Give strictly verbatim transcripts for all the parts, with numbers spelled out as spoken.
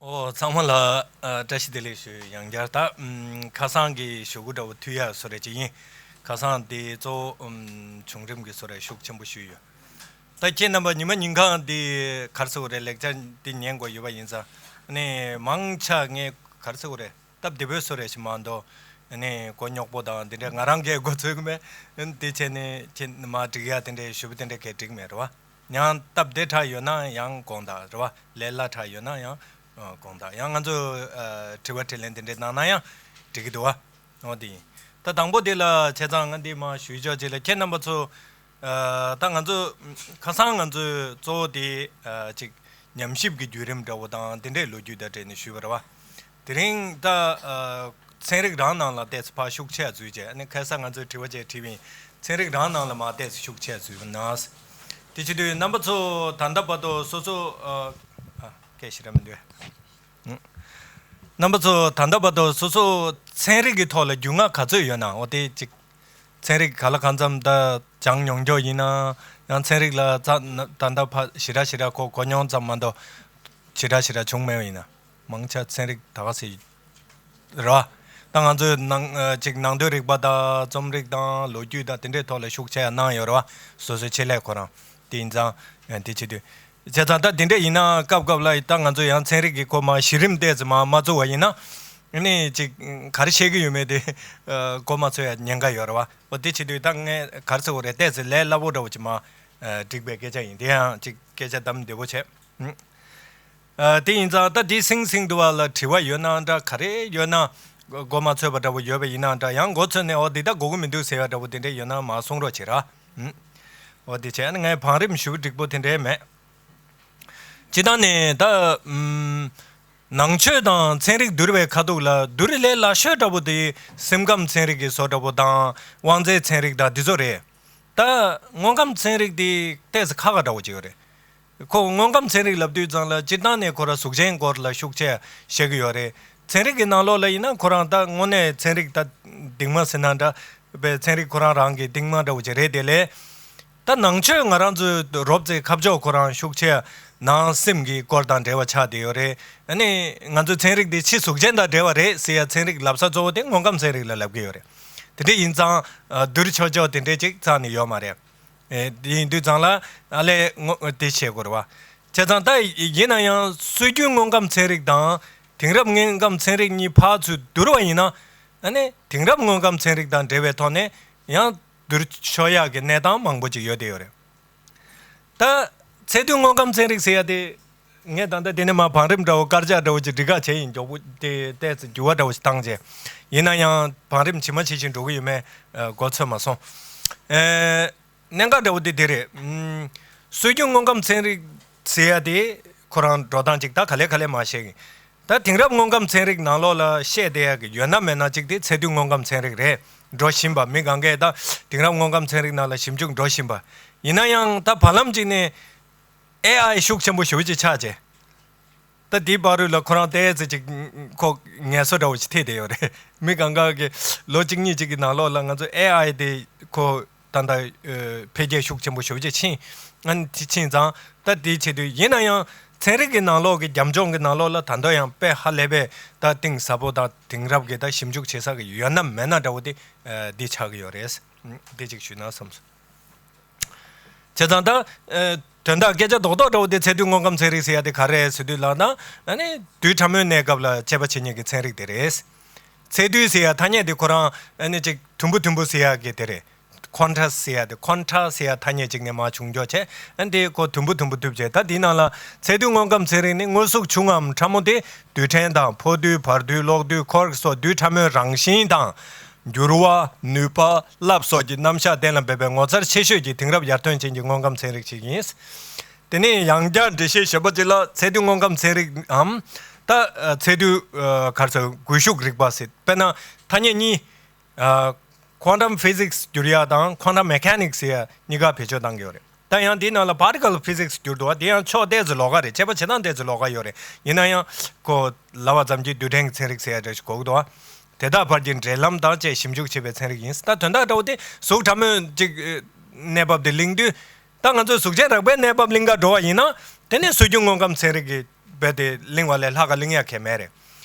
ཨོ། ཚང་མ་ལ་ཨ་བཀྲ་ཤིས་བདེ་ལེགས་ཞུ། ཡང་བསྐྱར་ད་ཨམ་ཁ་སང་གི་ཞུ་སྒོ་འདྲ་བོ་མཐུད་ཡ་བཟོ་འདྲ་ཅིག་ཡིན། ཁ་སང་དེ་གཙོ་བོ་ཨམ་བྱུང་རིམ་གྱི་བཟོ་འདྲ་ཤུགས་ཆེན་པོ་ཞུས་ཡོད། ད་ཁྱེད་རྣམ་པ་ཉི་མ་ཉིན་གང་འདི་ག་རེ་ཟེར་དགོས་རེད། ལེགས་ཆ་འདི་ཉན་དགོས་ཡོད་པ་ཡིན་ཙང་། ཨ་ནི་མང་ཆེ་ངས་ག་རེ་ཟེར་དགོས་རེད། སྟབས་བདེ་པོའི་བཟོ་འདྲ་ཞིག་མ་གཏོགས། ཨ་ནི་མགོ་རྙོག་པོ་དང་དེ་འདྲ་ང་རང་གིས་མགོ་ཚོས་ཀྱི་མེད། ཨ་ནི་དེ་བྱས་ནས་ཁྱེད་མ་འགྲིག་ཡ་དེ་འདྲ་ཞུ་བ་དེ་འདྲ་གས་འགྲིག་མེད་རེད་བ། ཡང་སྟབས་བདེ་དྲགས་ཡོད་ན་ཡང་དགོངས་དག་རེད་བ། ལས་སླ་དྲགས་ཡོད་ན་ཡང་ཨ་དགོངས་དག། ཡང་ང་ཚོ་ཨ་དྲི་བ་དྲིས་ལན་དེ་འདྲ་གནང་ན་ཡང་འགྲིག་གི་འདུག་བ། འོ་དེ་ཡིན། ད་དང་པོ་དེ་ལ་བྱས་ཙང་ང་འདི་མར་ཞུས་ཆོག་ཅིག་ལ། ཁྱེད་རྣམ་པ་ཚོ་ཨ་ད་ང་ཚོ་ཁ་སང་ང་ཚོས་གཙོ་བོ་དེ་ཨ་ཅིག་ཉམས་ཞིབ་ཀྱི་བརྒྱུད་རིམ་འདྲ་བོ་དང་དེ་འདྲའི་ལོ་རྒྱུས་དང་འབྲེལ་ནས་ཞུས་པ་རེད་བ། དེ་རིང་ད་ཨ་ཚན་རིག་རང་ནང་ལ་ཏོག་ཙམ་ཕར་ཤུགས་ཆེ་འཛུལ་བྱས། ཨ་ནི་ཁ་སང་ང་ཚོས་དྲི་བ་བཅས་དྲིས་པ་ཡིན། ཚན་རིག་རང་ནང་ལ་མར་ཏོག་ཙམ་ཤུགས་ཆེ་འཛུལ་ན། དེ་བྱེད་དུས་རྣམ་པ་ཚོ་ད་ལྟ་བར་དུ་སོ་སོ་ཨ་ཨ་སྐད་ཞིག་ར་མི་འདུག་རྣམ་པ་ཚོ་ད་ལྟ་བར་དུ་སོ་སོ་ཚན་རིག་གི་ཐོག་ལ་རྒྱུས་མངའ་ག་ཚོད་ཡོད་ན། འོ་དེ་གཅིག། ཚན་རིག་ག་ལ་གང་འཚམ་ད་སྦྱངས་མྱོང་རྒྱུ་ཡིན་ན། ཡང་ཚན་རིག་ལ་རྩ་ད་ལྟ་ཕ་ཞེ་དྲག་ཞེ་དྲག་གོ་གོ་མྱོང་ཙམ་མ་གཏོགས་ཞེ་དྲག་ཞེ་དྲག་བྱུང་མེད་པ་ཡིན་ན། མང་ཆེ་ཚན་རིག་ད་ག་ཟེ་རེད་བ། ད་ང་ཚོའི་ནང་ཨ་ཅིག་ནང་དོན་རིག་པ་དང་རྩོམ་རིག་དང་ལོ་རྒྱུས་དང་དེ་འདྲའི་ཐོག་ལ་ཤུགས་ཆེ་ཡ་གནང་ཡོད་རེད་བ། སོ་སོའི་ཆེད་ལས་ཁོ་རང་དེ་ཡིན་ཙང་། ཨ་དེ་བྱེད་དུས་བྱས་ཙང་ད་དེ་འདྲ་ཡིན་ན་སྐབས་སྐབས་ལ་ད་ང་ཚོ་ཡང་ཚན་རིག་གི་སྐོར་མ་གཞི་རིམ་ཏོག་ཙམ་མ་མ་བཙུགས་པ་ཡིན་ན། ཨ་ནི་ཅིག་ག་རེ་བཤད་ཀྱི་ཡོད་མེད་དེ་ཨ་གོ་མ་ཚོད་ཡ་ཉེན་ཁ་ཡོད་རེད་བ། འོ་དེ་བྱེད་དུས་ད་ངས་ག་རེ་ཟེར་དགོས་རེད། ཏོག་ཙམ་ལས་སླ་པོ་འདྲ་བོ་ཅིག་མ་ཨ་འགྲིག་པའི་སྐད་ཆ་ཡིན། དེ་ཡང་ཅིག་སྐད་ཆ་གདམ་བདེ་པོ་བྱས། ཨ་དེ་ཡིན་ཙང་ད་དེ་སིང་སིང་དུ་བ་ལ་དྲི་བ་ཡོད་ན་འདྲ། ག་རེ་ཡོད་ན་གོ་མ་ཚོད་པ་འདྲ་བོ་ཡོད་པ་ཡིན་ན་འདྲ། ཡང་མགོ་ཚོས་ནས་འོ་འདི་ད་གོ་གི་མི་འདུག་ཟེར་བ་འདྲ་བོ་དེ་འདྲ་ཡོད་ན་མར་གསུང་རོགས་བྱེད་ར། ཨུམ། འོ་དེ་བྱས་ན་ངས་བང་རིམ་ཞུ་འགྲིག་པོ་དེ་འདྲ་མེད། སྤྱིར་བཏང་ནས་ད་ཨུམ། ནང་ཆོས་དང་ཚན་རིག་བསྡུར་བའི་ཁ་ཐུག་ལ་བསྡུར་ལས་སླ་ཤོས་འདྲ་པོ་དེ་སེམས་ཁམས་ཚན་རིག་གི་བཟོ་འདྲ་པོ་དང་དབང་རྩའི་ཚན་རིག་དང་འདི་ཚོ་རེད། ད་དངོས་ཁམས་ཚན་རིག་དེ་ཏོག་ཙམ་ཁག་ཁག་འདྲ་པོ་ཅིག་ཡོད་རེད། ཁོ་དངོས་ཁམས་ཚན་རིག་ལབ་དུས་ཙང་ལ་སྤྱིར་བཏང་ནས་ཁོ་རང་གཟུགས་ཅན་སྐོར་ལ་ཤུགས་ཆེ་བཤད་ཀྱི་ཡོད་རེད། ཚན་རིག་གི་ནང་ལོགས་ལ་ཡིན་ན་ཁོ་རང་ད་དངོས་གནས་ཚན་རིག་ད་གཏིང་མ་ཟེར་ན་འདྲ་པའི་ཚན་རིག་ཁོ་རང་རང་གི་གཏིང་མ་འདྲ་པོ་ཅིག་རེད་དེ་ལས། ད་ནང་ཆོས་ང་རང་ཚོའི་རོབ་ཙམ་ཁ་ཕྱོགས་ཁོ་རང་ཤུགས་ཆེ་ནང་སེམས་ཀྱི་སྐོར་དང་འབྲེལ་བ་ཆགས་བསྡད་ཡོད་རེད། ཨ་ནི་ང་ཚོའི་ཚན་རིག་འདི་ཕྱི་གཟུགས་ཅན་དང་འབྲེལ་བ་རེད་ཟེར་ཡ་ཚན་རིག་ལབ་ས་གཙོ་བོ་དེ་དངོས་ཁམས་ཚན་རིག་ལ་ལབ་ཀྱི་ཡོད་རེད། དེ་འདྲ་ཡིན་ཙང་ཨ་བསྡུར་ཆོག་ཆོག་དེ་འདྲ་ཅིག་རྩ་ནས་ཡོད་མ་རེད། ཨེ་དེ་ཡིན་དུས་ཙང་ལ་ཨ་ལས་དངོས་དེ་བྱེད་དགོས་རེད་བ། བྱས་ཙང་ད་ཡིན་ན་ཡང་སྲོལ་རྒྱུན་དངོས་ཁམས་ཚན་རིག་དང་དེང་རབས་དངོས་ཁམས་ཚན་རིག་གཉིས་ཕར་ཚུར་བསྡུར་བ་ཡིན་ན། ཨ་ནི་དེང་རབས་དངོས་ཁམས་ཚན་རིག་དང་འབྲེལ་བའི་ཐོག་ནས་ཡང་བསྡུར་ཆོག་ཡག་གི་གནས་སྟངས་མང་པོ་ཅིག་ཡོད་བསྡད་ཡོད་རེད། ད་ཚད་རྡུལ་དངོས་ཁམས་ཚན་རིག་ཟེར་ཡ་དེ། ངས་ད་ལྟ་དེ་ནས་མར་བང་རིམ་འདྲ་བོ་དཀར་ཆག་འདྲ་བོ་ཅིག་འགྲིག་ག་བྱས་ཡིན། མགྱོགས་པོ་དེ་ཏོག་ཙམ་འགྱུར་བ་འདྲ་བོ་ཞིག་བཏང་རྗེས། ཡིན་ན་ཡང་བང་རིམ་ཇི་མ་ཇི་བཞིན་འགྲོ་གི་ཡོད་མེད་ཨ་མགོ་ཚོས་མ་སོང་། ཨེ་གནད་འགག་འདྲ་བོ་དེ་དེ་རེད། ཨུམ། སྲོལ་རྒྱུན་དངོས་ཁམས་ཚན་རིག་ཟེར་ཡ་དེ་ཁོ་རང་འགྲོ་སྟངས་ཅིག་ད་ག་ལེ་ག་ལེ་མར་བཤད་ཀྱི། ད་དེང་རབས་དངོས་ཁམས་ཚན་རིག་ནང་ལོགས་ལ་བཤད་བསྡད་ཡག་གི་ཡོད་ན་མེད་ན་གཅིག་དེ་ཚད་རྡུལ་དངོས་ཁམས་ཚན་རིག་རེད། འགྲོ་བཞིན་པ། མི་གང་གས་ད་དེང་རབས་དངོས་ཁམས་ཚན་རིག་ནང་ལ་ཞིབ་འཇུག་འགྲོ་བཞིན་པ། ཡིན་ན་ཡང་ད་བར་ལམ་གཅིག་ནས་ཨེ་ཨའི་ཤུགས་ཆེན་པོ་ཞེ་པོ་ཅིག་ཆགས་རྗེས། ད་དེའི་བར་དུ་ལ་ཁོ་རང་ཏོག་ཙམ་ཅིག་ཁོ་ངལ་གསོ་འདྲ་བོ་ཞིག་ཐེབས་བསྡད་ཡོད་རེད། མི་གང་ག་གི་ལོ་གཅིག་གཉིས་གཅིག་གི་ནང་ལོགས་ལ་ང་ཚོ་ཨེ་ཨའི་དེ་ཁོ་ད་ལྟ་འཕེལ་རྒྱས་ཤུགས་ཆེན་པོ་ཞེ་པོ་ཅིག་ཕྱིན། ཨ་ནི་དེ་ཕྱིན་ཙང་ད་དེའི་ཆེད་དུ་ཡིན་ན་ཡང་ཚན་རིག་གི་ནང་ལོགས་ཀྱི་རྒྱབ་ལྗོངས་ཀྱི་ནང་ལོགས་ལ་ད་དུང་ཡང་དཔེ་ཧ་ལས་པའི་ད་གཏིང་ཟབ་པོ་དང་དེང་རབས་ཀྱི་ད་ཞིབ་འཇུག་བྱེད་ས་གི་ཡོད་ན་མེད་ན་འདྲ་བོ་དེ་འདི་ཆགས་ཀྱི་ཡོད་རེད། འདི་གཅིག་ཞུས་ན་བསམ་སོང་། བྱས་ཙང་ད་ཨ་དོན་དག་སྐད་ཆ་རྡོག་རྡོག་འདྲ་བོ་དེ་ཚད་རྡུལ་དངོས་ཁམས་ཚན་རིག་ཟེར་ཡ་དེ་ག་རེ་རེད་ཟེར་དུས་ལ་ན། ཨ་ནི་རྡུལ་ཕྲ་མོའི་གནས་སྐབས་ལ་དཔྱད་པ་བྱེད་མཁན་གྱི་ཚན་རིག་དེ་རེད། ཚད་རྡུལ་ཟེར་ཡ་ཐ་སྙད་དེ་ཁོ་རང་ཨ་ནི་ཅིག་དུམ་བུ་དུམ་བུ་ཟེར་ཡ་གི་དེ་རེད། ཁོན་ཊ་ཟེར་ཡ་དེ། ཁོན་ཊ་ཟེར་ཡ་ཐ་སྙད་ཅིག་ནས་མར་བྱུང་འགྱོ་བྱས། ཨ་ནི་དེ་ཁོ་དུམ་བུ་དུམ་བུ་གཏུབ་བྱས། ད་དེའི་ནང་ལ་ཚད་རྡུལ་དངོས་ཁམས་ཚན་རིག་ནི་དངོས་གཟུགས་ཆུང་ངམ་ཕྲ་མོ་དེ་རྡུལ་ཕྲན་དང་། ཕོ་རྡུལ། བར་རྡུལ། གློག་རྡུལ། ཁོར་སོགས་རྡུལ་ཕྲ་མོའི་རང་བཞིན་དང་། འགྱུར་བ། ནུས་པ། རླབས་སོགས་ཀྱི་རྣམ་གཞག་གཏན་ལ་འབེབས་པའི་ངོ་མཚར་ཆེ་ཤོས་ཀྱི་དེང་རབས་ཡར་ཐོན་ཅན་གྱི་དངོས་ཁམས་ཚན་རིག་ཅིག་ཡིན། དེ་ནས་ཡང་བསྐྱར་འགྲེལ་བཤད་ཞིབ་པ་ཅིག་ལ་ཚད་རྡུལ་དངོས་ཁམས་ཚན་རིག་འམ། ད་ཚད་རྡུལ་ག་རེ་ཟེར། སྒུལ་ཤུགས་རིག་པ་ཟེར། དཔེར་ན་ཐ་སྙད་གཉིས། ཨ། Quantum Physics བསྒྱུར་ཡ་དང་Quantum Mechanics ཟེར་ཡ་གཉིས་ཀ་བེད་སྤྱོད་བཏང་གི་ཡོད་རེད། ད་ཡང་དེའི་ནང་ལ་Particle Physics བསྒྱུར་འདུག་བ། དེ་ཡང་ཕྱོགས་ཏོག་ཙམ་ལོགས་ཀ་རེད། དཔྱད་པ་བྱེད་སྟངས་ཏོག་ཙམ་ལོགས་ཀ་ཡོད་རེད། ཡིན་ན་ཡང་ཁོ་ལབ་པ་ཙམ་གྱིས་རྡུལ་ཕྲན་གྱི་ཚན་རིག་ཟེར་ཡ་འདྲ་ཞིག་གོ་གི་འདུག་བ། དེ་དག་བར་གྱི་འབྲེལ་ལམ་དང་བཅས་ཞིབ་འཇུག་བྱེད་པའི་ཚན་རིག་ཡིན། ད་དོན་དག་འདྲ་བོ་དེ་གཟུགས་ཕྲ་མོའི་ཅིག་གནས་བབ་དེ་གླེང་དུས། ད་ང་ཚོས་གཟུགས་ཅན་རིག་པའི་གནས་བབ་གླེང་ག་འགྲོ་བ་ཡིན་ན། དེ་ནས་སྲོལ་རྒྱུན་དངོས་ཁམས་ཚན་རིག་གི་ རྦད་དེ་གླེང་བ་ལས་ལྷག་ག་གླེང་ཡ་གང་ཡང་མེད་རེད།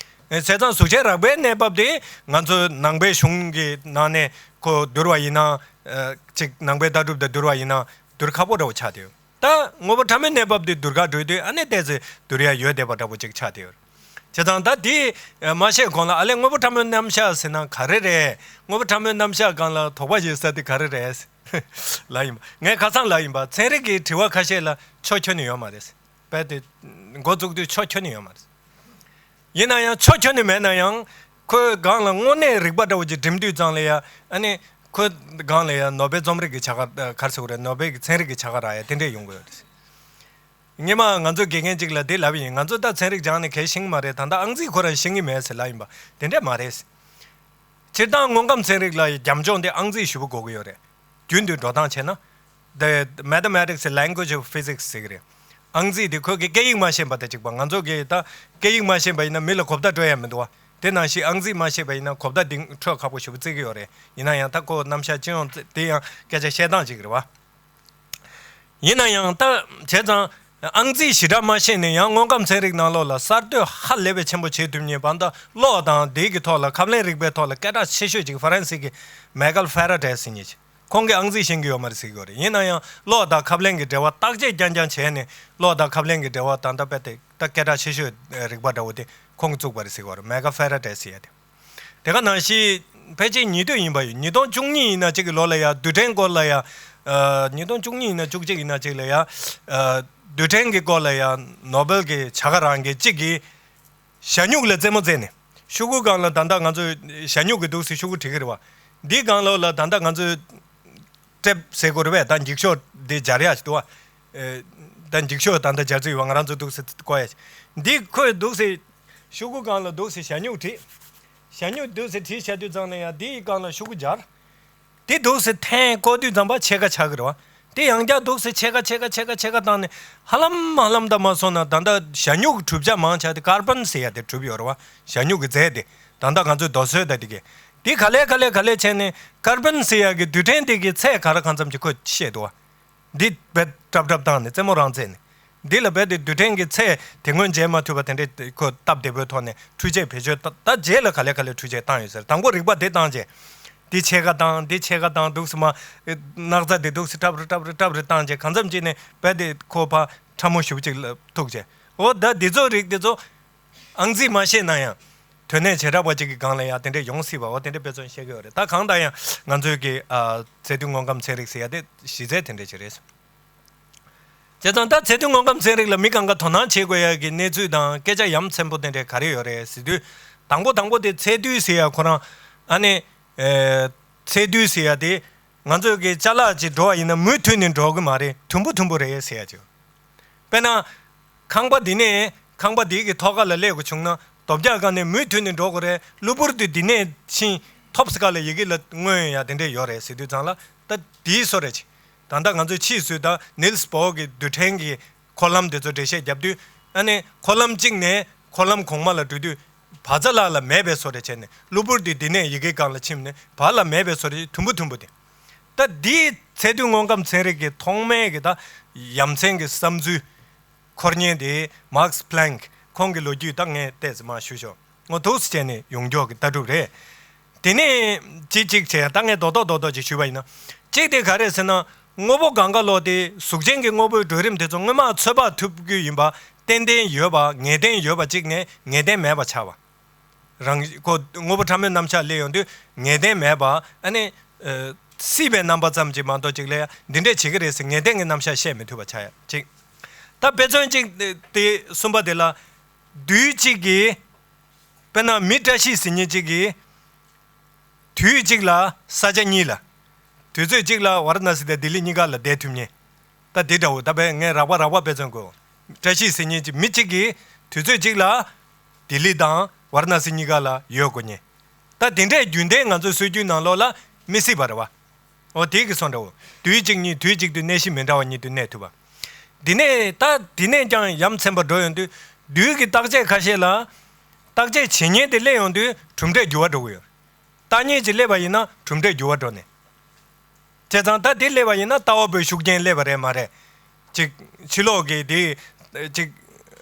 ཨེ་བྱས་ཙང་གཟུགས་ཅན་རགས་པའི་གནས་བབ་དེ་ང་ཚོ་ནང་པའི་གཞུང་གི་ནང་ནས་ཁོ་བསྡུར་བ་ཡིན་ན། ཨ་ཅིག་ནང་པའི་ལྟ་གྲུབ་དང་བསྡུར་བ་ཡིན་ན་བསྡུར་ཁག་པོ་འདྲ་བོ་ཆགས་བསྡད་ཡོད། ད་དངོས་པོ་ཕྲ་མོའི་གནས་བབ་དེ་བསྡུར་ག་འགྲོ་དུས་ཨ་ནི་ཏོག་ཙམ་བསྡུར་ཡ་ཡོད་བསྡད་པ་འདྲ་བོ་ཅིག་ཆགས་བསྡད་ཡོད། བྱས་ཙང་ད་དེ་མ་བཤད་གོང་ལ་ཨ་ལས་དངོས་པོ་ཕྲ་མོའི་རྣམ་གཞག་ཟེར་ན་ག་རེ་རེད། དངོས་པོ་ཕྲ་མོའི་རྣམ་གཞག་སྒང་ལ་དོགས་པ་ཡོད་ས་དེ་ག་རེ་རེད། ལབ་ཡིན་པ། ངས་ཁ་སང་ལབ་ཡིན་པ། ཚན་རིག་གི་དྲི་བ་ཁ་ཤས་ལ་ཆོ་ཁྱོན་ནས་ཡོད་མ་རེད། རྦད་དེ་འགོ་བཙུགས་དུས་ཆོ་ཁྱོན་ནས་ཡོད་མ་རེད། ཡིན་ན་ཡང་ཆོ་ཁྱོན་ནས་མེད་ན་ཡང་ཁོའི་སྒང་ལ་དངོས་གནས་རིག་པ་འདྲ་བོ་ཅིག་འགྲིམ་དུས་ཙང་ལ་ཡ། ཨ་ནི་ཁོའི་སྒང་ལ་ཡ་ནོ་བེལ་རྩོམ་རིག་གི་བྱ་དགའ་ག་རེ་ཟེར་དགོས་རེད། ནོ་བེལ་གྱི་ཚན་རིག་གི་བྱ་དགའ་རག་ཡ་དེ་འདྲས་ཡོང་གི་ཡོད་རེད། སྔོན་མ་ང་ཚོ་དགེ་རྒན་ཅིག་ལ་དེ་ལབ་ཡིན། ང་ཚོ་ད་ཚན་རིག་སྦྱངས་ནས་གལ་ཤེས་ཀྱི་མ་རེད། ད་ལྟ་ཨང་རྩིས་ཁོ་རང་ཤེས་ཀྱི་མེད་ཟེར་ལབ་ཡིན་པ། དེ་འདྲས་མ་རེད། སྤྱིར་བཏང་དངོས་ཁམས་ཚན་རིག་ལ་རྒྱབ་ལྗོངས་དེ་ཨང་རྩིས་ཞེ་པོ་དགོས་ཀྱི་ཡོད་རེད། རྒྱུན་དུ་འགྲོ་སྟངས་བྱས་ན། The mathematics is language of physics ཟེར་གྱི་རེད། ཨང་རྩིས་དེ་ཁོ་གི་སྐད་ཡིག་མ་ཤེས་པ་དང་གཅིག་པ། ང་ཚོ་གི་ད་སྐད་ཡིག་མ་ཤེས་པ་ཡིན་ན་མི་ལ་གོ་བརྡ་སྤྲོད་ཡ་མི་འདུག་བ། དེ་ནང་བཞིན་ཨང་རྩིས་མ་ཤེས་པ་ཡིན་ན་གོ་བརྡ་དེ་འཕྲོད་ཁག་པོ་ཞེ་པོ་བརྩི་གི་ཡོད་རེད། ཡིན་ན་ཡང་ད་ཁོ་རྣམ་གཞག་སྤྱི་ཡོངས་དེ་ཡང་སྐད་ཆ་བཤད་སྟངས་གཅིག་རེད་བ། ཡིན་ན་ཡང་ད་བྱས་ཙང་ཨང་རྩིས་ཞེ་དྲག་མ་ཤེས་ནས་ཡང་དངོས་ཁམས་ཚན་རིག་ནང་ལོགས་ལ་གསར་གཏོད་ཧ་ལས་པའི་ཆེན་པོ་བྱེད་ཐུབ་མཁན་བ། ད་གློག་དང་དེའི་གི་ཐོག་ལ་ཁབ་ལེན་རིག་པའི་ཐོག་ལ་སྐད་གྲགས་ཆེ་ཤོས་ཅིག་ཧྥ་རན་སི་གི་མེ་ཀལ་ཧྥེ་ར་ཌེ་ཟེར་མཁན་ཅིག་ཁོང་གིས་ཨང་རྩིས་ཤེས་ཀྱི་ཡོད་མ་རེད་ཟེར་གྱི་ཡོད་རེད། ཡིན་ན་ཡང་གློག་དང་ཁབ་ལེན་གྱི་འབྲེལ་བ་བརྟག་དཔྱད་རྐྱང་རྐྱང་བྱས་ནས་གློག་དང་ཁབ་ལེན་གྱི་འབྲེལ་བ་ད་ལྟ་རྦད་དེ་ད་སྐད་གྲགས་ཆེ་ཤོས་རིག་པ་འདྲ་བོ་དེ་ཁོང་གིས་བཙུགས་པ་རེད་ཟེར་གྱི་ཡོད་རེད། མེ་ཀལ་ཧྥེ་ར་ཌེ་ཟེར་ཡ་དེ། དེ་ག་ནང་བཞིན་ཕལ་ཆེར་ཉིས་སྟོང་ཡིན་པ་ཡོད། ཉིས་སྟོང་བཅུ་གཉིས་ཡིན་ན་གཅིག་གི་ལོ་ལ་ཡ་རྡུལ་ཕྲན་སྐོར་ལ་ཡ། ཨ་ཉིས་སྟོང་བཅུ་གཉིས་ཡིན་ན་བཅུ་གཅིག་ཡིན་ན་གཅིག་ལ་ཡ། ཨ་རྡུལ་ཕྲན་གྱི་སྐོར་ལ་ཡ་ནོ་བེལ་གྱི་བྱ་དགའ་རག་མཁན་གཅིག་གིས་ཞ་སྨྱུག་ལ་རྩེད་མོ་རྩེས་ནས་ཤོག་གུ་སྒང་ལ། ད་ལྟ་ང་ཚོས་ཞ་སྨྱུག་གི་འདུག་སེ་ཤོག་གུ་བྲིས་ཀྱི་རེད་བ། འདིའི་སྒང་ལོགས་ལ་ད་ལྟ་ང་ཚོས་ཊེབ་ཟེར་དགོས་རེད་པས། ད་འགྱིག་ཤོག་འདི་སྦྱར་ཡ་ཞིག་འདུག་བ། ཨེ་ད་འགྱིག་ཤོག་ད་ལྟ་སྦྱར་རྩིས་ཡོད་བ། ང་རང་ཚོ་འདུག་སེ་བཀོད་ཡ་ཞིག་འདི་ཁོས་འདུག་སེ་ཤོག་གུ་སྒང་ལ་འདུག་སེ་ཞ་སྨྱུག་བྲིས། ཞ་སྨྱུག་འདུག་སེ་བྲིས་བྱ་དུས་ཙང་ལ་ཡ་འདིའི་སྒང་ལ་ཤོག་གུ་སྦྱར། དེ་འདུག་སེ་འཐེན་བཀོད་དུས་ཙམ་པ་ཕྱེད་ཀ་ཆགས་ཀྱི་རེད་བ། དེ་ཡང་བསྐྱར་འདུག་སེ་ཕྱེད་ཀ་ཕྱེད་ཀ་ཕྱེད་ཀ་ཕྱེད་ཀ་བཏང་ནས་ཧ་ལམ་ཧ་ལམ་ད་མ་སོང་ན་ད་ལྟ་ཞ་སྨྱུག་གི་གྲུབ་ཆ་མང་ཆེ་དེ་ཀར་བོན་ཟེར་ཡ་དེ་གྲུབ་ཡོད་རེད་བ། ཞ་སྨྱུག་གི་རྫས་དེ་ད་ལྟ་ང་ཚོས་རྡོ་སོལ་དང་དེ་གས། དེ་ག་ལེ་ག་ལེ་ག་ལེ་བྱས་ནས་ཀར་བོན་ཟེར་ཡ་གི་རྡུལ་ཕྲན་དེ་གི་ཚད་ག་རེ་གང་འཚམ་ཅིག་ཁོས་བཤད་འདུག་བ། འདི་རྦད་ཀྲབ་ཀྲབ་བཏང་ནས་རྩེད་མོ་རང་རྩེས་ནས། འདི་ལ་རྦད་དེ་རྡུལ་ཕྲན་གྱི་ཚད་དེ་སྔོན་མཇལ་མ་ཐུབ་པ་དེ་འདྲས་ཁོ་སྟབས་བདེ་པོའི་ཐོག་ནས་འཕྲུལ་ཆས་བེད་སྤྱོད་བཏང་། ད་རྗེས་ལ་ག་ལེ་ག་ལེ་འཕྲུལ་ཆས་བཏང་ཡོད་ཟེར། དང་པོ་རིག་པ་དེ་བཏང་རྗེས། འདི་ཕྱེད་ཀ་བཏང་། འདི་ཕྱེད་ཀ་བཏང་། འདུག་སེ་མར་སྣག་ཚ་དེ་འདུག་སེ་ཀྲབ་རེ་ཀྲབ་རེ་ཀྲབ་རེ་བཏང་རྗེས་གང་འཚམ་ཅིག་ནས་རྦད་དེ་ཁོ་ཕར་ཕྲ་མོ་ཞེ་པོ་ཅིག་ལ་ཐུག་རྗེས། འོ་ད་འདི་ཚོ་རིགས་དེ་ཚོ་ཨང་རྩིས་མ་ཤེས་ན་ཡང་དོན་གནད་བྱེ་བྲག་པ་ཅིག་གི་སྒང་ལ་ཡང་དེ་འདྲས་ཡོང་སྲིད་པ། འོ་དེ་འདྲས་དཔེ་མཚོན་བཤད་ཀྱི་ཡོད་རེད། ད་གང་ལྟར་ཡང་ང་ཚོའི་གི་ཨ་ཚད་རྡུལ་དངོས་ཁམས་ཚན་རིག་ཟེར་ཡ་དེ་གཞི་རྩའི་དེ་འདྲས་ཅིག་རེད། བྱས་ཙང་ད་ཚད་རྡུལ་དངོས་ཁམས་ཚན་རིག་ལ་མི་གང་ག་དོ་སྣང་བྱེད་དགོས་ཡ་གི་གནས་ཚུལ་དང་སྐད་ཆ་ཡ་མཚན་པོ་དེ་འདྲས་ག་རེ་ཡོད་རེད་ཟེར་དུས། དང་པོ་དང་པོ་དེ་ཚད་རྡུལ་ཟེར་ཡ་ཁོ་རང་། ཨ་ནི་ཨེ་ཚད་རྡུལ་ཟེར་ཡ་དེ་ང་ཚོའི་གི་ཅ་ལག་ཅིག་འགྲོ་བ་ཡིན་ན་མུ་མཐུད་ནས་འགྲོ་གི་མ་རེད། དུམ་བུ་དུམ་བུ་རེད་ཟེར་ཡ་ཅིག་དཔེར་ན། ཁང་པ་འདི་ནས་ཁང་པ་འདི་གི་ཐོག་ཁ་ལ་སླེབས་དགོས་བྱུང་ན་རྡོ་བརྒྱ་སྒང་ནས་མུ་མཐུད་ནས་འགྲོ་དགོས་རེད། གློ་བུར་དུ་འདི་ནས་ཕྱིན་ཐོབ་སི་ཀ་ལ་ཡི་གེ་ལ་མངོན་ཡ་དེ་འདྲས་ཡོད་རེད་ཟེར་དུས་ཙང་ལ། ད་འདིའི་བཟོ་འདྲ་ཅིག་ད་ལྟ་ང་ཚོས་ཕྱིས་སུ་ད་ནིལ་སི་བོར་གི་རྡུལ་ཕྲན་གྱི་འཁོར་ལམ་དེ་ཚོ་འགྲེལ་བཤད་བརྒྱབ་དུས། ཨ་ནི་འཁོར་ལམ་གཅིག་ནས་འཁོར་ལམ་གོང་མ་ལ་འགྲོ་དུས་བག་ཚ་ལ་ལ་མེད་པའི་བཟོ་འདྲ་བྱས་ནས། གློ་བུར་དུ་འདི་ནས་ཡི་གེ་སྒང་ལ་ཕྱིན་ནས་བག་ལ་མེད་པའི་བཟོ་འདྲ་དུམ་བུ་དུམ་བུ་དེ། ད་འདིའི་ཚད་རྡུལ་དངོས་ཁམས་ཚན་རིག་གི་ཐོག་མའི་གི་ད་ཡ་མཚན་གྱི་བསམ་ཚུལ་འཁོར་མཁན་དེ་མཱག་སི་པླེང་ཁོང་གི་ལོ་རྒྱུས་ད་ངས་ཏོག་ཙམ་མར་ཞུ་ཞོག་ངོ་ཐུགས་སུ་བྱས་ནས་ཡོང་མགྱོགས་ཀྱི་ལྟ་གྲུབ་རེད། དེ་ནས་གཅིག་གཅིག་བྱས། ད་ངས་རྡོག་རྡོག་རྡོག་རྡོག་ཅིག་ཞུས་པ་ཡིན་ན། གཅིག་དེ་ག་རེ་ཟེར་ན། དངོས་པོ་གང་ག་ལོག་དེ་གཟུགས་ཅན་གྱི་དངོས་པོའི་བགྲོད་རིམ་དེ་ཚོ་སྔོན་མ་ཚོད་དཔག་ཐུབ་ཀྱི་ཡིན་པ་ཏན་ཏན་ཡོད་པ། ངེས་གཏན་ཡོད་པ་གཅིག་ནས་ངེས་གཏན་མེད་པ་ཆགས་པ། རང་ཁོ་དངོས་པོ་ཕྲ་མོའི་རྣམ་གཞག་སླེབས་ཡོང་དུས་ངེས་གཏན་མེད་པ། ཨ་ནི་ཨ་སྲིད་པའི་རྣམ་པ་ཙམ་ཅིག་མ་གཏོགས་ཅིག་ལ་ཡ་འདི་འདྲས་བྱེད་ཀྱི་རེད་ཟེར་ངེས་གཏན་གྱི་རྣམ་གཞག་བཤད་མི་ཐུབ་པ་ཆགས་ཡ་གཅིག་ད་དཔེ་མཚོན་གཅིག་དེ་གསུམ་པ་དེ་ལ། བདུད་གཅིག་གིས། དཔེར་ན་མི་བཀྲ་ཤིས་ཟེར་མཁན་གཅིག་གིས་དུས་གཅིག་ལ་ས་ཆ་གཉིས་ལ། དུས་ཚོད་གཅིག་ལ་ཝཱ་ར་ཎ་སི་དང་ལྡི་ལི་གཉིས་ཀ་ལ་བསྡད་ཐུབ་མཁན། ད་འདི་འདྲ་བོ་ད་དཔེ་ངས་རགས་པ་རགས་པ་དཔེ་མཚོན་དགོས། བཀྲ་ཤིས་ཟེར་མཁན་གཅིག་མི་གཅིག་གིས་དུས་ཚོད་གཅིག་ལ་ལྡི་ལི་དང་ཝཱ་ར་ཎ་སི་གཉིས་ཀ་ལ་ཡོད་དགོས་མཁན། ད་དེ་འདྲའི་རྒྱུན་ལྡན་ང་ཚོའི་སྲོལ་རྒྱུན་ནང་ལོགས་ལ་མི་སྲིད་པ་རེད་བ། འོ་དེ་གི་སོང་འདྲ་བོ། དུས་གཅིག་གཉིས་དུས་གཅིག་ཏུ་གནས་གཞི་མི་འདྲ་བ་གཉིས་དུ་གནས་ཐུབ་པ། འདི་ནས་ད་འདི་ནས་ཀྱང་ཡ་མཚན་པ་འགྲོ་ཡོང་དུས། བདུད་ཀྱི་བརྟག་དཔྱད་ཁ་ཤས་ལ། བརྟག་དཔྱད་བྱེད་མཁན་དེ་སླེབས་ཡོང་དུས་གྲུབ་འབྲས་འགྱུར་བ་འགྲོ་གི་ཡོད། བརྟག་མཁན་ཅིག་སླེབས་པ་ཡིན་ན་གྲུབ་འབྲས་འགྱུར་བ་འགྲོ་ནས། བྱས་ཙང་ད་དེ་སླེབས་པ་ཡིན་ན་ལྟ་བ་པོའི་ཤུགས་རྐྱེན་སླེབས་པ་རེད་མ་རེད། ཅིག་ཕྱི་ལོགས་ཀྱི་དེ་ཅིག་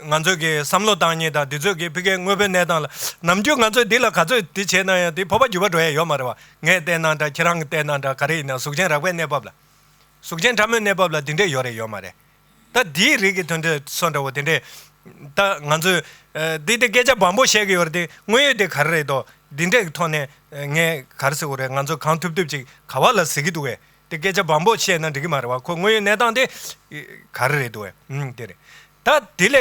ང་ཚོས་ཀྱི་བསམ་བློ་བཏང་མཁན་དང་འདི་ཚོས་ཀྱི་ཕ་གིའི་དངོས་པོའི་གནས་སྟངས་ལ་ནམ་རྒྱུན་ང་ཚོས་འདི་ལ་ག་ཚོད་འདི་བྱས་ན་ཡང་འདི་སྤོབས་པ་འགྱུར་བ་འགྲོ་ཡ་ཡོད་མ་རེད་བ། ངས་བལྟས་ན་འདྲ། ཁྱེད་རང་གིས་བལྟས་ན་འདྲ། ག་རེ་ཡིན་ན་གཟུགས་ཅན་རགས་པའི་གནས་བབ་ལ། གཟུགས་ཅན་ཕྲ་མོའི་གནས་བབ་ལ་འདི་འདྲས་ཡོད་རེད་ཡོད་མ་རེད། ད་འདིའི་རིགས་ཀྱི་དོན་དེ་སོ་འདྲ་བོ་དེ་འདྲས། ད་ང་ཚོས་ཨ་འདི་དེ་སྐད་ཆ་བམ་པོ་བཤད་ཀྱི་ཡོད་རེད་དེ། དངོས་ཡོད་དེ་ག་རེ་རེད་དོ། འདི་འདྲས་ཀྱི་ཐོག་ནས་ཨ་ངས་ག་རེ་ཟེར་དགོས་རེད། ང་ཚོས་གང་ཐུབ་ཐུབ་ཅིག་ག་བ་ལ་ཟེར་གྱི་འདུག་གས། དེ་སྐད་ཆ་བམ་པོ་བཤད་ན་འགྲིག་གི་མ་རེད་བ། ཁོ་དངོས་ཡོད་གནས་སྟངས་དེ་ག་རེ་རེད་འདུག་གས། ཨུམ་དེ་རེད། ད་དེ་ལས་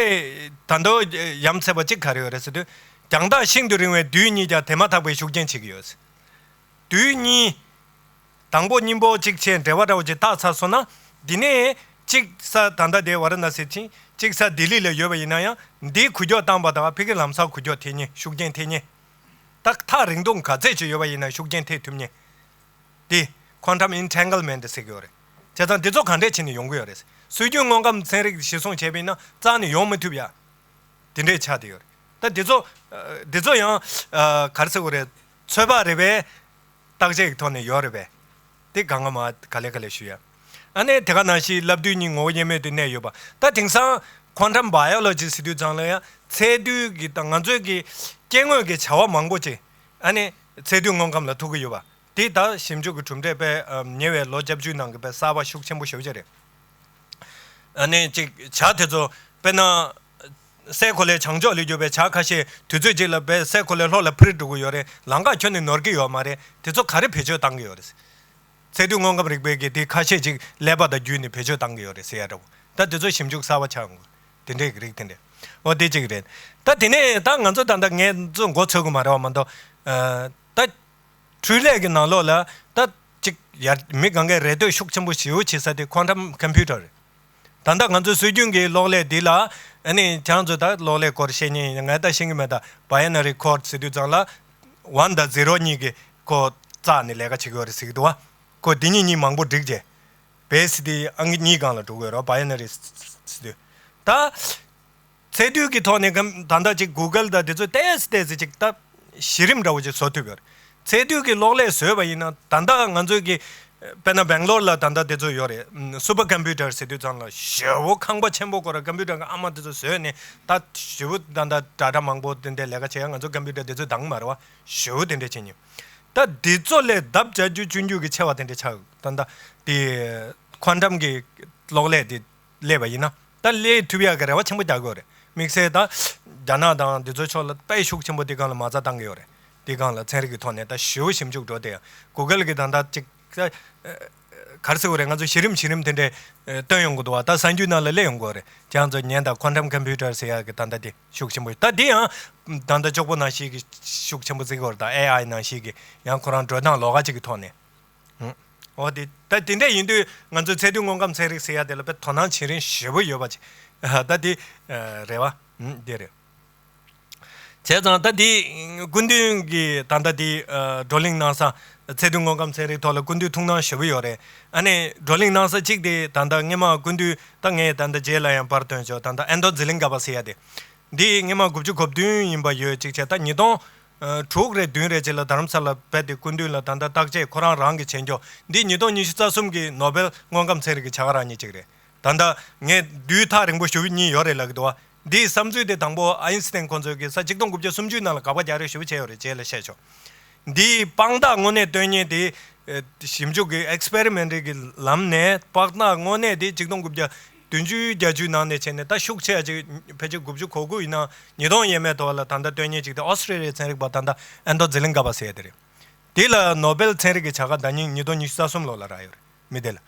ད་དུང་ཡ་མཚན་པ་གཅིག་ག་རེ་ཡོད་རེད་ཟེར་དུས། རྒྱང་ཐག་ཤིན་ཏུ་རིང་བའི་རྡུལ་གཉིས་ཀྱང་དེ་མ་ཐག་པའི་ཤུགས་རྐྱེན་བྱེད་ཀྱི་ཡོད། རྡུལ་གཉིས། དང་པོ་གཉིས་པོ་གཅིག་བྱས་འབྲེལ་བ་འདྲ་བོ་ཅིག་བཏགས་ཚར་སོང་ན། འདི་ནས་གཅིག་ས་ད་ལྟ་དེ་ཝ་ར་ཎ་སི་ཕྱིན། གཅིག་ས་ལྡི་ལི་ལ་ཡོད་པ་ཡིན་ན་ཡང་། འདིའི་འགུལ་སྐྱོད་བཏང་པ་དང་ཕ་གི་ལམ་སང་འགུལ་སྐྱོད་ཐེབས་མཁན། ཤུགས་རྐྱེན་ཐེབས་མཁན། ད་ཐག་རིང་ཐུང་ག་ཚད་ཅིག་ཡོད་པ་ཡིན་ན་ཤུགས་རྐྱེན་ཐེབས་ཐུབ་མཁན། དེ་quantum entanglement ཟེར་གྱི་ཡོད་རེད། བྱས་ཙང་འདི་ཚོ་ག་འདྲས་བྱས་ནས་ཡོང་གི་ཡོད་རེད། སྲོལ་རྒྱུན་དངོས་ཁམས་ཚན་རིག་གཞིར་བཟུང་བྱས་པ་ཡིན་ན་རྩ་ནས་ཡོང་མི་ཐུབ་ཡ། དེ་འདྲས་ཆགས་བསྡད་ཡོད་རེད། ད་འདི་ཚོ་ཨ་འདི་ཚོ་ཡང་ཨ་ག་རེ་ཟེར་དགོས་རེད། ཚོད་དཔག་རེད་པས། བརྟག་དཔྱད་ཀྱི་ཐོག་ནས་ཡོད་རེད་པས། དེ་གང་ག་མ་ག་ལེ་ག་ལེ་ཞུ་ཡ། ཨ་ནི་དེ་ག་ནང་བཞིན་ལབ་དུས་གཉིས་ངོ་བོ་དབྱེར་མེད་དུ་གནས་ཡོད་པ། ད་དེང་སང་quantum biology ཟེར་དུས་ཙང་ལ་ཡང་ཚད་རྡུལ་གྱི་དང་ང་ཚོའི་གི་སྐྱེ་དངོས་ཀྱི་བྱ་བ་མང་པོ་ཅིག་ཨ་ནི་ཚད་རྡུལ་དངོས་ཁམས་ལ་ཐུག་གི་ཡོད་པ། དེ་ད་ཞིབ་འཇུག་གི་གྲུབ་འབྲས་དཔེ་ཨ་ཉེ་བའི་ལོ་བརྒྱད་ཅུའི་ནང་གི་དཔེ་གསར་པ་ཤུགས་ཆེན་པོ་ཞེ་པོ་ཅིག་རེད། ཨ་ནི་ཅིག་བྱ་དེ་ཚོ་དཔེར་ན། སའི་གོ་ལའི་བྱང་ཕྱོགས་ལ་རྒྱུ་བའི་བྱ་ཁ་ཤས་དུས་ཚོད་གཅིག་ལ་བའི་སའི་གོ་ལའི་ལྷོ་ལ་འཕུར་འགྲོ་གི་ཡོད་རེད། ལམ་ཁ་ཁྱོན་ནས་ནོར་གྱི་ཡོད་མ་རེད། དེ་ཚོ་ག་རེ་བེད་སྤྱོད་བཏང་གི་ཡོད་རེད། ཚད་རྡུལ་དངོས་ཁམས་རིག་པའི་གི་དེ་ཁ་ཤས་ཅིག་ཀླད་པ་དང་བརྒྱུད་ནས་བེད་སྤྱོད་བཏང་གི་ཡོད་རེད་ཟེར་ཡ་འདྲ་བོ། ད་དེ་ཚོ་ཞིབ་འཇུག་གསར་པ་ཆགས་ཡོང་གི། དེ་འདྲའི་གི་རིགས་དེ་འདྲས། འོ་དེ་གཅིག་རེད། ད་དེ་ནས་ད་ང་ཚོ་ད་ལྟ་ངས་ཚོ་མགོ་ཚོད་གི་མ་རེད་བ་མ་གཏོགས། ཨ་ད། འཕྲུལ་ལས་ཀྱི་ནང་ལོགས་ལ་ད་ཅིག་ཡར་མི་གང་གའི་རེ་ལྟོས་ཤུགས་ཆེན་པོ་ཞེ་པོ་བྱེད་ས་དེ་quantum computer རེད། ད་ལྟ་ང་ཚོའི་སྲོལ་རྒྱུན་གྱི་གློག་ཀླད་འདི་ལ་ཨ་ནི་ཁྱེད་རང་ཚོས་ད་གློག་ཀླད་སྐོར་བཤད་མཁན་ཡིན་ན་ངས་ད་ཤེས་ཀྱི་མེད། ད་binary code ཟེར་དུས་ཙང་ལ་one དང་zero གཉིས་ཀྱི་ཁོ་བཙགས་ནས་ལས་ཀ་བྱེད་ཀྱི་ཡོད་རེད་ཟེར་གྱི་འདུག་བ། ཁོ་འདི་གཉིས་གཉིས་མང་པོ་བསྒྲིགས་རྗེས་base དེ་ཨང་ཀི་གཉིས་སྒང་ལ་འགྲོ་གི་ཡོད་རེད། binary ཟེར་དུས་ད། ཚད་རྡུལ་གྱི་ཐོག་ནས་གམ་ད་ལྟ་ཅིག་Google དང་དེ་ཚོས་ཏོག་ཙམ་ཏོག་ཙམ་ཅིག་ད་གཞི་རིམ་འདྲ་བོ་ཅིག་བཟོ་ཐུབ་ཡོད་རེད། ཚད་རྡུལ་གྱི་གློག་ཀླད་བཟོས་པ་ཡིན་ན་ད་ལྟ་ང་ཚོའི་གི་དཔེར་ན་Bangalore ལ་ད་ལྟ་དེ་ཚོ་ཡོད་རེད། super computer ཟེར་དུས་ཙང་ལ་ཞེ་པོ་ཁང་པ་ཆེན་པོ་སྐོར་ལ་computer གི་ཨ་མ་དེ་ཚོ་བཟོས་ནས་ད་ཞེ་པོ་ད་ལྟ་data མང་པོ་དེ་འདྲའི་ལས་ཀ་བྱེད་ཡ། ང་ཚོ་computer དེ་ཚོ་འདང་མ་རེད་བ། ཞེ་པོ་དེ་འདྲ་བྱེད་མྱོང་། ད་འདི་ཚོ་ལས་ལྡབ་བརྒྱ་ཅུ་བཅུ་འགྱུར་གྱི་ཆེ་བ་དེ་འདྲ་ཆགས་ད་ལྟ་དེ་quantum གི་གློག་ཀླད་དེ་སླེབས་པ་ཡིན་ན། ད་སླེབས་ཐུབ་ཡག་གི་རེ་བ་ཆེན་པོ་རྒྱག་གི་ཡོད་རེད། དམིགས་བསལ་ད་རྒྱ་ནག་དང་འདི་ཚོའི་ཕྱོགས་ལ་དཔེ་ཤུགས་ཆེན་པོ་འདི་སྒང་ལ་མ་རྩ་བཏང་གི་ཡོད་རེད། འདི་སྒང་ལ་ཚན་རིག་གི་ཐོག་ནས་ད་ཞེ་པོ་ཞིབ་འཇུག་འགྲོ་བསྡད་ཡ། Google གི་ད་ལྟ་ཅིག་ད་ག་རེ་ཟེར་དགོས་རེད། ང་ཚོ་གཞི་རིམ་གཞི་རིམ་དེ་འདྲས་བཏོན་ཡོང་གི་འདུག་བ། ད་གསར་འགྱུར་ནང་ལ་སླེབས་ཡོང་གི་ཡོད་རེད། ཁྱེད་རང་ཚོ་ཉན་དང་། quantum computer ཟེར་ཡག་གི་ད་ལྟ་དེ་ཤུགས་ཆེན་པོ་ད་འདི་ཡང་ད་ལྟ་ཅོག་པོ་ནང་བཞིན་གི་ཤུགས་ཆེན་པོ་བརྩི་གི་ཡོད་རེད། ད་ཨེ་ཨའི་ནང་བཞིན་གི་ཡང་ཁོ་རང་འགྲོ་སྟངས་ལོགས་ཀ་ཅིག་གི་ཐོག་ནས། ཨོ་དེ་ད་དེ་འདྲ་ཡིན་དུས་ང་ཚོའི་ཚད་རྡུལ་དངོས་ཁམས་ཚན་རིག་ཟེར་ཡ་དེ་ལ་དཔེ་དོ་སྣང་བྱེད་རིན་ཞེ་པོ་ཡོད་པ་ཅིག་ད་དེ་རེད་བ། དེ་རེད། བྱས་ཙང་ད་དེ་སྐུ་མདུན་གྱི་ད་ལྟ་དེ་བགྲོ་གླེང་གནང་ས། ཚད་རྡུལ་དངོས་ཁམས་ཚན་རིག་ཐོག་ལ་སྐུ་མདུན་ཐུགས་སྣང་ཞེ་པོ་ཡོད་རེད། ཨ་ནི་བགྲོ་གླེང་གནང་ས་གཅིག་དེ་ད་ལྟ་སྔས་མ་སྐུ་མདུན་ད་ངས་ད་ལྟ་རྗེས་ལ་ཡང་པར་བཏོན་ཆོག་ད་ལྟ་ཨེན་དོ་ཛི་ལིང་ག་པ་ཟེར་ཡ་དེ། འདི་སྔས་མ་དགུ་བཅུ་གོ་བདུན་ཡིན་པ་ཡོད་ཅིག་བྱས། ད་ཉིས་སྟོང་དྲུག་རེ་བདུན་རེ་ཅིག་ལ་རྡ་རམ་ས་ལ་རྦད་དེ་སྐུ་མདུན་ལ་ད་ལྟ་བརྟག་དཔྱད་ཁོ་རང་རང་གིས་བྱས་མགྱོགས། འདི་ཉིས་སྟོང་ཉི་ཤུ་རྩ་གསུམ་གྱི་ནོ་བེལ་དངོས་ཁམས་ཚན་རིག་གི་བྱ་དགའ་རག་མཁན་ཅིག་རེད། ད་ལྟ་ངས་དུས་ཐག་རིང་པོ་ཞེ་པོ་གཉིས་ཡོད་རེད་ལབ་ཀྱི་འདུག་བ། འདིའི་བསམ་ཚུལ་དེ་དང་པོ་ཨ་ཡིན་སི་ཐན་ཁོང་ཚོས་ཀྱི་ས་ཆིག་སྟོང་དགུ་བརྒྱ་སུམ་ཅུ་ནང་ལ་དགག་པ་རྒྱག་རེས་ཞེ་པོ་བྱས་ཡོད་རེད། རྗེས་ལ་བཤད་ཆོག་འདིའི་དཔང་རྟགས་དངོས་གནས་སྟོན་མཁན་དེ། ཨེ། ཞིབ་འཇུག་གི་ཨེག་སི་པེ་རི་མེན་ཊི་གི་ལམ་ནས་དཔང་རྟགས་དངོས་གནས་དེ་ཆིག་སྟོང་དགུ་བརྒྱ་བདུན་ཅུ་བརྒྱད་ཅུའི་ནང་ནས་བྱས་ནས་ད་ཤུགས་ཆེ་ཡ་ཅིག་ཕལ་ཆེར་དགུ་བཅུ་གོ་དགུ་ཡིན་ན་ཉིས་སྟོང་ཡས་མས་ཐོག་ལ་ད་ལྟ་སྟོན་མཁན་ཅིག་དེ་ཨོ་སི་ཀྲི་ལི་ཡའི་ཚན་རིག་པ་ད་ལྟ་ཨེན་དོ་ཛི་ལིང་ག་པ་ཟེར་ཡ་དེ་རེད། དེ་ལ་ནོ་བེལ་ཚན་རིག་གི་བྱ་དགའ་ཟླ་ཉིན་ཉིས་སྟོང་ཉི་ཤུ་རྩ་གསུམ་ལོ་ལ་རག་ཡོད་རེད། མི་དེ་ལ།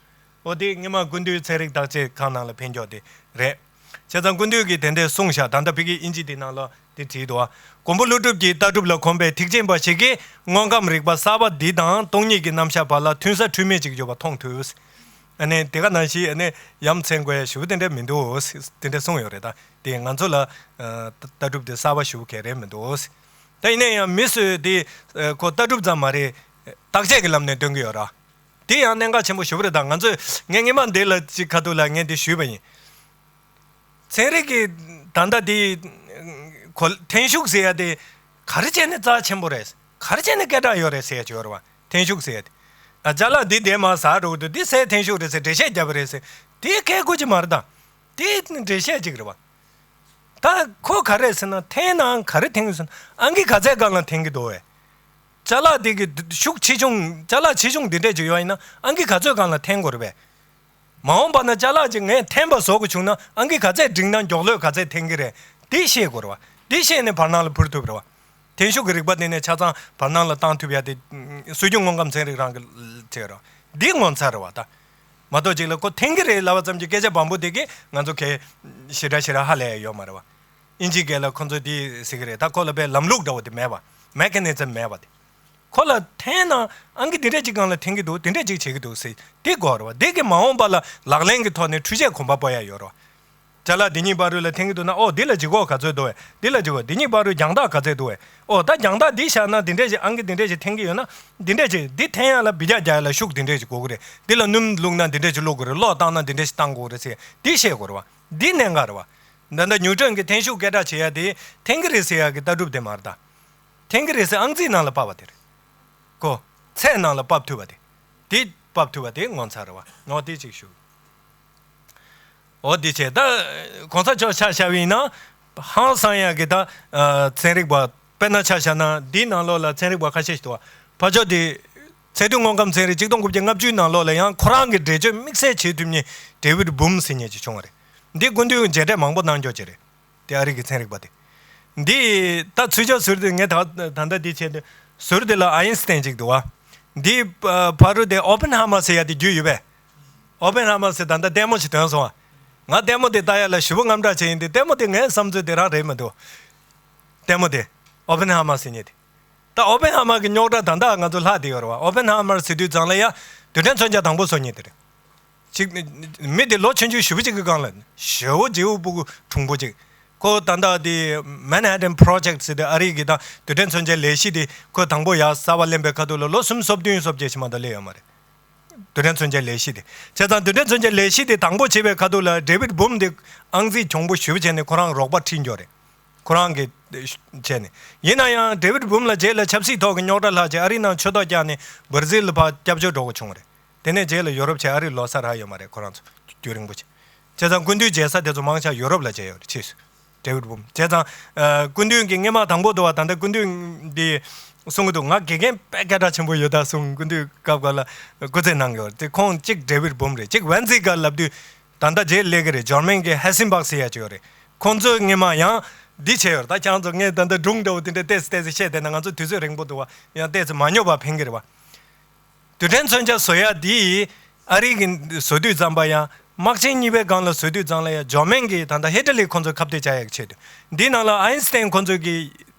ཨོ་དེ་སྔས་མ་སྐུ་མདུན་ཚན་རིག་བརྟག་དཔྱད་ཁང་ནང་ལ་ཕེབས་མགྱོགས་དེ་རེད། བྱས་ཙང་སྐུ་མདུན་གྱིས་དེ་འདྲས་གསུངས་ཤག་ད་ལྟ་ཕ་གིའི་ཨིན་ཇི་དེ་ནང་ལ་དེ་བྲིས་འདུག་བ། མགོན་པོ་ཀླུ་སྒྲུབ་ཀྱི་ལྟ་གྲུབ་ལ་གོམས་པའི་ཐེག་ཆེན་པ་ཞིག་གིས་དངོས་ཁམས་རིག་པ་གསར་པ་འདི་དང་སྟོང་ཉིད་ཀྱི་རྣམ་གཞག་བར་ལ་མཐུན་ས་འཁྲུལ་མེད་ཅིག་ཡོད་པ་མཐོང་ཐུབ། ཨ་ནི་དེ་ག་ནང་བཞིན་ཨ་ནི་ཡ་མཚན་དགོས་ཡ་ཞེ་པོ་དེ་འདྲས་མི་འདུག་དེ་འདྲས་གསུངས་ཡོད་རེད། ད་དེ་ང་ཚོ་ལ་ཨ་ལྟ་གྲུབ་དེ་གསར་པ་ཞེ་པོ་གང་རེད་མི་འདུག་ད་ཡིན་ན་ཡང་མི་སུས་དེ་ཨ་ཁོ་ལྟ་གྲུབ་ཙམ་མ་རེད། བརྟག་དཔྱད་ཀྱི་ལམ་ནས་སྟོན་གྱི་ཡོད་ར། དེ་ཡང་གནད་འགག་ཆེན་པོ་ཞེ་པོ་རེད། ད་ང་ཚོས་ངས་སྔས་མ་འདི་ལ་ཅིག་ཁ་ཐུག་ལ་ངས་འདི་ཞུས་པ་ཡིན། ཚན་རིག་གི་ད་ལྟ་འདི་གོ་འཐེན་ཤུགས་ཟེར་ཡ་དེ་ག་རེ་བྱས་ནས་རྩ་ཆེན་པོ་རེད། ག་རེ་བྱས་ནས་སྐད་གྲགས་ཡོད་རེད་ཟེར་ཡ་ཅིག་ཡོད་རེད་བ། འཐེན་ཤུགས་ཟེར་ཡ་དེ། ཨ་ཅ་ལག་འདི་འདེམས་མ་ཟ་འགྲོ་གི་འདུག་འདི་སའི་འཐེན་ཤུགས་རེད་ཟེར་འགྲེལ་བཤད་རྒྱབ་པ་རེད་ཟེར། དེ་སྐད་དགོས་ཀྱི་མ་རེད། ད་དེ་འགྲེལ་བཤད་ཅིག་རེད་བ། ད་ཁོ་ག་རེ་ཟེར་ན་འཐེན་ནའང་ག་རེ་འཐེན་ཡོད་ཟེར་ན་ཨང་ཀི་ག་ཚད་སྒང་ལ་འཐེན་གྱི་འདུག་བས། ཅ་ལག་དེ་གི་ཤུགས་ཆེ་ཆུང་ཅ་ལག་ཆེ་ཆུང་འདི་འདྲས་ཅིག་ཡོད་ཡིན་ན་ཨང་ཀི་ག་ཚོད་སྒང་ལ་འཐེན་དགོས་རེད་པས། མ་འོངས་པ་ན་ཅ་ལག་ཅིག་ངས་འཐེན་པ་བཟོ་དགོས་བྱུང་ན་ཨང་ཀི་ག་ཚད་འགྲིག་ན་མགྱོགས་ལོས་ག་ཚད་འཐེན་གྱི་རེད། འདི་ཤེས་དགོས་རེད་བ། འདི་ཤེས་ནས་བར་སྣང་ལ་འཕུར་ཐུབ་རེད་བ། འཐེན་ཤུགས་ཀྱི་རིག་པ་འདི་ནས་ཆ་ཚང་བར་སྣང་ལ་བཏང་ཐུབ་ཡ་དེ་སྲོལ་རྒྱུན་དངོས་ཁམས་ཚན་རིག་རང་གི་བྱས་རེད་བ། འདི་ངོ་མཚར་རེད་བ་ད། མ་གཏོགས་ཅིག་ལ་ཁོ་འཐེན་གྱི་རེད་ལབ་པ་ཙམ་གྱི་སྐད་ཆ་བམ་པོ་དེ་གིས་ང་ཚོ་གས་ཞེ་དྲག་ཞེ་དྲག་ཧ་ལས་ཡ་ཡོད་མ་རེད་བ། ཨིན་ཇི་སྐད་ལ་ཁོ་ཚོས་འདི་ཟེར་གྱི་རེད། ད་ཁོ་ལ་དཔེ་ལམ་ལུགས་འདྲ་བོ་དེ་མེད་པ། མེ་ཁ་ནི་ཛམ་མེད་པ་དེ། ཁོ་ལ་འཐེན་ན་ཨང་ཀི་འདི་འདྲས་ཅིག་སྒང་ལ་འཐེན་གྱི་འདུག་འདི་འདྲས་ཅིག་བྱེད་ཀྱི་འདུག་ཟེར་འདི་དགོས་རེད་བ། འདི་གི་མ་འོངས་པ་ལ་ལག་ལེན་གྱི་ཐོག་ནས་འཕྲུལ་ཆས་གོམ་པ་སྤོ་ཡ་ཡོད་རེད་བ། ཅ་ལག་འདི་གཉིས་བར་རུ་ལ་འཐེན་གྱི་འདུག་ན་ཨོ་འདི་ལ་ལྗིད་ཁོག་ག་ཚོད་འདུག་བས། འདི་ལ་ལྗིད་ཁོག་འདི་གཉིས་བར་རུ་རྒྱང་ཐག་ག་ཚོད་འདུག་བས། ཨོ་ད་རྒྱང་ཐག་འདི་བཞག་ན་འདི་འདྲས་ཅིག་ཨང་ཀི་འདི་འདྲས་ཅིག་འཐེན་གྱི་ཡོད་ན་འདི་འདྲས་ཅིག་འདི་འཐེན་ཡ་ལ་འབུད་རྒྱག་རྒྱག་ཡ་ལ་ཤུགས་འདི་འདྲས་ཅིག་དགོས་ཀྱི་རེད། འདི་ལ་སྣུམ་བླུགས་ན་འདི་འདྲས་ཅིག་བླུགས་དགོས་རེད། གློག་བཏང་ན་འདི་འདྲས་ཅིག་བཏང་དགོས་རེད་ཟེར་འདི་ཤེས་དགོས་རེད་བ། འདི་གནད་འགག་རེད་བ། ད་ལྟ་ཉིའུ་ཊོན་གྱི་འཐེན་ཤུགས་སྐད་གྲགས་ཆེ་ཡ་དེ་འཐེན་གྱི་རེད་ཟེར་ཡ་གི་ལྟ་གྲུབ་དེ་མ་རེད་ད། འཐེན་གྱི་རེད་ཟེར་ཨང་རྩིས་ནང་ལ་ཕབ་པ་དེ་རེད། ཀོ། ཚད་ནང་ལ་ཕབ་ཐུབ་པ་དེ། དེ་ཕབ་ཐུབ་པ་དེ་ངོ་མཚར་རེད་བ། ངོ་དེ་གཅིག་ཞུ། འོ་དེ་བྱས་ད། གོང་ས་མཆོག་ཆ་བཞག་པ་ཡིན་ན། ཧང་སང་ཡ་གི་ད། ཚན་རིག་པ། དཔེར་ན་ཆ་བཞག་ན་འདིའི་ནང་ལོགས་ལ་ཚན་རིག་པ་ཁ་ཤས་ཤིག་འདུག་བ། ཕར་ཕྱོགས་དེ། ཚད་རྡུལ་དངོས་ཁམས་ཚན་རིག་ཆིག་སྟོང་དགུ་བརྒྱ་ལྔ་བཅུའི་ནང་ལོགས་ལ་ཡང་ཁོ་རང་གི་འགྲེལ་བརྗོད་དམིགས་བསལ་བྱེད་ཐུབ་མཁན་ཌེ་ཝིད་བུམ་ཟེར་མཁན་ཅིག་བྱུང་བ་རེད། འདི་སྐུ་མདུན་མཇལ་འཕྲད་མང་པོ་གནང་ཀྱོག་ཅིག་རེད། དེ་ཨ་རི་གི་ཚན་རིག་པ་དེ། འདི་ད་ཚུར་ཕྱོགས་ཟུར་དེ་ངས་ད་ད་ལྟ་འདི་བྱས་ཏེ་ཟུར་དེ་ལ་ཨའིན་སི་ཏན་ཅིག་འདུག་བ། འདི་ཕ་རུ་དེ་ཨོ་པན་ཧ་མ་ཟེར་ཡ་དེ་རྒྱུས་ཡོད་པས། ཨོ་པན་ཧ་མ་ཟེར་ད་ལྟ་ལྟད་མོ་ཞིག་ཐོན་སོང་བ། ང་ལྟད་མོ་དེ་ལྟ་ཡ་ལ་ཞེ་པོ་དངངས་སྐྲག་བྱས་ཡིན་ཏེ་ལྟད་མོ་དེ་ངའི་བསམ་ཚུལ་དེ་རང་རེད་མི་འདུག་ལྟད་མོ་དེ། ཨོ་པན་ཧ་མ་ཟེར་མཁན་དེ། ད་ཨོ་པན་ཧ་མ་གི་རྙོག་དྲ་ད་ལྟ་ང་ཚོ་ལྷག་བསྡད་ཡོད་རེད་བ། ཨོ་པན་ཧ་མ་ཟེར་དུས་ཙང་ལ་ཡ། རྡུལ་ཕྲན་མཚོན་ཆ་དང་པོ་བཟོ་མཁན་དེ་རེད། ཅིག་མི་དེ་ལོ་ཆུང་ཆུང་ཞེ་པོ་ཅིག་གི་སྒང་ལ་ཞེ་པོ་རྗེ་བོ་སྤུ་གུ་གྲུང་པོ་ཅིག་ཁོ་ད་ལྟ་དེ་Manhattan Project ཟེར་དེ་ཨ་རི་གི་ད་རྡུལ་ཕྲན་མཚོན་ཆའི་ལས་གཞི་དེ་ཁོ་དང་པོ་ཡར་གསར་པ་ལེན་པའི་ཁ་ཐུག་ལ་ལོ་སུམ་ཅུ་སོ་བདུན་སོ་བརྒྱད་ཕྱི་མ་ད་སླེབས་ཡོད་མ་རེད། རྡུལ་ཕྲན་མཚོན་ཆའི་ལས་གཞི་དེ། བྱས་ཙང་རྡུལ་ཕྲན་མཚོན་ཆའི་ལས་གཞི་དེ་དང་པོ་བྱེད་པའི་ཁ་ཐུག་ལ་ཌེ་ཝིད་བུམ་དེ་ཨང་རྩིས་གྱོང་པོ་ཞེ་པོ་བྱས་ནས་ཁོ་རང་རོགས་པ་ཁྲིད་འགྱོ་རེད། ཁོ་རང་གི་བྱས་ནས། ཡིན་ན་ཡང་ཌེ་ཝིད་བུམ་ལ་རྗེས་ལ་ཆབ་སྲིད་ཐོག་གི་རྙོག་དྲ་ལྷག་རྗེས་ཨ་རི་ནང་ཆོས་ཐོག་བཀྱགས་ནས་བར་ཛིལ་ལ་ཕར་སྐྱབས་བཅོལ་འགྲོ་དགོས་བྱུང་བ་རེད། དེ་ནས་རྗེས་ལ་ཡོ་རོབ་བྱས་ཨ་རི་ལོ་གསར་རག་ཡོད་མ་རེད་ཁོ་རང་ཚོ་རྒྱུན་རིང་པོ་བྱས། བྱས་ཙང་སྐུ་མདུན་མཇལ་ས་དེ་ཚོ་མང་ཆེ་ཡོ་རོབ་ལ་མཇལ་ཡོད་རེད་ཕྱིས་སུ། ཌེ་ཝིད་བུམ། བྱས་ཙང་། ཨ། སྐུ་མདུན་གྱི་སྔས་མ་དང་པོ་དུ་བ་ད་ལྟ་སྐུ་མདུན་འདི་གསུང་གི་འདུག་ང་དགེ་རྒན་དཔེ་སྐད་གྲགས་ཆེན་པོ་ཡོད་ད་གསུང་སྐུ་མདུན་སྐབས་སྐབས་ལ་སྐུ་རྩེད་གནང་གི་ཡོད་རེད་དེ་ཁོང་གཅིག་ཌེ་ཝིད་བུམ་རེད་གཅིག་ཝན་ཛི་གར་ལབ་དུས། ད་ལྟ་རྗེས་སླེབས་ཀྱི་རེད། འཇར་མན་གྱི་ཧེ་སིན་སྦག་ཟེར་ཡ་ཅིག་ཡོད་རེད། ཁོང་ཚོའི་སྔས་མ་ཡང་འདི་བྱས་ཡོད་རེད། ད་ཁྱང་ཚོ་ངས་ད་ལྟ་སྒྲུང་འདྲ་བོ་དེ་འདྲ་ཏོག་ཙམ་ཏོག་ཙམ་བཤད་བསྡད་ན་ང་ཚོ་དུས་ཚོད་རིང་པོ་འདུག་བ་ཡང་ཏོག་ཙམ་མ་ཉོབ་པ་ཕན་གྱི་རེད་བ། རྡུལ་ཕྲན་མཚོན་ཆ་བཟོ་ཡ་འདི་ཨ་རི་གི་བཟོ་དུས་ཙམ་པ་ཡང་དམག་ཆེན་གཉིས་པའི་སྒང་ལ་བཟོ་དུས་ཙང་ལ་ཡང་འཇར་མན་གྱི་ད་ལྟ་ཧི་ཊ་ལི་ཁོང་ཚོ་ཁ་གཏད་བཅག་ཡག་ཆེད་དུ་འདི་ནང་ལ་ཨའིན་སི་ཏན་ཁོང་ཚོ་གི་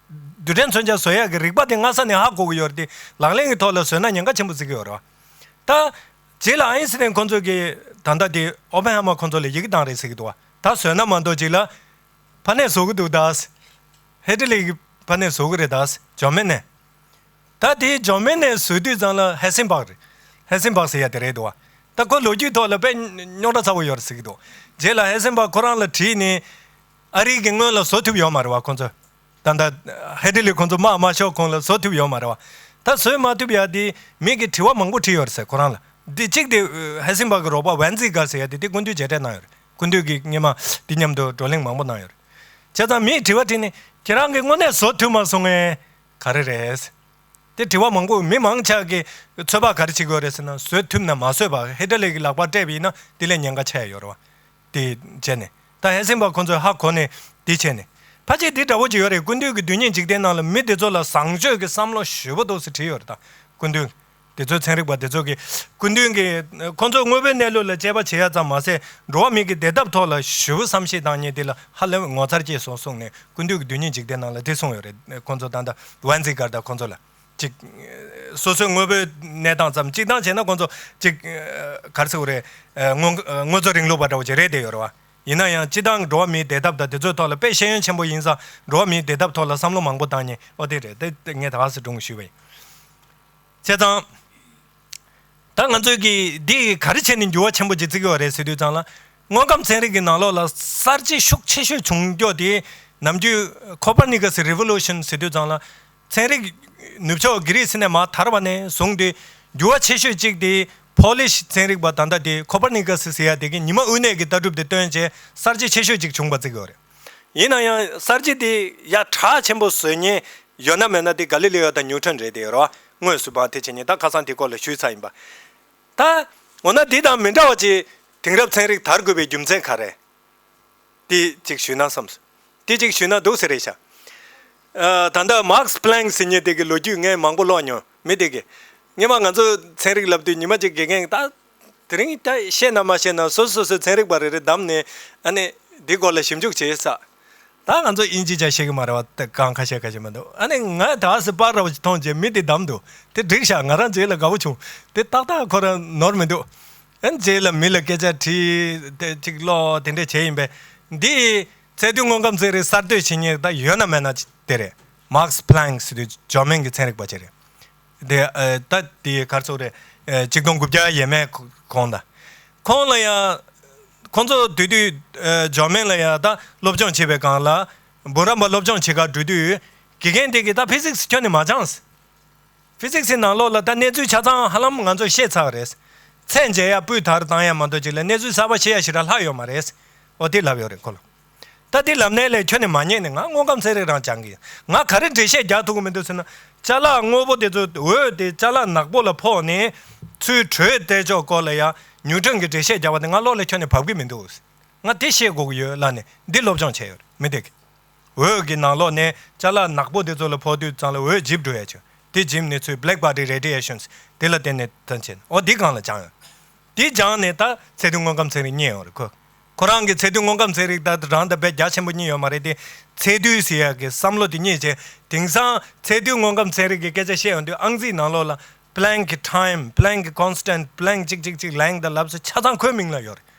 རྡུལ་ཕྲན་མཚོན་ཆ་བཟོ་ཡག་གི་རིག་པ་དེ་སྔ་ས་ནས་ཧ་གོ་གི་ཡོད་རེད་དེ་ལག་ལེན་གྱི་ཐོག་ལ་བཟོས་ན་ཉེན་ཁ་ཆེན་པོ་བརྩི་གི་ཡོད་རེད་བ། ད། རྗེས་ལ་ཨའིན་སི་ཏན་ཁོང་ཚོ་གིས་ད་ལྟ་དེ་ཨོ་པན་ཧ་མ་ཁོང་ཚོ་ལ་ཡི་གེ་བཏང་རེད་ཟེར་གྱི་འདུག་བ། ད་བཟོས་ན་མ་གཏོགས་ཅིག་ལ། ཕ་ནས་བཟོ་གི་འདུག་ད། ཧི་ཊ་ལི་གི་ཕ་ནས་བཟོ་གི་རེད་ད། འཇར་མན་ནས། ད་དེ་འཇར་མན་ནས་བཟོས་དུས་ཙང་ལ་ཧེ་སིན་སྦག་རེད། ཧེ་སིན་སྦག་ཟེར་ཡ་དེ་རེད་འདུག་བ། ད་ཁོ་ལོ་རྒྱུས་ཐོག་ལ་དཔེ་རྙོག་དྲ་ཚ་བོ་ཡོད་རེད་ཟེར་གྱི་འདུག་རྗེས་ལ་ཧེ་སིན་སྦག་ཁོ་རང་ལ་དྲིས་ནས། ཨ་རི་གི་སྔོན་ལ་བཟོ་ཐུབ་ཡོད་མ་རེད་བ་ཁོང་ཚོ། ད་ལྟ་ཧེ་ཊ་ལི་ཁོང་ཚོ་དམག་མ་ཤོར་གོང་ལ་བཟོ་ཐུབ་ཡོད་མ་རེད་བ། ད་བཟོས་མ་ཐུབ་ཡ་དེ་མི་གི་དྲི་བ་མང་པོ་དྲིས་ཡོད་རེད་ཟེར་ཁོ་རང་ལ། འདི་གཅིག་དེ་ཧེ་སིན་སྦག་གི་རོགས་པ་ཝན་ཛི་གར་ཟེར་ཡ་དེ་དེ་སྐུ་མདུན་མཇལ་འཕྲད་གནང་ཡོད་རེད། སྐུ་མདུན་གྱིས་སྔས་མ་འདི་མཉམ་དུ་བགྲོ་གླེང་མང་པོ་གནང་ཡོད་རེད། བྱས་ཙང་མིས་དྲི་བ་དྲིས་ནས་ཁྱེད་རང་གིས་དངོས་གནས་བཟོ་ཐུབ་མ་སོང་ངས་ག་རེ་རེད། དེ་དྲི་བ་མང་པོ་མི་མང་ཆེ་གིས་ཚོད་དཔག་ག་རེ་བྱེད་དགོས་རེད་ཟེར་ན་བཟོ་ཐུབ་ན་མ་བཟོས་པ་ཧེ་ཊ་ལི་གི་ལག་པར་སྤྲད་པ་ཡིན་ན་དེ་ལས་ཉེན་ཁ་ཆེ་ཡ་ཡོད་རེད་བ། དེ་བྱས་ནས་ད་ཧེ་སིན་སྦག་ཁོང་ཚོས་ཧ་གོ་ནས་དེ་བྱས་ནས་ཕལ་ཆེར་འདི་འདྲ་བོ་ཅིག་ཡོད་རེད། སྐུ་མདུན་གྱི་རྡུལ་སྙེད་འཇིག་རྟེན་ནང་ལ་མི་དེ་ཚོ་ལ་བཟང་སྤྱོད་ཀྱི་བསམ་བློ་ཞེ་པོ་འདུག་ཟེར་བྲིས་ཡོད་རེད་ད། སྐུ་མདུན་དེ་ཚོའི་ཚན་རིག་པ་དེ་ཚོ་གིས་སྐུ་མདུན་གྱིས་ཁོང་ཚོ་དངོས་པོའི་གནས་ལུགས་ལ་དཔྱད་པ་བྱེད་ཡ་ཙམ་མ་ཟད་འགྲོ་བ་མི་གི་བདེ་ཐབས་ཐོག་ལ་ཞེ་པོ་བསམ་ཤེས་བཏང་མཁན་དེ་ལ་ཧ་ལས་ངོ་མཚར་སྐྱེས་སོང་གསུངས་ནས་སྐུ་མདུན་གྱི་རྡུལ་སྙེད་འཇིག་རྟེན་ནང་ལ་དེ་གསུངས་ཡོད་རེད། ཁོང་ཚོ་ད་ལྟ་ཝན་ཛི་གར་དང་ཁོང་ཚོ་ལ། ཅིག་སོ་སོའི་དངོས་པོའི་གནས་སྟངས་ཙམ་གཅིག་བཏང་བྱས་ན་ཁོང་ཚོ་ཅིག་ག་རེ་ཟེར་དགོས་རེད། དངོས་དངོས་གཙོ་རིང་ལུགས་པ་འདྲ་བོ་ཅིག་རེད་བསྡད་ཡོད་རེད་བ། ཡིན་ན་ཡང་སྤྱི་བཏང་འགྲོ་བ་མིའི་བདེ་ཐབས་དང་དེ་ཚོའི་ཐོག་ལ་དཔེ་ཤེས་ཡོན་ཆེན་པོ་ཡིན་ཙང་འགྲོ་བ་མིའི་བདེ་ཐབས་ཐོག་ལ་བསམ་བློ་མང་པོ་བཏང་མཁན་ཨོ་དེ་རེད་དེ་ངས་ད་ག་སེ་སྒྲུང་ཞུས་པ་ཡིན། བྱས་ཙང་། ད་ང་ཚོས་ཀྱིས་འདི་ག་རེ་བྱས་ནས་འགྱུར་བ་ཆེན་པོ་ཅིག་བརྩི་གི་ཡོད་རེད་ཟེར་དུས་ཙང་ལ། དངོས་ཁམས་ཚན་རིག་གི་ནང་ལོགས་ལ་གསར་བརྗེ་ཤུགས་ཆེ་ཤོས་བྱུང་རྒྱུ་དེ་ནམ་རྒྱུན་Copernicus Revolution ཟེར་དུས་ཙང་ལ། ཚན་རིག་ནུབ་ཕྱོགས་གྷི་རི་སི་ནས་མར་དར་བ་ནས་བཟུང་སྟེ་འགྱུར་བ་ཆེ་ཤོས་གཅིག་དེ་ཕོ་ལིཤ་ཚན་རིག་པ་ད་ལྟ་དེ་Copernicus ཟེར་ཡ་དེ་གི་ཉི་མ་དབུས་གནས་ཀྱི་ལྟ་གྲུབ་དེ་བཏོན་བྱས་གསར་བརྗེ་ཆེ་ཤོས་གཅིག་བྱུང་བ་བརྩི་གི་ཡོད་རེད། ཡིན་ན་ཡང་གསར་བརྗེ་དེ་ཡ་གྲགས་ཆེན་པོ་བཟོ་མཁན་ཡོད་ན་མེད་ན་དེ་ག་ལི་ལི་ཡོ་དང་ནིའུ་ཊོན་རེད་དེ་རོ། དངོས་སུ་བང་དེ་བྱེད་མཁན་ད་ཁ་སང་དེ་སྐོར་ལ་ཞུས་ཚར་ཡིན་པ། ད་འོ་ན་འདི་དང་མི་འདྲ་བ་ཅིག་དེང་རབས་ཚན་རིག་དར་དགོས་པའི་རྒྱུ་མཚན་ག་རེ། དེ་ཅིག་ཞུས་ན་བསམས། དེ་ཅིག་ཞུས་ན་འདུག་ཟེར་རེད་ཤག་ཨ། ད་ལྟ་མཱགས་པི་ལེང་ཟེར་མཁན་དེ་གི་ལོ་རྒྱུས་ངས་མང་པོ་ཀློག་མྱོང་མི་དེ་གི། སྔོན་མ་ང་ཚོ་ཚན་རིག་བསླབ་དུས་ཉི་མ་གཅིག་དགེ་རྒན་ད། དེ་རིང་ད་ཤེས་ན་མ་ཤེས་ན་སོ་སོ་སོའི་ཚན་རིག་པ་རེ་རེ་བདམས་ནས་ཨ་ནི་འདི་སྐོར་ལ་ཞིབ་འཇུག་བྱེད་ས། ད་ང་ཚོ་དབྱིན་ཇི་ཅག་ཤེས་ཀྱི་མ་རེད་བ། ད་གང་ཁ་ཤས་ཁ་ཤས་མ་འདུག་ཨ་ནི་ང་ད་སི་པར་ར་བ་ཅིག་མཐོང་རྗེས་མི་དེ་བདམས་འདུག་དེ་འགྲིག་ཤག་ང་རང་རྗེས་ལ་དགའ་བོ་བྱུང་། དེ་ཏག་ཏག་ཁོ་རང་ནོར་མི་འདུག་ཨ་ནི་རྗེས་ལ་མི་ལ་སྐད་ཆ་དྲིས་དེ་གཅིག་ཀློག་དེ་འདྲས་བྱས་ཡིན་པས། འདི་ཚད་རྡུལ་དངོས་ཁམས་ཚན་རིག་གསར་གཏོད་བྱེད་མཁན་ད་ཡོད་ན་མེད་ན་དེ་རེད། མཱགས་པི་ལེང་ཟེར་དུས་ཇར་མན་གྱི་ཚན་རིག་པ་ཅིག་རེད། དེ་ཨ། ད་དེ་ག་རེ་ཟེར་དགོས་རེད། ཨ། ཆིག་སྟོང་དགུ་བརྒྱ་ཡས་མས་གོང་ད། ཁོང་ལ་ཡང་། ཁོང་ཚོ་དེ་དུས་ཨ། ཇར་མན་ལ་ཡང་ད་སློབ་སྦྱོང་བྱེད་པའི་སྒང་ལ། འབུམ་རམས་པ་སློབ་སྦྱོང་བྱེད་གར་འགྲོ་དུས། དགེ་རྒན་དེ་གིས་ད་ཕི་སིག་སི་ཁྱོན་ནས་མ་སྦྱངས། ཕི་སིག་སི་ནང་ལོགས་ལ་ད་གནས་ཚུལ་ཆ་ཚང་ཧ་ལམ་ང་ཚོས་ཤེས་ཚར་བ་རེད། ཚད་འཇལ་ཡ་སྤུས་དག་བཏང་ཡ་མ་གཏོགས་ཅིག་ལ་གནས་ཚུལ་གསར་པ་ཤེས་ཡ་ཞེ་དྲག་ལྷག་ཡོད་མ་རེད། འོ་དེ་ལབ་ཡོད་རེད་ཁོ་ལ། ད་དེ་ལབ་ནའི་ལས་ཁྱོན་ནས་མ་ཉན་ནས་ང་དངོས་ཁམས་ཚན་རིག་རང་སྦྱང་གི་ཡིན། ང་ག་རེ་འགྲེལ་བཤད་རྒྱག་ཐུབ་ཀྱི་མི་འདུག་ཟེར་ན། ཅ་ལག་སྔོ་པོ་དེ་ཚོ་འོད་དེ་ཅ་ལག་ནག་པོ་ལ་ཕོག་ནས་ཚུར་དྲོད་སྟེར་ཕྱོགས་སྐོར་ལ་ཡང་ནིའུ་ཊོན་གྱི་འགྲེལ་བཤད་རྒྱག་པ་དེ་ང་བློ་ལ་ཁྱོན་ནས་བབས་ཀྱི་མི་འདུག་ང་དེ་ཤེས་དགོས་ཀྱི་ཡོད་ལབ་ནས་འདི་སློབ་སྦྱོང་བྱས་ཡོད་རེད་མི་དེ་གིས། འོད་ཀྱི་ནང་ལོགས་ནས་ཅ་ལག་ནག་པོ་དེ་ཚོ་ལ་ཕོག་དུས་ཙང་ལ་འོད་འཇིབ་འགྲོ་ཡ་བྱུང་། དེ་འཇིབ་ནས་ཚུར་black body radiations དེ་ལ་བརྟེན་ནས་ཐོན་ཕྱིན། འོ་འདི་སྒང་ལ་སྦྱངས་ཡོད། དེ་སྦྱངས་ནས་ད་ཚད་རྡུལ་དངོས་ཁམས་ཚན་རིག་རྙེད་ཡོང་རེད་ཁོ། ཁོ་རང་གི་ཚད་རྡུལ་དངོས་ཁམས་ཚན་རིག་ད་རང་ད་དཔེ་རྒྱ་ཆེན་པོ་རྙེད་ཡོད་མ་རེད་དེ། ཚད་རྡུལ་ཟེར་ཡ་གི་བསམ་བློ་དེ་རྙེད་རྗེས་དེང་སང་ཚད་རྡུལ་དངོས་ཁམས་ཚན་རིག་གི་སྐད་ཆ་བཤད་ཡོང་དུས་ཨང་རྩིས་ནང་ལོགས་ལ་Planck time Planck constant Planck གཅིག་གཅིག་གཅིག་length ད་ལབ་ཚོ་ཆ་ཚང་ཁོའི་མིང་ལ་ཡོད་རེད།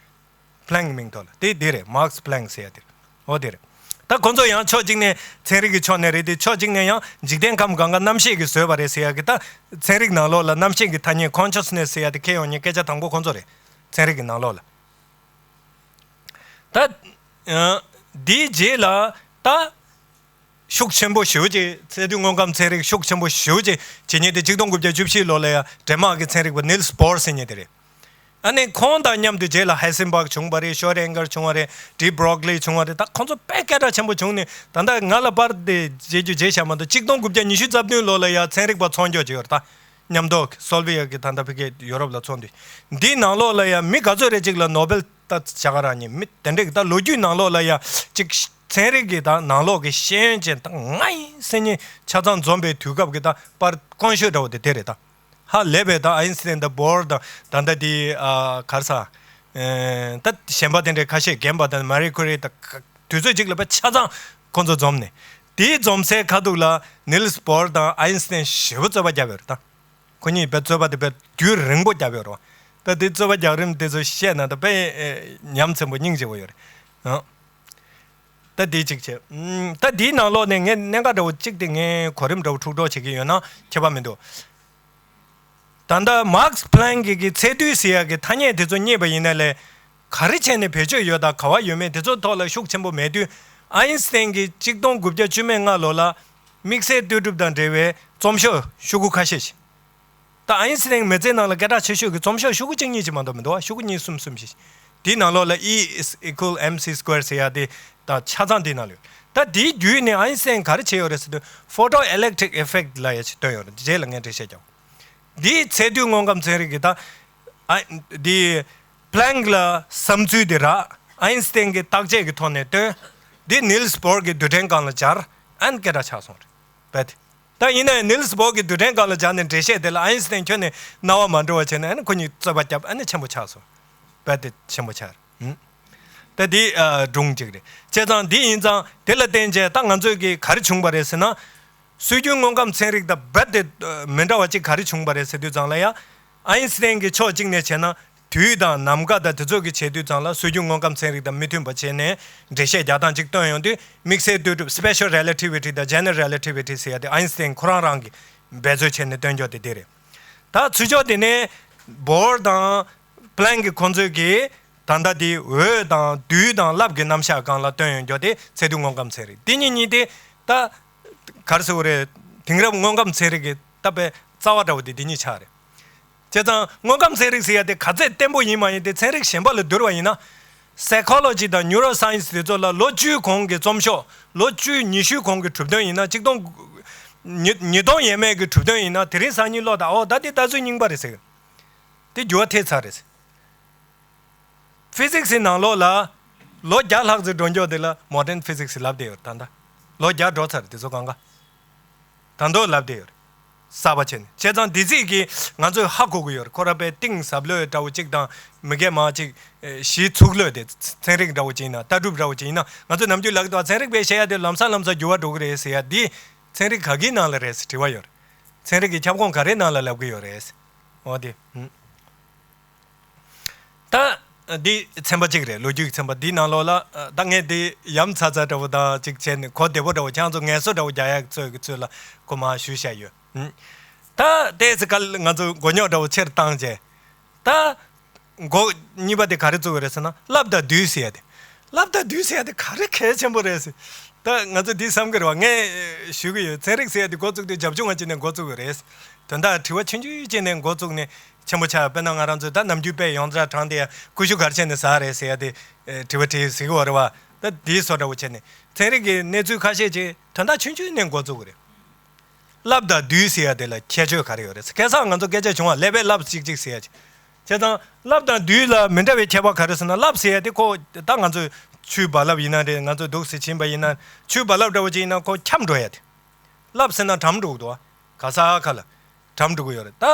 པི་ལེང་གི་མིང་ཐོག་ལ་དེ་དེ་རེད། མཱགས་པི་ལེང་ཟེར་ཡ་དེ་རེད། འོ་དེ་རེད། ད་ཁོང་ཚོ་ཡང་ཕྱོགས་གཅིག་ནས་ཚན་རིག་གི་ཕྱོགས་ནས་རེད་དེ་ཕྱོགས་གཅིག་ནས་ཡང་འཇིག་རྟེན་ཁམས་གང་ག་རྣམ་ཤེས་ཀྱིས་བཟོས་པ་རེད་ཟེར་ཡ་གི་ད་ཚན་རིག་ནང་ལོགས་ལ་རྣམ་ཤེས་ཀྱི་ཐ་སྙད་consciousness ཟེར་ཡ་དེ་འཁྱེར་ཡོང་མཁན་སྐད་ཆ་དང་པོ་ཁོང་ཚོ་རེད། ཚན་རིག་གི་ནང་ལོགས་ལ་ད་ཨ། འདིའི་རྗེས་ལ་ད། ཤུགས་ཆེན་པོ་ཞེ་པོ་ཅིག་ཚད་རྡུལ་དངོས་ཁམས་ཚན་རིག་ཤུགས་ཆེན་པོ་ཞེ་པོ་ཅིག་བྱེད་མཁན་དེ་ཆིག་སྟོང་དགུ་བརྒྱ་བཅུ་བཞི་ལོ་ལ་ཡང་ཌེན་མཱག་གི་ཚན་རིག་པ་ནིལ་སི་བོར་ཟེར་མཁན་དེ་རེད། ཨ་ནི་ཁོང་དང་མཉམ་དུ་རྗེས་ལ་ཧའི་སེན་བྷག་བྱུང་བ་རེད། ཤོ་རེན་གར་བྱུང་བ་རེད། ཌི་བྷི་རོག་ལི་བྱུང་བ་རེད། ད་ཁོང་ཚོ་དཔེ་སྐད་གྲགས་ཆེན་པོ་བྱུང་ནས་ད་ལྟ་ང་ལ་པར་དེ་བརྗེད་རྒྱུ་བརྗེད་བཞག་མ་གཏོགས་ཆིག་སྟོང་དགུ་བརྒྱ་ཉི་ཤུ་རྩ་བདུན་ལོ་ལ་ཡང་ཚན་རིག་པ་ཚོགས་འཁྱོག་ཅིག་ཡོད་རེད། ད་མཉམ་དུ་སོལ་བི་ཡ་གི་ད་ལྟ་ཕ་གི་ཡུ་རོབ་ལ་ཚོགས་འདུ་འདིའི་ནང་ལོགས་ལ་ཡང་མི་ག་ཚོད་རེ་ཅིག་ལ་ནོ་བེལ་ད་བྱ་དགའ་རག་མཁན་མི་དེ་འདྲས་ཀྱི་ད་ལོ་རྒྱུས་ནང་ལོགས་ལ་ཡ་ཅིག་ཚན་རིག་གི་ད་ནང་ལོགས་ཀྱི་ཤེས་ཡོན་ཅན་ད་ང་ཡིན་ཟེར་མཁན་ཆ་ཚང་འཛོམས་པའི་དུས་སྐབས་ཀྱི་ད་པར་དཀོན་ཤོས་འདྲ་བོ་དེ་དེ་རེད་ད། ཧ་ལས་པའི་ད་ཨའིན་སི་ཏན་དང་བོར་དང་ད་ལྟ་དེ་ཨ་ག་རེ་ཟ། ཨེ་ད་གཞན་པ་དེ་འདྲས་ཁ་ཤས་རྒན་པ་དང་མ་རི་ཁུ་རི་ད་ག་དུས་ཚོད་ཅིག་ལ་དཔེ་ཆ་ཚང་ཁོང་ཚོ་འཛོམས་ནས་དེའི་འཛོམས་སའི་ཁ་ཐུག་ལ་ནིལ་སི་བོར་དང་ཨའིན་སི་ཏན་ཞེ་པོ་རྩོད་པ་བརྒྱབ་ཡོད་རེད་ད། ཁོ་གཉིས་དཔེ་རྩོད་པ་དེ་དཔེ་དུས་རིང་པོ་བརྒྱབ་ཡོད་རེད་བ། ད་དེ་རྩོད་པ་རྒྱག་རིམ་དེ་ཚོ་བཤད་ན་ད་དཔེ་ཨེ་ཉམས་ཚན་པོ་སྙིང་རྗེ་པོ་ཡོད་རེད། ཨང་། ད་དེ་གཅིག་བྱས། ཨམ། ད་དེའི་ནང་ལོགས་ནས་ངས་གནད་འགག་འདྲ་བོ་གཅིག་དེ་ངས་གོ་རིམ་འདྲ་བོ་འཁྲུག་འགྲོ་བྱེད་ཀྱི་ཡོད་ན་ཁྱད་པར་མི་འདུག་ད་ལྟ་མཱགས་པི་ལེང་གི་གི་ཚད་རྡུལ་ཟེར་ཡ་གི་ཐ་སྙད་དེ་ཚོ་རྙེད་པ་ཡིན་ན་ལས། ག་རེ་བྱས་ནས་བེད་སྤྱོད་ཡོད་དང་ག་བ་ཡོད་མེད་དེ་ཚོ་ཐོག་ལ་ཤུགས་ཆེན་པོ་མེད་དུས། ཨའིན་སི་ཏན་གྱིས་ཆིག་སྟོང་དགུ་བརྒྱ་བཅུ་མེད་ལྔ་ལོ་ལ་དམིགས་བསལ་ལྟོས་གྲུབ་དང་འབྲེལ་བའི་རྩོམ་ཤོག་ཤོག་གུ་ཁ་ཤས་ཤིག་ད་ཨའིན་སི་ཏན་མི་ཚེའི་ནང་ལ་སྐད་གྲགས་ཆེ་ཤོས་ཀྱི་རྩོམ་ཤོག་ཤོག་གུ་གཅིག་གཉིས་ཅིག་མ་གཏོགས་མི་འདུག་བ། ཤོག་གུ་གཉིས་གསུམ་གསུམ་ཞིག་དེའི་ནང་ལོགས་ལ་E is equal mc square ཟེར་ཡ་དེ་ད་ཆ་ཚང་དེའི་ནང་ལ་ཡོད། ད་དེའི་བརྒྱུད་ནས་ཨའིན་སི་ཏན་ག་རེ་བྱས་ཡོད་རེད་ཟེར་དུས་photoelectric effect ལབ་ཡ་ཅིག་བཏོན་ཡོད་རེད། རྗེས་ལ་ངས་འགྲེལ་བཤད་རྒྱག་འདིའི་ཚད་རྡུལ་དངོས་ཁམས་ཚན་རིག་གི་ད་ཨ་འདི་པི་ལེང་ལ་བསམ་ཚུལ་དེ་རག་ཨའིན་སི་ཏན་གྱིས་བརྟག་དཔྱད་ཀྱི་ཐོག་ནས་བཏོན། འདི་ནིལ་སི་བོར་གྱི་རྡུལ་ཕྲན་སྒང་ལ་སྦྱར། ཨན་སྐད་གྲགས་ཆགས་སོང་རེད་པས། ད་ཡིན་ན་ཡང་ནིལ་སི་བོར་གྱི་རྡུལ་ཕྲན་སྒང་ལ་སྦྱར་ནས་འགྲེལ་བཤད་དེ་ལ་ཨའིན་སི་ཏན་ཁྱོན་ནས་རྣ་བ་མ་འགྲོ་བ་བྱས་ནས་ཨ་ནི་ཁོ་གཉིས་རྩོད་པ་བརྒྱབ། ཨ་ནི་ཆེན་པོ་ཆགས་སོང་། རྦད་དེ་ཆེན་པོ་ཆགས་རེད། ད་འདི་སྒྲུང་གཅིག་རེད། བྱས་ཙང་འདི་ཡིན་ཙང་དེ་ལ་བརྟེན་བྱས་ད་ང་ཚོས་ཀྱི་ག་རེ་བྱུང་བ་རེད་ཟེར་ན། སྲོལ་རྒྱུན་དངོས་ཁམས་ཚན་རིག་དང་རྦད་དེ་མི་འདྲ་བ་གཅིག་ག་རེ་བྱུང་བ་རེད་ཟེར་དུས་ཙང་ལ་ཡང་། ཨའིན་སི་ཏན་གྱི་ཕྱོགས་གཅིག་ནས་བྱས་ན། དུས་དང་ནམ་མཁའ་དང་དེ་ཚོ་གི་བྱེད་དུས་ཙང་ལ་སྲོལ་རྒྱུན་དངོས་ཁམས་ཚན་རིག་དང་མི་མཐུན་པ་བྱས་ནས་འགྲེལ་བཤད་རྒྱག་སྟངས་ཅིག་བཏོན་ཡོང་དུས་དམིགས་བསལ་ལྟོས་གྲུབ་special relativity དང་general relativity ཟེར་ཡ་དེ་ཨའིན་སི་ཏན་ཁོ་རང་རང་གིས་འབད་རྩོལ་བྱས་ནས་བཏོན་རྒྱུ་དེ་དེ་རེད། ད་ཚུར་ཕྱོགས་དེ་ནས་བོར་དང་པི་ལེང་གི་ཁོང་ཚོས་ཀྱིས་ད་ལྟ་དེ་འོད་དང་རྡུལ་དང་རླབས་ཀྱི་རྣམ་གཞག་སྒང་ལ་བཏོན་ཡོང་རྒྱུ་དེ་ཚད་རྡུལ་དངོས་ཁམས་ཚན་རིག་དེ་གཉིས་གཉིས་དེ་ད་ག་རེ་ཟེར་དགོས་རེད། དེང་རབས་དངོས་ཁམས་ཚན་རིག་གི་ད་དཔེ་རྩ་བ་འདྲ་བོ་དེ་དེ་གཉིས་ཆགས་རེད། བྱས་ཙང་དངོས་ཁམས་ཚན་རིག་ཟེར་ཡ་དེ་ག་ཚད་བརྟན་པོ་ཡིན་མ་ཡིན་དེ་ཚན་རིག་གཞན་པ་ལ་བསྡུར་བ་ཡིན་ན། Psychology དང་Neuroscience དེ་ཚོ་ལ་ལོ་བཅུའི་གོང་གི་རྩོམ་ཤོག་ལོ་བཅུ་ཉི་ཤུའི་གོང་གི་གྲུབ་དོན་ཡིན་ན། ཆིག་སྟོང་ཉིས་ཉིས་སྟོང་ཡས་མས་ཀྱི་གྲུབ་དོན་ཡིན་ན། དེ་རིང་སང་ཉིན་ཀློག་དང་། ཨོ་ད་འདི་ལྟ་ཚུལ་རྙིང་པ་རེད་ཟེར། དེ་འགྱུར་བ་ཐེབས་ཚར་རེད། Physics ནང་ལོགས་ལ་ལོ་བརྒྱ་ལྷག་ཙམ་འགྲོ་མགྱོགས་དེ་ལ་Modern Physics ལབ་བསྡད་ཡོད། ད་ལྟ་ལོ་བརྒྱ་འགྲོ་ཚར། དེ་ཚོ་གང་ག་ད་མདོ་ལབ་བསྡད་ཡོད་རེད། གསར་པ་བྱས་ནས། བྱས་ཙང་འདི་ཚིག་གིས་ང་ཚོས་ཧ་གོ་གི་ཡོད་རེད། ཁོ་ར་པའི་གཏིང་ཟབ་ལོས་འདྲ་བོ་གཅིག་དང་། མི་སྐད་མང་གཅིག་ཨེ་གཞི་ཚུགས་ལོས་དེ། ཚན་རིག་འདྲ་བོ་གཅིག་ཡིན་ན། ལྟ་གྲུབ་འདྲ་བོ་གཅིག་ཡིན་ན། ང་ཚོ་ནམ་རྒྱུན་ལབ་ཀྱི་འདུག་ཚན་རིག་པས་བཤད་ཡ་དེ་ལམ་སང་ལམ་སང་འགྱུར་བ་འགྲོ་གི་རེད་ཟེར་ཡ་འདི། ཚན་རིག་ག་གི་ནང་ལ་རེད་ཟེར་དྲི་བ་ཡོད་རེད། ཚན་རིག་གི་ཁྱབ་ཁོངས་ག་རེའི་ནང་ལ་ལབ་ཀྱི་ཡོད་རེད། འོ་དེ། ད་འདི་ཚན་པ་གཅིག་རེད། ལོ་རྒྱུས་ཀྱི་ཚན་པ་འདི་ནང་ལོགས་ལ། ད་ངས་འདི་ཡ་མཚར་ཚ་འདྲ་བོ་དང་གཅིག་བྱས་ནས། གོ་བདེ་པོ་འདྲ་བོ། ཁྱེད་ཚོ་ངལ་གསོ་འདྲ་བོ་རྒྱག་ཡག་ཚོད་ཀྱི་ཚོད་ལ་ཁོ་མར་ཞུས་བཞག་ཡོད། ད་ལྟའི་ཚེ་ག་ང་ཚོ་མགོ་རྙོག་འདྲ་བོ་ཆེར་བཏང་བྱས། ད་མགོ་གཉིས་པ་དེ་ག་རེ་བཙུགས་ཡོད་རེད་ཟེར་ན། རླབས་དང་དུས་ཟེར་ཡ་དེ། རླབས་དང་དུས་ཟེར་ཡ་དེ་ག་རེ་གལ་ཆེན་པོ་རེད་ཟེར། ད་ང་ཚོ་འདི་བསམ་གྱི་རེད་བ། ངས་ཞུ་གི་ཡོད། ཚན་རིག་ཟེར་ཡ་དེ་འགོ་བཙུགས་དུས་རྒྱབ་ལྗོངས་ང་ཅིག་ནས་འགོ་བཙུགས་ཡོད་རེད། དོན་དག་དྲི་བ་ཆུང་ཆུང་ཅིག་ནས་འགོ་བཙུགས་ནས་ཆེན་པོ་ཆགས། དཔེར་ན་ང་རང་ཚོས་ད་ནམ་རྒྱུན་དཔེ་ཡོངས་གྲགས་དྲངས་དེ། ཀུ་ཤུ་ག་རེ་བྱས་ནས་ཟ་རེད་ཟེར་ཡ་དེ། ཨེ་དྲི་བ་དྲིས་ཟེར་གི་ཡོད་རེད་བ། ད་འདི་བཟོ་འདྲ་བོ་བྱས་ནས་ཚན་རིག་གི་གནས་ཚུལ་ཁ་ཤས་ཅིག་དོན་དག་ཆུང་ཆུང་ནས་འགོ་བཙུགས་གི་རེད། རླབས་དང་དུས་ཟེར་ཡ་དེ་ལ་ཁྱད་ཆོས་ག་རེ་ཡོད་རེད། ཁ་སང་ང་ཚོ་སྐད་ཆ་བྱུང་བ། ཀླད་པའི་རླབས་གཅིག་གཅིག་ཟེར་ཡ་ཅིག་བྱས་ཙང་རླབས་དང་དུས་ལ་མི་འདྲ་བའི་ཁྱད་པར་ག་རེ་ཟེར་ན། རླབས་ཟེར་ཡ་དེ་ཁོ་ད་ང་ཚོས་ཆུའི་རྦ་རླབས་ཡིན་ན་རེད། ང་ཚོས་འདུག་སེ་ཕྱིན་པ་ཡིན་ན། ཆུའི་རྦ་རླབས་འདྲ་བོ་ཅིག་ཡིན་ན་ཁོ་འཁྱམས་འགྲོ་ཡ་དེ། རླབས་ཟེར་ན་གྲམ་འགྲོ་གི་འདུག་བ། ག་ས་ག་ལ་གྲམ་འགྲོ་གི་ཡོད་རེད། ད་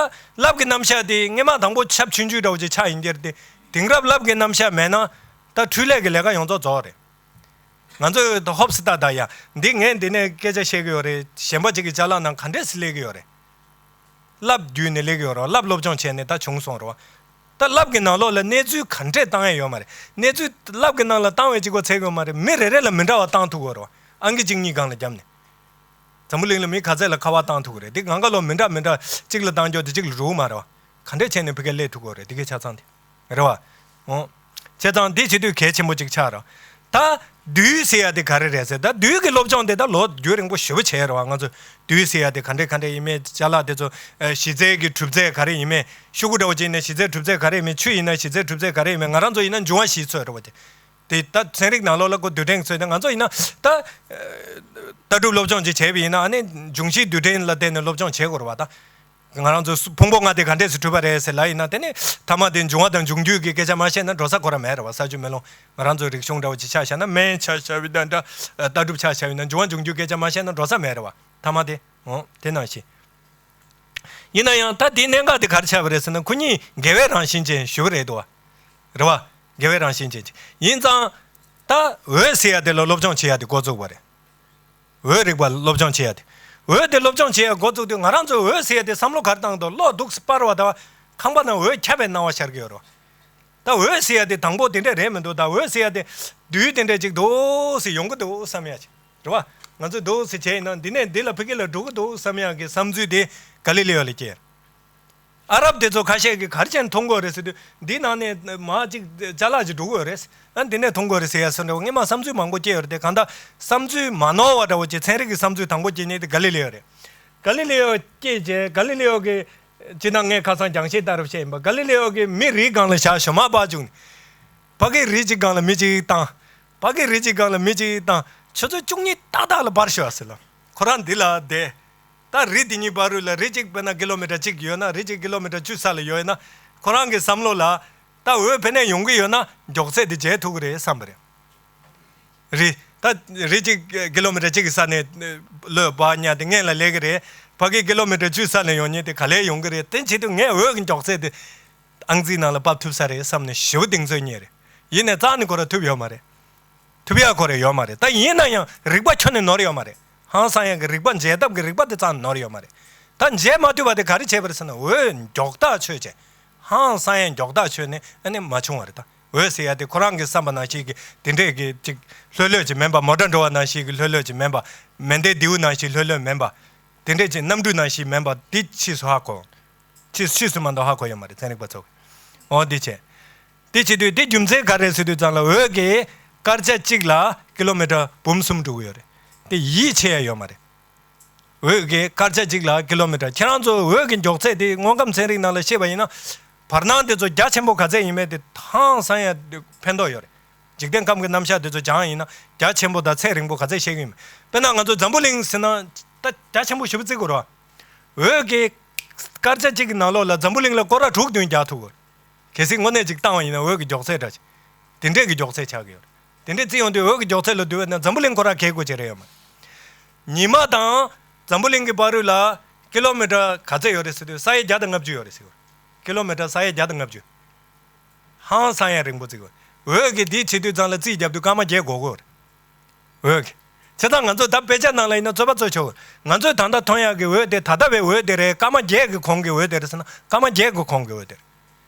རླབས་ཀྱི་རྣམ་གཞག་དེ་སྔས་མ་དང་པོ་ཆབ་ཆུང་ཆུང་འདྲ་བོ་ཅིག་ཆགས་ཡིན་གྱི་རེད་དེ། དེང་རབས་རླབས་ཀྱི་རྣམ་གཞག་མེད་ན་ད་འཕྲུལ་ལས་ཀྱི་ལས་ཀ་ཡོངས་རྫོགས་རྫོགས་རེད། ང་ཚོས་ད་ཧོབ་སེ་ལྟ་ད་ཡ། འདི་ངས་འདི་ནས་སྐད་ཆ་བཤད་ཀྱི་ཡོད་རེད། གཞན་པ་ཅིག་གི་ཅ་ལག་ནང་ག་འདྲས་སེ་སླེབས་ཀྱི་ཡོད་རེད། རླབས་བརྒྱུད་ནས་སླེབས་ཀྱི་ཡོད་རེད། རླབས་སློབ་སྦྱོང་བྱས་ནས་ད་བྱུང་སོང་རེད་བ། ད་རླབས་ཀྱི་ནང་ལོགས་ལ་གནས་ཚུལ་ག་འདྲས་བཏང་ཡ་ཡོད་མ་རེད། གནས་ཚུལ་རླབས་ཀྱི་ནང་ལ་བཏང་བའི་གཅིག་པ་ཚད་ཀྱི་ཡོད་མ་རེད། མི་རེ་རེ་ལ་མི་འདྲ་བ་བཏང་ཐུབ་ཀྱི་ཡོད་རེད་བ། ཨང་ཀི་གཅིག་གཉིས་སྒང་ལ་བརྒྱབ་ནས། འཛམ་བུ་གླིང་ལ་མི་ག་ཚད་ལ་ཁ་པར་བཏང་ཐུབ་ཀྱི་རེད། འདི་གང་ག་ལོ་མི་འདྲ་མི་འདྲ་གཅིག་ལ་བཏང་རྒྱུ་དེ་གཅིག་ལ་འགྲོ་གི་མ་རེད་བ། ག་འདྲས་བྱས་ནས་ཕ་གིར་སླེབས་ཐུབ་ཀྱི་རེད། དེ་གའི་ཆ་ཚང་དེ་རེད་བ། འོ། བྱས་ཙང་འདི་བྱེད་དུས་གལ་ཆེན་པོ་ཅིག་ཆགས་ར། ད་དུས་ཟེར་ཡ་དེ་ག་རེ་རེད་ཟེར། ད་དུས་ཀྱི་སློབ་སྦྱོང་དེ་ད་ལོ་རྒྱུན་རིང་པོ་ཞེ་པོ་བྱས་ར་བ། ང་ཚོ་དུས་ཟེར་ཡ་དེ་ག་འདྲས་ག་འདྲས་ཡིན་མིན། ཅ་ལག་དེ་ཚོ་ཨ་གཞི་རྩའི་གི་གྲུབ་རྫས་ག་རེ་ཡིན་མིན། ཤོག་གུ་འདྲ་བོ་ཅིག་ཡིན་ན་གཞི་རྩའི་གྲུབ་རྫས་ག་རེ་ཡིན་མིན། ཆུ་ཡིན་ན་གཞི་རྩའི་གྲུབ་རྫས་ག་རེ་ཡིན་མིན། ང་རང་ཚོ་ཡིན་ན་འབྱུང་བ་བཞིའི་ཚོད་རེད་བ། དེ་དེ་ད་ཚན་རིག་ནང་ལོགས་ལ་ཁོ་རྡུལ་ཕྲན་ཚོད། ད་ང་ཚོ་ཡིན་ན་ད་ཨ་ལྟ་གྲུབ་སློབ་སྦྱོང་ཅིག་བྱས་པ་ཡིན་ན། ཨ་ནི་འབྱུང་བཞིའི་རྡུལ་ཕྲན་ལ་བརྟེན་ནས་སློབ་སྦྱོང་བྱེད་དགོས་རེད་བ། ད། ང་རང་ཚོ་སུ་ཕུང་པོ་ལྔ་དེ་ག་འདྲས་སུ་གྲུབ་པ་རེད་ཟེར་ལབ་ཡིན་ན། དེ་ནི་ཐ་མ་དེ་འབྱུང་བ་དང་འབྱུང་འགྱུར་གྱི་སྐད་ཆ་མ་བཤད་ན་འགྲོ་ས་ཁོ་རང་མེད་རེད་བ། ས་ཆུ་མེ་རླུང་། ང་རང་ཚོའི་རིག་གཞུང་འདྲ་བོ་ཅིག་ཆ་བཞག་ན། སྨན་ཆ་བཞག་པ་ཡིན་ན་འདྲ། ལྟ་གྲུབ་ཆ་བཞག་པ་ཡིན་ན། འབྱུང་བ་འབྱུང་འགྱུར་སྐད་ཆ་མ་བཤད་ན་འགྲོ་ས་མེད་རེད་བ། ཐ་མ་དེ། འོ་དེ་ནང་བཞིན། ཡིན་ན་ཡང་ད་དེའི་གནད་འགག་དེ་ག་རེ་ཆགས་པ་རེད་ཟེར་ན། ཁོ་གཉིས་འགལ་བའི་རང་བཞིན་ཅན་ཞུ་གི་རེད་འདུག་བ། རེད་བ། འགལ་བའི་རང་བཞིན་ཅན་ཅིག་ཡིན་ཙང་། ད་འོད་ཟེར་ཡ་དེ་ལ་སློབ་སྦྱོང་བྱེད་ཡ་དེ་འགོ་བཙུགས་པ་རེད། འོད་རིག་པ་སློབ་སྦྱོང་བྱེད་ཡ་དེ། འོད་དེ་སློབ་སྦྱོང་བྱེད་ཡ་འགོ་བཙུགས་དུས། ང་རང་ཚོས་འོད་ཟེར་ཡ་དེ་བསམ་བློ་ག་རེ་བཏང་འདུག་བློ་སྡུག་སེ་སྤར་བ་དང་། ཁང་པ་ནང་འོད་ཁྱབ་པའི་སྣང་བ་ཤར་གྱི་ཡོད་རེད། ད་འོད་ཟེར་ཡ་དེ་དང་པོ་དེ་འདྲས་རེད་མི་འདུག་ད་འོད་ཟེར་ཡ་དེ་རྡུལ་དེ་འདྲས་ཅིག་འདུག་སེ་ཡོང་གི་འདུག་བསམ་ཡ་ཅིག་རེད་བ། ང་ཚོས་འདུག་སེ་བྱས་ཡིན་ན། འདི་ནས་འདི་ལ་ཕ་གི་ལ་འགྲོ་གི་འདུག་བསམ་ཡ་གི་བསམ་ཚུལ་དེ་ག་ལི་ལི་ཡོ་ལ་སྐྱེས། ཨ་རབ་དེ་ཚོ་ཁ་ཤས་ཀྱིས་ག་རེ་བྱས་ནས་མཐོང་གི་ཡོད་རེད་ཟེར་དུས། འདི་ནང་ནས་མར་ཅིག་ཅ་ལག་ཅིག་འགྲོ་གི་ཡོད་རེད། ཨ་འདི་ནས་མཐོང་གི་ཡོད་རེད་ཟེར་ཡ་སོགས་འདྲ་བོ་སྔོན་མ་བསམ་ཚུལ་མང་པོ་སྐྱེས་ཡོད་རེད་དེ། གང་ལྟར་བསམ་ཚུལ་མ་ནོར་བ་འདྲ་བོ་ཅིག་ཚན་རིག་གི་བསམ་ཚུལ་དང་པོ་སྐྱེས་མཁན་དེ་ག་ལི་ལི་ཡོ་རེད། ག་ལི་ལི་ཡོ་སྐྱེས་རྗེས། ག་ལི་ལི་ཡོ་གིས་སྤྱིར་བཏང་ངས་ཁ་སང་རྒྱང་ཤེལ་ལྟ་རབས་བཤད་ཡིན་པ། ག་ལི་ལི་ཡོ་གིས་མི་རིའི་སྒང་ལ་བཞག་ཞོ་མར་སྤར་བཅུག་ནས། ཕ་གི་རི་གཅིག་སྒང་ལ་མི་གཅིག་བཏང་། ཕ་གི་རི་གཅིག་སྒང་ལ་མི་གཅིག་བཏང་། ཆུ་ཚོད་བཅུ་གཉིས་ཏག་ཏག་ལ་སྤར་ཤོག་ཟེར་ལ། ཁོ་རང་འདི་ལ་བསྡད། ད་རི་དེ་གཉིས་བར་རུ་ལ། རི་གཅིག་དཔེར་ན་ཀི་ལོ་མི་ཊར་གཅིག་ཡོད་ན། རི་གཅིག་ཀི་ལོ་མི་ཊར་བཅུ་ས་ལ་ཡོད་ན། ཁོ་རང་གི་བསམ་བློ་ལ། ད་འོད་ཕ་ནས་ཡོང་གི་ཡོད་ན་མགྱོགས་ཚད་དེ་འཇལ་ཐུབ་ཀྱི་རེད་བསམ་པ་རེད། རི། ད་རི་གཅིག་ཀི་ལོ་མི་ཊར་གཅིག་གི་ས་ནས་ལོས་སྤར་ཉག་དེ་སྔོན་ལ་སླེབས་ཀྱི་རེད། ཕ་གི་ཀི་ལོ་མི་ཊར་བཅུ་ས་ནས་ཡོང་མཁན་དེ་ག་ལེར་ཡོང་གི་རེད། དེ་བྱེད་དུས་ངས་འོད་ཀྱི་མགྱོགས་ཚད་དེ་ཨང་རྩིས་ནང་ལ་ཕབ་ཐུབ་ས་རེད་བསམ་ནས་ཞེ་པོ་གདེང་ཚོད་རྙེད་རེད། ཡིན་ནའི་རྩ་ནས་ཁོ་རང་ཐུབ་ཡོད་མ་རེད། ཐུབ་ཡག་ཁོ་རང་ཡོད་མ་རེད། ད་ཡིན་ན་ཡང་རིག་པ་ཁྱོན་ནས་ནོར་ཡོད་མ་རེད། ཧང་སང་ཡག་གི་རིག་པ། འཇལ་ཐབས་ཀྱི་རིག་པ་དེ་རྩ་ནས་ནོར་ཡོད་མ་རེད། ད་འཇལ་མ་ཐུབ་པ་དེ་ག་རེ་བྱས་པ་རེད་ཟེར་ན། འོད་མགྱོགས་ཐག་ཆོད་བྱས། ཧང་སང་ཡག་མགྱོགས་ཐག་ཆོད་ནས་ཨ་ནི་མ་བྱུང་བ་རེད། ད་འོད་ཟེར་ཡ་དེ་ཁོ་རང་གི་བསམ་པ་ནང་བཞིན་གྱི་དེ་འདྲས་ཀྱི་ཅིག་ལྷོད་ལྷོད་ཅིག་མིན་པ། མོ་ཊ་འགྲོ་བ་ནང་བཞིན་གྱི་ལྷོད་ལྷོད་ཅིག་མིན་པ། མེ་མདའི་མདེའུ་ནང་བཞིན་ལྷོད་ལྷོད་མིན་པ། དེ་འདྲས་ཅིག་གནམ་གྲུ་ནང་བཞིན་མིན་པ། འདི་ཕྱིས་སུ་ཧ་གོ། ཕྱིས་ཕྱིས་སུ་མ་གཏོགས་ཧ་གོ་ཡོད་མ་རེད། ཚན་རིག་པ་ཚོ་གིས། འོ་འདི་བྱས། དེ་བྱེད་དུས་དེ་རྒྱུ་མཚན་ག་རེ་ཟེར་དུས་ཙམ་ལ། འོད་ཀྱི་སྐར་ཆ་གཅིག་ལ་ཀི་ལོ་མི་ཊར་འབུམ་གསུམ་འགྲོ་གི་ཡོད་རེད། དེ་ཡིད་ཆེས་ཡ་ཡོད་མ་རེད། འོད་ཀྱི་སྐར་ཆ་གཅིག་ལ་ཀི་ལོ་མི་ཊར། ཁྱེད་རང་ཚོ་འོད་ཀྱི་མགྱོགས་ཚད་དེ་དངོས་ཁམས་ཚན་རིག་ནང་ལ་བཤད་པ་ཡིན་ན། བར་སྣང་དེ་ཚོ་རྒྱ་ཆེན་པོ་ག་ཚད་ཡིན་མིན་དེ་ཧང་སང་ཡ་ཕན་ཐོགས་ཡོད་རེད། འཇིག་རྟེན་ཁམས་ཀྱི་རྣམ་གཞག་དེ་ཚོ་སྦྱངས་ཡིན་ན་རྒྱ་ཆེན་པོ་དང་ཚད་རིང་པོ་ག་ཚད་བཤད་ཀྱི་ཡིན་མིན། དཔེར་ན་ང་ཚོ་འཛམ་བུ་གླིང་ཟེར་ན་ད་རྒྱ་ཆེན་པོ་ཞེ་པོ་བརྩི་དགོས་རེད་བ། འོད་ཀྱི་སྐར་ཆ་གཅིག་གི་ནང་ལོགས་ལ་འཛམ་བུ་གླིང་ལ་སྐོར་ར་དྲུག་བདུན་རྒྱག་ཐུབ་དགོས། གལ་སྲིད་དངོས་གནས་ཅིག་བཏང་བ་ཡིན་ན་འོད་ཀྱི་མགྱོགས་ཚད་འདྲ་ཅིག་དེ་འདྲས་ཀྱི་མགྱོགས་ཚད་ཆགས་ཀྱི་ཡོད་རེད། དེ་འདྲས་བརྩི་ཡོང་དུས་འོད་ཀྱི་མགྱོགས་ཚད་ལ་བསྡུར་བ་ཡིན་ན་འཛམ་བུ་གླིང་ཁོ་རང་གས་དགོས་ཀྱི་རེད་ཡོད་མ་རེད། ཉི་མ་དང་འཛམ་བུ་གླིང་གི་བར་ལ་ཀི་ལོ་མི་ཊར་ག་ཚད་ཡོད་རེད་ཟེར་དུས་ས་ཡ་བརྒྱ་དང་ལྔ་བཅུ་ཡོད་རེད་ཟེར་གྱི་ཡོད་རེད། ཀི་ལོ་མི་ཊར་ས་ཡ་བརྒྱ་དང་ལྔ་བཅུ། ཧང་སང་ཡ་རིང་པོ་བརྩི་གི་ཡོད་རེད། འོད་ཀྱིས་འདི་བྱེད་དུས་ཙང་ལ་རྩིས་རྒྱབ་དུས་སྐར་མ་བརྒྱད་འགོར་གི་ཡོད་རེད། འོད་ཀྱི། བྱས་ཙང་ང་ཚོས་ད་དཔེ་ཆ་ནང་ལ་ཡིན་ན་རྩོད་པ་རྩོད་ཆོག་ང་ཚོས་ད་ལྟ་མཐོང་ཡག་གི་འོད་དེ་ད་ལྟ་བའི་འོད་དེ་རེད། སྐར་མ་བརྒྱད་ཀྱི་གོང་གི་འོད་དེ་རེད་ཟེར་ན་སྐར་མ་བརྒྱད་ཀྱི་གོང་གི་འོད་དེ་རེད།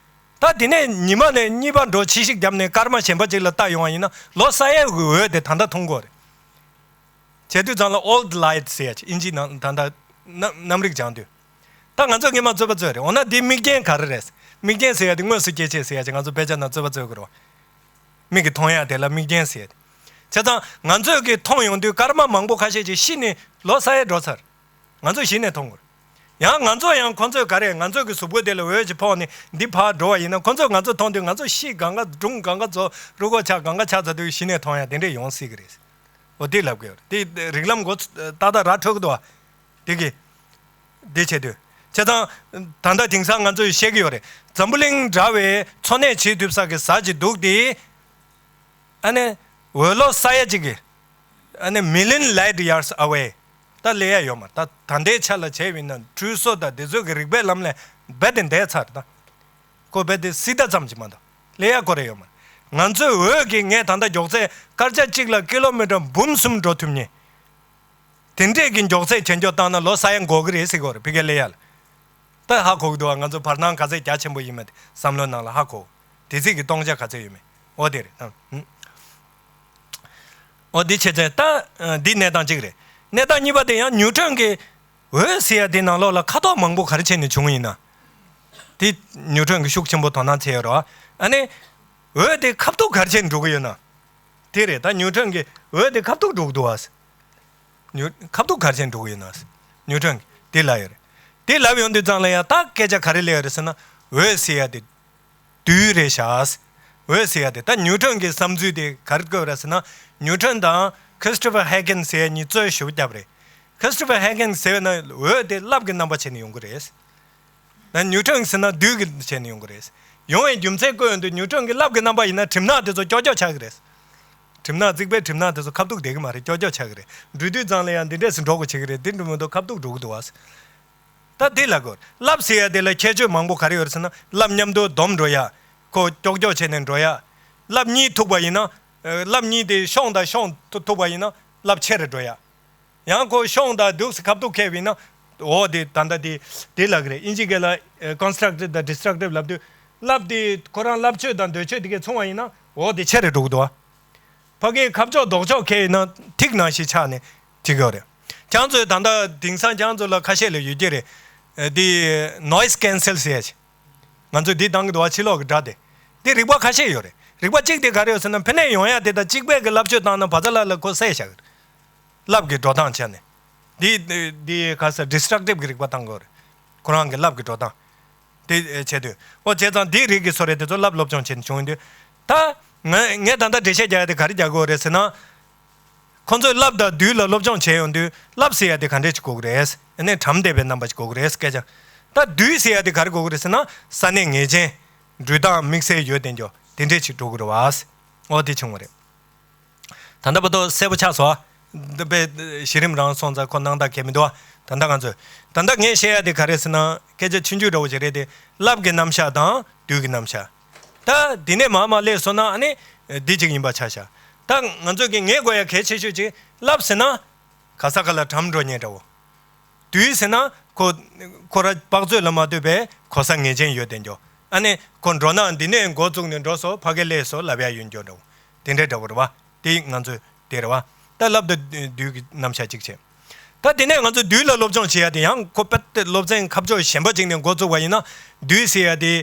ད་དེ་ནས་ཉི་མ་ནས་གཉིས་པ་འགྲོ་ཕྱི་བཤིག་བརྒྱབ་ནས་སྐར་མ་གཞན་པ་ཅིག་ལ་ལྟ་ཡོང་བ་ཡིན་ན་ལོ་ས་ཡ་གི་འོད་དེ་ད་ལྟ་མཐོང་གི་ཡོད་རེད། བྱེད་དུས་ཙང་ལ་old light ཟེར་ཡ་ཅིག་ཨིན་ཇིའི་ནང་ད་ལྟ་གནམ་གནམ་རིག་སྦྱང་དུས། ད་ང་ཚོས་སྔོན་མ་རྩོད་པ་རྩོད་རེད། འོ་ན་འདི་དམིགས་རྐྱེན་ག་རེ་རེད། དམིགས་རྐྱེན་ཟེར་ཡ་དེ་དངོས་སུ་སྐྱེད་བྱེད་ཟེར་ཡ་ཅིག་ང་ཚོ་དཔེ་ཆ་ནང་རྩོད་པ་རྩོད་དགོས་རེད་བ། མིག་གིས་མཐོང་ཡ་དེ་ལ་དམིགས་རྐྱེན་ཟེར། བྱས་ཙང་ང་ཚོས་ཀྱིས་མཐོང་ཡོང་དུས་སྐར་མ་མང་པོ་ཁ་ཤས་ཅིག་ཤི་ནས་ལོ་ས་ཡ་འགྲོ་ཚར། ང་ཚོས་གཞི་ནས་མཐོང་དགོས། ཡང་ང་ཚོ་ཡང་ཁོ་ཚོས་ག་རེ་ང་ཚོ་གི་གཟུགས་པོ་དེ་ལ་འོད་ཅིག་ཕོག་ནས་འདི་ཕར་འགྲོ་བ་ཡིན་ན་ཁོ་ཚོས་ང་ཚོ་མཐོང་དུས་ང་ཚོ་ཤི་གང་ག་སྒྲུང་གང་ག་ཚོ་རུ་ཁོག་ཆག་གང་ག་ཆག་ཚར་དུས་གཞི་ནས་མཐོང་ཡ་དེ་འདྲས་ཡོང་སྲིད་ཀྱི་རེད། འོ་དེ་ལབ་དགོས་རེད། དེ་རིགས་ལམ་འགོ་ཚུགས་ཏག་ཏག་ར་འཕྲོད་ཀྱི་འདུག་བ། དེ་གི། དེ་བྱེད་དུས། བྱས་ཙང་། ད་ལྟ་དེང་སང་ང་ཚོས་བཤད་ཀྱི་ཡོད་རེད། འཛམ་བུ་གླིང་འདྲ་བའི་འཚོ་གནས་བྱེད་ཐུབ་ས་གི་གཟའ་ཅིག་འདུག་སྟེ། ཨ་ནི། འོད་ལོ་ས་ཡ་གཅིག་གི། ཨ་ནི་million light years away། ད་སླེབས་ཡ་ཡོད་མ་རེད། ད་ད་ལྟའི་ཆ་ལ་བྱས་པ་ཡིན་ན་འཁྲུལ་སོ་དང་དེ་ཚོ་གི་རིག་པའི་ལམ་ལས་རྦད་དེ་འདས་ཚར་ད། ཁོ་རྦད་དེ་སྲིད་ད་ཙམ་ཅིག་མ་གཏོགས་སླེབས་ཡ་ཁོ་རེ་ཡོད་མ་རེད། ང་ཚོའི་འོད་ཀྱི་ངས་ད་ལྟ་མགྱོགས་ཚད་སྐར་ཆ་གཅིག་ལ་ཀི་ལོ་མི་ཊར་འབུམ་གསུམ་འགྲོ་ཐུབ་མཁན། དེ་འདྲས་ཀྱི་མགྱོགས་ཚད་ཇེ་མགྱོགས་བཏང་ན་ལོ་ས་ཡ་འགོར་གི་རེད་ཟེར་གྱི་ཡོད་རེད་ཕ་གིར་སླེབས་ཡ་ལ། ད་ཧ་གོ་གི་འདུག་བ། ང་ཚོ་བར་སྣང་ག་ཚད་རྒྱ་ཆེན་པོ་ཡིན་མིན་དེ་བསམ་བློའི་ནང་ལ་ཧ་གོ། དེ་ཚིག་གི་སྟོང་ཆ་ག་ཚད་ཡོད་མེད། འོ་དེ་རེད་ད། ཧུམ། འོ་འདི་བྱས་ཙང་ད་འདི་གནས་སྟངས་གཅིག་རེད། གནས་སྟངས་གཉིས་པ་དེ་ཡང་ནིའུ་ཊོན་གྱི་འོད་ཟེར་ཡ་དེ་ནང་ལོགས་ལ་ཁ་དོག་མང་པོ་ག་རེ་བྱས་ནས་བྱུང་བ་ཡིན་ན། དེ་ནིའུ་ཊོན་གྱིས་ཤུགས་ཆེན་པོ་དོ་སྣང་བྱས་ཡོད་རེད་བ། ཨ་ནི། འོད་དེ་ཁ་ཐུག་ག་རེ་བྱས་ནས་འགྲོ་གི་ཡོད་ན། དེ་རེད་ད། ནིའུ་ཊོན་གྱིས་འོད་དེ་ཁ་ཐུག་འགྲོ་གི་འདུག་བ། ནིའུ་ཁ་ཐུག་ག་རེ་བྱས་ནས་འགྲོ་གི་ཡོད་ན། ནིའུ་ཊོན་གྱིས་དེ་ལབ་ཡོད་རེད། དེ་ལབ་ཡོང་དུས་ཙང་ལ་ཡང་ད་སྐད་ཆ་ག་རེ་སླེབས་ཡོད་རེད་ཟེར་ན། འོད་ཟེར་ཡ་དེ། རྡུལ་རེད་ཤག་འོད་ཟེར་ཡ་དེ་ད་ནིའུ་ཊོན་གྱི་བསམ་ཚུལ་དེ་ག་རེ་བཀོད་རེད་ཟེར་ན། ནིའུ་ཊོན་དང་ཁི་རི་སི་ཊོ་ཕར་ཧེ་གན་ཟེར་ཡ་གཉིས་རྩོད་ཞེ་པོ་བརྒྱབ་རེད། ཁི་རི་སི་ཊོ་ཕར་ཧེ་གན་ཟེར་བ་ན་འོད་དེ་རླབས་ཀྱི་རྣམ་པ་བྱས་ནས་ཡོང་གི་རེད། ན་ནིའུ་ཊོན་ཟེར་ན་རྡུལ་གྱི་བྱས་ནས་ཡོང་གི་རེད། ཡོང་བའི་རྒྱུ་མཚན་བཀོད་ཡོང་དུས་ནིའུ་ཊོན་གྱི་རླབས་ཀྱི་རྣམ་པ་ཡིན་ན་གྲིབ་ནག་དེ་ཚོ་ཀྱོག་ཀྱོག་ཆགས་ཀྱི་རེད། གྲིབ་ནག་རྩིག་པའི་གྲིབ་ནག་དེ་ཚོ་ཁ་ཐུག་བསྡད་ཀྱི་མ་རེད། ཀྱོག་ཀྱོག་ཆགས་ཀྱི་རེད། འགྲོ་དུས་ཙང་ལ་ཡང་འདི་འདྲས་སུ་འགྲོ་དགོས་བྱེད་ཀྱི་རེད། འདི་འགྲོ་མི་འདུག་ཁ་ཐུག་འགྲོ་གི་འདུག་བ། ད་འདི་ལ་གོ་རླབས་ཟེར་ཡ་དེ་ལ་ཁྱད་ཆོས་མང་པོ་ག་རེ་ཡོད་རེད་ཟེར་ན། རླབས་མཉམ་དུ་སྡོམ་འགྲོ་ཡ། ཁོ་ཀྱོག་ཀྱོག་བྱས་ནས་འགྲོ་ཡ། རླབས་གཉིས་ཐུག་པ་ཡིན་ན། རླབས་གཉིས་དེ་གཤོང་དང་གཤོང་ཐུག་པ་ཡིན་ན་རླབས་ཆེ་རུ་འགྲོ་ཡ། ཡང་ཁོ་གཤོང་དང་རྡུལ་ཁ་ཐུག་ཁེལ་བ་ཡིན་ན། འོ་དེ་ད་ལྟ་དེ་དེ་ལབ་ཀྱི་རེད། ཨིན་ཇི་སྐད་ལ་constructive དང་destructive ལབ་དུས། རླབས་དེ་ཁོ་རང་རླབས་ཆོས་དང་འདོད་ཆོས་དེ་གས་མཚུངས་པ་ཡིན་ན་འོ་དེ་ཆེ་རུ་འགྲོ་གི་འདུག་བ། ཕ་གིའི་ཁ་ཕྱོགས་ལྡོག་ཕྱོགས་ཁེལ་ཡིན་ན་ཐིག་ནང་བཞིན་ཆགས་ནས་བྲིས་ཀྱི་ཡོད་རེད། ཁྱེད་ཚོས་ད་ལྟ་དེང་སང་ཁྱེད་ཚོ་ལ་ཁ་ཤས་ལ་ཡོད་ཀྱི་རེད། ཨ་དེ་noise cancel ཟེར་ཡ་ཅིག་ང་ཚོས་འདི་བཏང་གི་འདུག་བ། ཕྱི་ལོགས་ཀྱི་སྒྲ་དེ། འདི་རིག་པ་ཁ་ཤས་ཡོད་རེད། རིག་པ་གཅིག་དེ་ག་རེ་ཡོད་ཟེར་ན་ཕར་ནས་ཡོང་ཡ་དེ་དང་གཅིག་པའི་གི་རླབས་ཆོས་བཏང་ན་བ་ཚ་ལ་ལ་ཁོ་བསད་བཞག་གི་རེད། རླབས་ཀྱི་འགྲོ་སྟངས་བྱས་ནས། འདི་འདི་ག་ས་destructive གི་རིག་པ་བཏང་གི་ཡོད་རེད། ཁོ་རང་གི་རླབས་ཀྱི་འགྲོ་སྟངས། དེ་བྱས་དུས། འོ་བྱས་ཙང་འདིའི་རིགས་ཀྱི་སོ་རེད་དེ་ཚོ་རླབས་སློབ་སྦྱོང་བྱས་ནས་བྱུང་ཡོང་དུས། ད། ང་ངས་ད་ལྟ་འགྲེལ་བཤད་རྒྱག་ཡ་དེ་ག་རེ་རྒྱག་དགོས་རེད་ཟེར་ན། ཁོ་ཚོས་རླབས་དང་རྡུལ་ལ་སློབ་སྦྱོང་བྱས་ཡོང་དུས་རླབས་ཟེར་ཡ་དེ་ག་འདྲས་ཅིག་གོ་གི་རེད། ཨ་ནི་གྲམ་བསྡད་པའི་རྣམ་པ་ཅིག་གོ་གི་རེད་སྐད་ཆ། ད་རྡུལ་ཟེར་ཡ་དེ་ག་རེ་གོ་གི་རེད་ཟེར་ན་ས་གནས་ངེས་ཅན། འགྲོ་སྟངས་དམིགས་བསལ་ཡོད་དེ་འགྱོ་དེ་འདྲས་ཅིག་འགྲོ་གི་རེད་བ། འོ་དེ་བྱུང་བ་རེད། ད་ལྟ་བར་དུ་གསལ་པོ་ཆགས་སོང་ཨ། འདི་པའི་གཞི་རིམ་རང་སོང་ཙང་ཁོ་སྣང་དག་གས་མི་འདུག་ཨ། ད་ལྟ་ང་ཚོས། ད་ལྟ་ངས་བཤད་ཡ་དེ་ག་རེ་ཟེར་ན་སྐད་ཆ་ཆུང་ཆུང་འདྲ་བོ་ཞིག་རེད་དེ། རླབས་ཀྱི་རྣམ་གཞག་དང་རྡུལ་གྱི་རྣམ་གཞག་ད་འདི་ནས་མར་མར་སླེབས་སོང་ན་ཨ་ནི། འདི་གཅིག་ཡིན་པ་ཆ་བཞག་ད་ང་ཚོས་ཀྱི་ངེས་དགོས་ཡ་གལ་ཆེ་ཤོས་ཅིག་རླབས་ཟེར་ན། ག་ས་ག་ལ་གྲམ་འགྲོ་མཁན་འདྲ་བོ། རྡུལ་ཟེར་ན་ཁོ། ཁོ་ར་དཔག་ཚོད་ལ་མ་ལྟོས་པའི་གོ་ས་ངེས་ཅན་ཡོད་དེ་འགྱོ། ཨ་ནི་ཁོ་འགྲོ་ན་འདི་ནས་འགོ་བཙུགས་ནས་འགྲོ་སོང་ཕ་གི་སླེབས་སོང་ལབ་ཡ་ཡོད་འགྱོ་འདྲ་བོ། དེ་འདྲའི་འདྲ་བོ་རེད་བ། དེ་ང་ཚོས་དེ་རེད་བ། ད་རླབས་དང་རྡུལ་གྱི་རྣམ་གཞག་གཅིག་བྱས། ད་དེ་ནས་ང་ཚོས་རྡུལ་ལ་སློབ་སྦྱོང་བྱེད་ཡ་དེ་ཡང་ཁོ་དཔེ་སློབ་ཚན་ཁ་ཕྱོགས་གཞན་པ་ཅིག་ནས་འགོ་བཙུགས་པ་ཡིན་ན། རྡུལ་ཟེར་ཡ་དེ།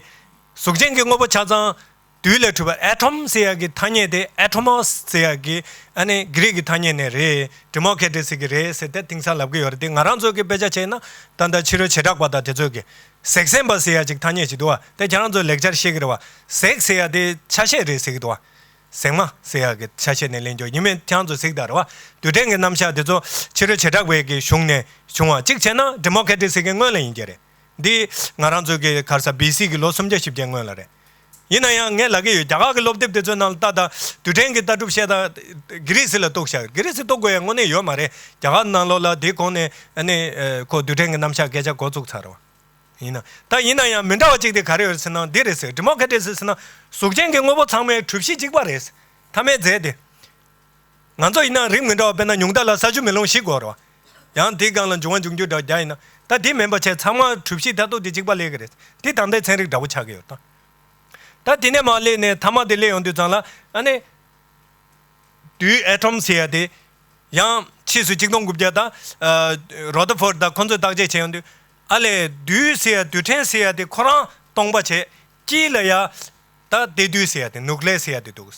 གཟུགས་ཅན་གྱི་དངོས་པོ་ཆ་ཚང་། རྡུལ་ལས་གྲུབ་པ་atom ཟེར་ཡ་གི་ཐ་སྙད་དེ་atomos ཟེར་ཡ་གི་ཨ་ནི་གྷི་རིག་གི་ཐ་སྙད་ནས་རེད། Democritus གི་རེད་ཟེར་ཏེ་དེང་སང་ལབ་གི་ཡོད་རེད། དེ་ང་རང་ཚོ་གི་དཔེ་ཆ་བྱས་ན་ད་ལྟ་ཕྱི་རོལ་བྱེ་བྲག་པ་དང་དེ་ཚོ་གི་གཟེགས་ཟིན་པ་ཟེར་ཡ་ཅིག་ཐ་སྙད་ཅིག་འདུག་བ། དེ་ཁྱེད་རང་ཚོ་ལེགས་སྦྱར་ཤེས་གི་རེད་བ། གཟེགས་ཟེར་ཡ་དེ་ཆ་ཤས་རེད་ཟེར་གི་འདུག་བ། ཟེགས་མ་ཟེར་ཡག་གི་ཆ་ཤས་ནས་ལེན་རྒྱུ་ཡིན་མིན་ཁྱེད་རང་ཚོ་གཟིགས་དང་རེད་བ། རྡུལ་ཕྲན་གྱི་རྣམ་གཞག་དེ་ཚོ་ཕྱི་རོལ་བྱེ་བྲག་པའི་གི་གཞུང་ནས་བྱུང་བ་གཅིག་བྱས་ན་ཌི་མོ་ཁེ་ཊི་ཟེར་མཁན་སྔོན་ལ་ཡིན་གྱི་རེད། འདི་ང་རང་ཚོའི་གི་ག་རེ་ཟེར་བི་སི་གི་ལོ་སུམ་བརྒྱ་བཞི་བརྒྱ་སྔོན་ལ་རེད། ཡིན་ན་ཡང་ངས་ལབ་ཀྱི་ཡོད། རྒྱ་གར་གྱི་སློབ་དེབ་དེ་ཚོའི་ནང་ལ་ལྟ་དང་། རྡུལ་ཕྲན་གྱི་ལྟ་གྲུབ་བཤད་དང་། གྷི་རི་སི་ལ་གཏུགས་བཞག་གྷི་རི་སི་གཏུགས་དགོས་ཡ་དངོས་གནས་ཡོད་མ་རེད། རྒྱ་གར་ནང་ལོགས་ལ་དེའི་གོང་ནས་ཨ་ནི་ཨ་ཁོ་རྡུལ་ཕྲན་གྱི་རྣམ་གཞག་སྐད་ཆ་འགོ་བཙུགས་ཚར་བ་ཡིན་ན། ད་ཡིན་ན་ཡང་མི་འདྲ་བ་གཅིག་དེ་ག་རེ་ཡོད་ཟེར་ན་འདི་རེད་ཟེར། ཌི་མོ་ཁེ་ཊི་ཟེར་ན་གཟུགས་ཅན་གྱི་དངོས་པོ་ཚང་མའི་གྲུབ་གཞི་གཅིག་པ་རེད། ཐ་མའི་རྫས་དེ། ང་ཚོ་ཡིན་ན་རིགས་མི་འདྲ་བ། དཔེར་ན་ཉུང་མཐའ་ལ་ས་ཆུ་མེ་རླུང་བཞི་དགོས་རེད་བ། ཡང་དེའི་སྒང་ལ་འབྱུང་བ་འབྱུང་འགྱུར་འདྲ་བ་རྒྱག་ཡིན་ན། ད་དེ་མིན་པ་བྱས་ཚང་མ་གྲུབ་གཞི་མཐར་ཐུག་དེ་གཅིག་པ་སླེབས་ཀྱི་རེད། དེ་ད་ལྟའི་ཚན་རིག་འདྲ་པོ་ཆགས་ཀྱི་ཡོད་ད། ད་དེ་ནས་མར་སླེབས་ནས་ཐ་མ་དེ་སླེབས་ཡོང་དུས་ཙང་ལ་ཨ་ནི། རྡུལ་ཨེ་ཊོམ་ཟེར་ཡ་དེ། ཡང་ཕྱིས་སུ་ཆིག་སྟོང་དགུ་བརྒྱ་དང་། ཨ། རོ་དྷར་ཕོར་དང་ཁོ་ཚོས་བརྟག་དཔྱད་བྱས་ཡོང་དུས། ཨ་ལས་རྡུལ་ཟེར་ཡ་རྡུལ་ཕྲན་ཟེར་ཡ་དེ་ཁོ་རང་སྟོང་པ་བྱས། དཀྱིལ་ལ་ཡ། ད་གཏེར་རྡུལ་ཟེར་ཡ་དེ་ནུ་ཀླེ་སི་ཟེར་ཡ་དེ་འདུག་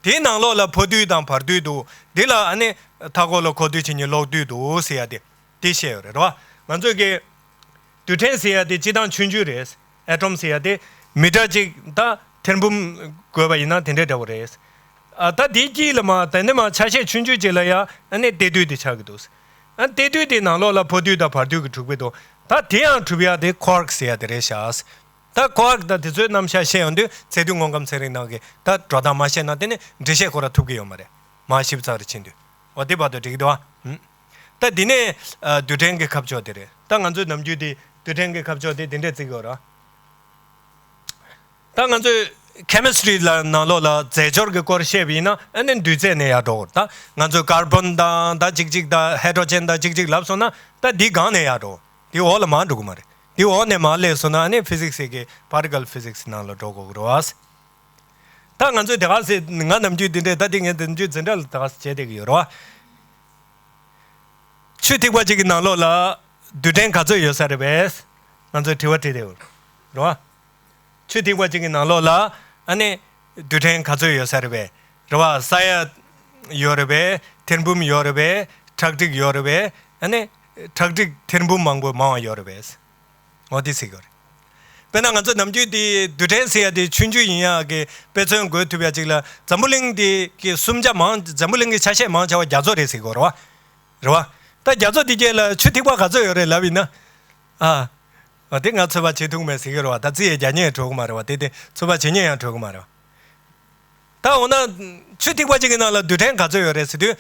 དེའི་ནང་ལོགས་ལ་ཕོ་རྡུལ་དང་བར་རྡུལ་འདུག་དེ་ལ་ཨ་ནི་མཐའ་འཁོར་ལ་འཁོར་རྡུལ་བྱེད་མཁན་གློག་རྡུལ་འདུག་ཟེར་ཡ་དེ། དེ་བཤད་ཡོད་རེད་རོ། ང་ཚོས་ཀྱི་རྡུལ་ཕྲན་ཟེར་ཡ་དེ་སྤྱིར་བཏང་ཆུང་ཆུང་རེད། ཨེ་ཊོམ་ཟེར་ཡ་དེ་མི་ཊར་གཅིག་ད་ཐེར་འབུམ་བགོས་པ་ཡིན་ན་དེ་འདྲའི་འདྲ་བོ་རེད། ཨ། ད་དེའི་དཀྱིལ་ལ་མར་དེ་ནས་མར་ཆ་ཤས་ཆུང་ཆུང་ཅིག་ལ་ཡ་ཨ་ནི་གཏེར་རྡུལ་དེ་ཆགས་ཀྱི་འདུག་ཨ། གཏེར་རྡུལ་དེའི་ནང་ལོགས་ལ་ཕོ་རྡུལ་དང་བར་རྡུལ་གྱིས་གྲུབ་ཀྱི་འདུག་ད་དེ་ཡང་གྲུབ་ཡ་དེ་ཁོ་ཨརཀ་ཟེར་ཡ་དེ་རེད་ཤག་ད་ཁོ་ཨརཀ་དང་དེ་ཚོའི་རྣམ་གཞག་བཤད་ཡོང་དུས་ཚད་རྡུལ་དངོས་ཁམས་ཚན་རིག་ནང་གི་ད་འགྲོ་སྟངས་མར་བཤད་ན་དེ་ནི་འགྲེལ་བཤད་ཁོ་རང་ཐུབ་ཀྱི་ཡོད་མ་རེད། མར་ཞིབ་ཚགས་རེ་ཕྱིན་དུས། འོ་དེ་བར་དུ་འགྲིག་གི་འདུག་ཨ། ད་འདི་ནས་ཨ་རྡུལ་ཕྲན་གྱི་ཁ་ཕྱོགས་དེ་རེད། ད་ང་ཚོའི་ནམ་རྒྱུན་དེ་རྡུལ་ཕྲན་གྱི་ཁ་ཕྱོགས་དེ་དེ་འདྲས་བརྩི་གི་ཡོད་རེད། ད་ང་ཚོའི་ཁེ་མི་སི་ཊི་རི་ལ་ནང་ལོགས་ལ་རྫས་སྦྱོར་གྱི་སྐོར་བཤད་པ་ཡིན་ན་ཨ་ནི་འདུས་རྫས་ནས་ཡར་འགྲོ་གི་རེད། ད་ང་ཚོའི་ཀར་བོན་དང་ད་གཅིག་གཅིག་དང་ཧའི་ཌྲོ་ཇན་དང་གཅིག་གཅིག་ལབ་སོང་ན་ད་འདི་སྒང་ནས་ཡར་འགྲོ། འདི་འོག་ལ་མར་འགྲོ་གི་མ་རེད། འདི་འོག་ནས་མར་སླེབས་སོང་ན་ཨ་ནི་ཕི་ཟིག་སི་གི་པར་ཊི་ཀལ་ཕི་ཟིག་སི་ནང་ལ་འགྲོ་དགོས་ཀྱི་རེད་བ། ད་ང་ཚོས་དེ་ག་ཟེར། ང་ནམ་རྒྱུན་འདི་འདྲས། ད་འདི་ངས་ནམ་རྒྱུན་འཛིན་གྲྭ་ལ་དེ་ག་ཟེར་བྱས་བསྡད་ཀྱི་ཡོད་རེད་བ། ཆུ་ཐིགས་པ་གཅིག་གི་ནང་ལོགས་ལ་རྡུལ་ཕྲན་ག་ཚོད་ཡོད་ས་རེད་པས། ང་ཚོས་དྲི་བ་དྲིས་བསྡད་ཡོད་རེད་བ། ཆུ་ཐིགས་པ་གཅིག་གི་ནང་ལོགས་ལ་ཨ་ནི་རྡུལ་ཕྲན་ག་ཚོད་ཡོད་ས་རེད་པས། རེད་བ། ས་ཡ་ཡོད་རེད་པས། ཐེར་འབུམ་ཡོད་རེད་པས། ཁྲག་ཁྲིག་ཡོད་རེད་པས། ཨ་ནི་ཁྲག་ཁྲིག་ཐེར་འབུམ་མང་པོ་མང་བ་ཡོད་རེད་པས། འོ་དེ་ཟེར་གྱི་ཡོད་རེད། དཔེར་ན་ང་ཚོ་ནམ་རྒྱུན་དེ་རྡུལ་ཕྲན་ཟེར་ཡ་དེ་ཆུང་ཆུང་ཡིན་ཡག་གི་དཔེ་མཚོན་འགོད་ཐུབ་ཡ་ཅིག་ལ་འཛམ་བུ་གླིང་དེ་གི་སུམ་ཆ་མང་། འཛམ་བུ་གླིང་གི་ཆ་ཤས་མང་ཆེ་བ་རྒྱ་མཚོ་རེད་ཟེར་གྱི་ཡོད་རེད་བ། རེད་བ། ད་རྒྱ་མཚོ་དེ་རྒྱལ་ལ་ཆུ་ཐིགས་པ་ག་ཚོད་ཡོད་རེད་ལབ་ཡིན་ན། ཨ། ཨ། དེ་ང་ཚོད་པ་བྱེད་ཐུབ་མེད་ཟེར་གྱི་རེད་བ། ད་རྩིས་ཡ་རྒྱག་མཁན་ཡང་འགྲོ་གི་མ་རེད་བ། དེ་དེ་ཚོད་པ་བྱེད་མཁན་ཡང་འགྲོ་གི་མ་རེད་བ། ད་འོ་ན་ཆུ་ཐིགས་པ་གཅིག་གི་ནང་ལ་རྡུལ་ཕྲན་ག་ཚོད་ཡོད་རེད་ཟེར་དུས།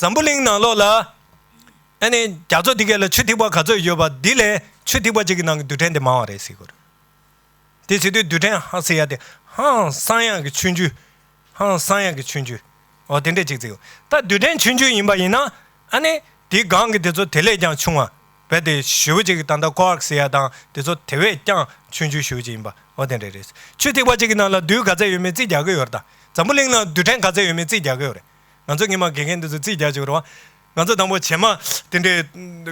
འཛམ་བུ་གླིང་ནང་ལོགས་ལ་ཨ་ནི་རྒྱ་མཚོ་དེ་ག་ལ་ཆུ་ཐིགས་པ་ག་ཚོད་ཡོད་པ་འདི་ལས་ཆུ་ཐིགས་པ་གཅིག་གི་ནང་གི་རྡུལ་ཕྲན་དེ་མང་བ་རེད་ཟེར་གྱི་རེད། དེ་བྱེད་དུས་རྡུལ་ཕྲན་ཧང་ཟེར་ཡ་དེ་ཧང་སང་ཡག་གི་ཆུང་ཆུང་། ཧང་སང་ཡག་གི་ཆུང་ཆུང་། འོ་དེ་འདྲས་ཅིག་བརྩི་གོ། ད་རྡུལ་ཕྲན་ཆུང་ཆུང་ཡིན་པ་ཡིན་ན་ཨ་ནི་དེའི་སྒང་གི་དེ་ཚོ་དེ་ལས་ཀྱང་ཆུང་བ། རྦད་དེ་ཞེ་པོ་ཅིག་གི་ད་ལྟ་ཀོ་ཨརཀ་ཟེར་ཡ་དང་དེ་ཚོ་དེ་བས་ཀྱང་ཆུང་ཆུང་ཞེ་པོ་ཅིག་ཡིན་པ། འོ་དེ་འདྲས་རེད། ཆུ་ཐིགས་པ་གཅིག་གི་ནང་ལ་རྡུལ་ག་ཚད་ཡོད་མེད་རྩིས་རྒྱག་གི་ཡོད་རེད་ད། འཛམ་བུ་གླིང་ནང་རྡུལ་ཕྲན་ག་ཚད་ཡོད་མེད་རྩིས་རྒྱག་གི་ཡོད་རེད། ང་ཚོ་སྔོན་མ་དགེ་རྒན་དེ་ཚོ་རྩིས་རྒྱག་བཅུག་རེད་བ། ང་ཚོ་དང་པོ་བྱེ་མ་དེ་འདྲའི་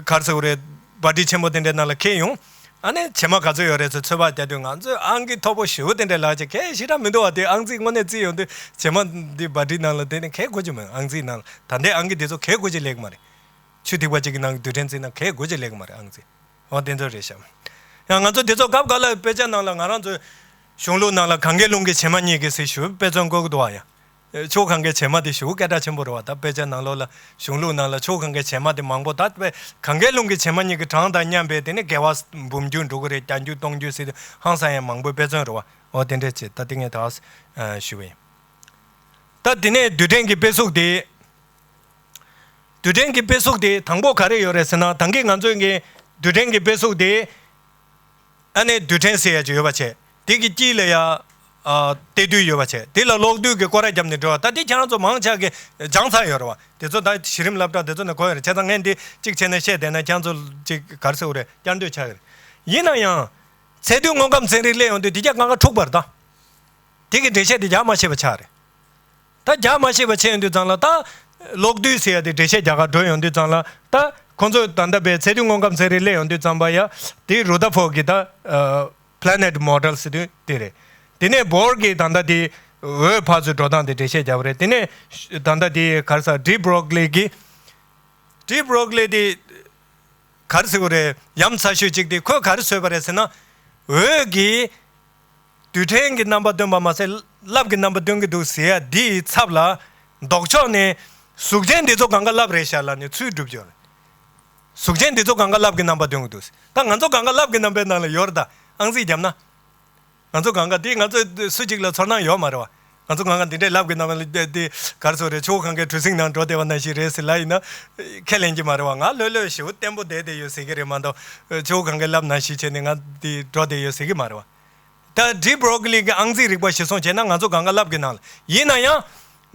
ག་རེ་ཟེར་དགོས་རེད། བ་ཊི་ཆེན་པོ་དེ་འདྲའི་ནང་ལ་འཁྱེར་ཡོང་། ཨ་ནི་བྱེ་མ་ག་ཚོད་ཡོད་རེད་ཟེར་ཚོད་དཔག་རྒྱག་དུས་ང་ཚོས་ཨང་ཀི་མཐོ་པོ་ཞེ་པོ་དེ་འདྲའི་ལག་ཆ་གལ་ཞེ་དྲག་མི་འདུག་བ། དེ་ཨང་རྩིས་དངོས་གནས་རྩིས་ཡོང་དུས་བྱེ་མ་འདི་བ་ཊི་ནང་ལ་དེ་ནི་གལ་དགོས་ཀྱི་མེད། ཨང་རྩིས་ནང་ལ་ད་ལྟའི་ཨང་ཀི་དེ་ཚོ་གལ་དགོས་ཀྱི་སླེབས་ཀྱི་མ་རེད། ཆུ་ཐིགས་པ་གཅིག་གི་ནང་གི་རྡུལ་ཕྲན་རྩིས་ན་གལ་དགོས་ཀྱི་སླེབས་ཀྱི་མ་རེད་ཨང་རྩིས། འོ་དེ་ཚོ་རེད་ཤག་ཡང་ང་ཚོ་དེ་ཚོ་སྐབས་འགའ་ལ་དཔེ་ཆ་ནང་ལ་ང་རང་ཚོའི་གཞུང་ལུགས་ནང་ལ་གངྒཱའི་ཀླུང་གི་བྱེ་མ་གཉིས་ཀྱི་ཟེར་ཞུ་དཔེ་མཚོན་བཀོད་ཀྱི་འདུག་བ། ཡང་ཕྱོགས་གངྒཱའི་བྱེ་མ་དེ་ཞེ་པོ་སྐད་གྲགས་ཆེན་པོ་རེད་བ། ད་དཔེ་ཆ་ནང་ལོགས་ལ་གཞུང་ལུགས་ནང་ལ་ཕྱོགས་གངྒཱའི་བྱེ་མ་དེ་མང་པོ། ད་དཔེ་གངྒཱའི་ཀླུང་གི་བྱེ་མ་གཉིས་ཀྱི་གྲངས་དང་མཉམ་པའི་དེ་ནི་བརྒལ་བ་འབུམ་འགྱུར་འགྲོ་གི་རེད། བརྒྱ་འགྱུར་སྟོང་འགྱུར་ཟེར་དུས་ཧང་སང་ཡང་མང་པོའི་དཔེ་མཚོན་རེད་བ། འོ་དེ་འདྲས་བྱས་ད་དེ་ངས་ད་ཞུ་བ་ཡིན། ད་དེ་ནས་རྡུལ་ཕྲན་གྱི་དཔེ་གཟུགས་དེ། རྡུལ་ཕྲན་གྱི་དཔེ་གཟུགས་དེ་དང་པོ་ག་རེ་ཡོད་རེད་ཟེར་ན། ད་གིན་ང་ཚོའི་གི་རྡུལ་ཕྲན་གྱི་དཔེ་གཟུགས་དེ། ཨ་ནི་རྡུལ་ཕྲན་ཟེར་ཡ་ཅིག་ཡོད་པ་བྱས། དེ་གི་དཀྱིལ་ལ་ཡ། ཨ། གཏེར་རྡུལ་ཡོད་པ་བྱས། དེ་ལ་གློག་རྡུལ་གྱི་སྐོར་ར་བརྒྱབ་ནས་འགྲོ་བ། ད་དེ་ཁྱེད་རང་ཚོ་མང་ཆེ་གིས་སྦྱངས་ཚར་ཡོད་རེད་བ། དེ་ཚོ་ད་གཞི་རིམ་སློབ་གྲྭ་དེ་ཚོ་ནས་གོ་ཡོད་རེད། བྱས་ཙང་ངས་འདི་གཅིག་བྱས་ནས་བཤད་བསྡད་ན་ཁྱེད་རང་ཚོ་ཅིག་ག་རེ་ཟེར་དགོས་རེད། བསྐྱར་ཟློས་ཆགས་ཀྱི་རེད། ཡིན་ན་ཡང་། ཚད་རྡུལ་དངོས་ཁམས་ཚན་རིག་སླེབས་ཡོང་དུས་དེ་རྒྱ་སྒང་ག་འཁྲུག་པ་རེད་ད། དེ་གི་འགྲེལ་བཤད་དེ་རྒྱག་མ་ཤེས་པ་ཆགས་རེད། ད་རྒྱག་མ་ཤེས་པ་ཆགས་ཡོང་དུས་ཙང་ལ་ད། གློག་རྡུལ་ཟེར་ཡ་དེ་འགྲེལ་བཤད་རྒྱག་གར་འགྲོ་ཡོང་དུས་ཙང་ལ་ད། ཁོང་ཚོས་ད་ལྟ་བའི་ཚད་རྡུལ་དངོས་ཁམས་ཚན་རིག་སླེབས་ཡོང་དུས་ཙམ་པ་ཡ། དེ་རུ་དྷར་ཕོར་གྱི་ད། ཨ། པི་ལེ་ནེཊ་མོ་ཌེལ་ཟེར་དུས་དེ་རེད། དེ་ནས་བོར་གྱིས་ད་ལྟ་དེ། འོད་ཕར་ཚུར་འགྲོ་སྟངས་དེ་འགྲེལ་བཤད་རྒྱག་པ་རེད། དེ་ནས་ད་ལྟ་དེ་ག་རེ་ཟེར། ཌི་བྷི་རོག་ལེ་གིས། ཌི་བྷི་རོག་ལེ་དེ། ག་རེ་ཟེར་དགོས་རེད། ཡ་མཚན་ཆེ་ཤོས་གཅིག་དེ་ཁོས་ག་རེ་བཟོས་པ་རེད་ཟེར་ན། འོད་ཀྱིས། རྡུལ་ཕྲན་གྱི་རྣམ་པ་སྟོན་པ་མ་ཟད་རླབས་ཀྱི་རྣམ་པ་སྟོན་གྱི་འདུག་ཟེར་ཡ་འདིའི་ཚབ་ལ། ལྡོག་ཕྱོགས་ནས་གཟུགས་ཅན་འདི་ཚོ་གང་ག་རླབས་རེད་ཤག་ལབ་ནས་ཚུར་སྒྲུབ་ཀྱི་ཡོད་རེད། གཟུགས་ཅན་འདི་ཚོ་གང་ག་རླབས་ཀྱི་རྣམ་པ་སྟོན་གྱི་འདུག་ཟེར། ད་ང་ཚོ་གང་ག་རླབས་ཀྱི་རྣམ་པའི་ནང་ལ་ཡོད་རེད། ད་ཨང་རྩིས་བརྒྱབ་ན། ང་ཚོ་གང་ག་འདི་ང་ཚོ་སུ་གཅིག་ལ་ཚོར་སྣང་ཡོད་མ་རེད་བ། ང་ཚོ་གང་ག་འདི་འདྲའི་རླབས་ཀྱི་རྣམ་པ་ལ་འདི་ག་རེ་ཟེར་རེད། ཆུ་བོ་གངྒཱའི་གྲུ་གཟིངས་ནང་འགྲོ་བསྡད་པ་ནང་བཞིན་རེད་ཟེར་ལབ་ཡིན་ན་ཁས་ལེན་གྱི་མ་རེད་བ། ང་ལྷོད་ལྷོད་ཞེ་པོ་བརྟན་པོ་བསྡད་བསྡད་ཡོད་ཟེར་གྱི་རེད་མ་གཏོགས། ཆུ་བོ་གངྒཱའི་རླབས་ནང་བཞིན་བྱས་ནས་ང་འདི་འགྲོ་བསྡད་ཡོད་ཟེར་གྱི་མ་རེད་བ། ད་ཌི་བྷི་རོ་ཀི་ལི་གི་ཨང་རྩིས་རིག་པ་གཞིར་བཟུང་བྱས་ན་ང་ཚོ་གང་ག་རླབས་ཀྱི་ནང་ལ་ཡིན་ན་ཡང་།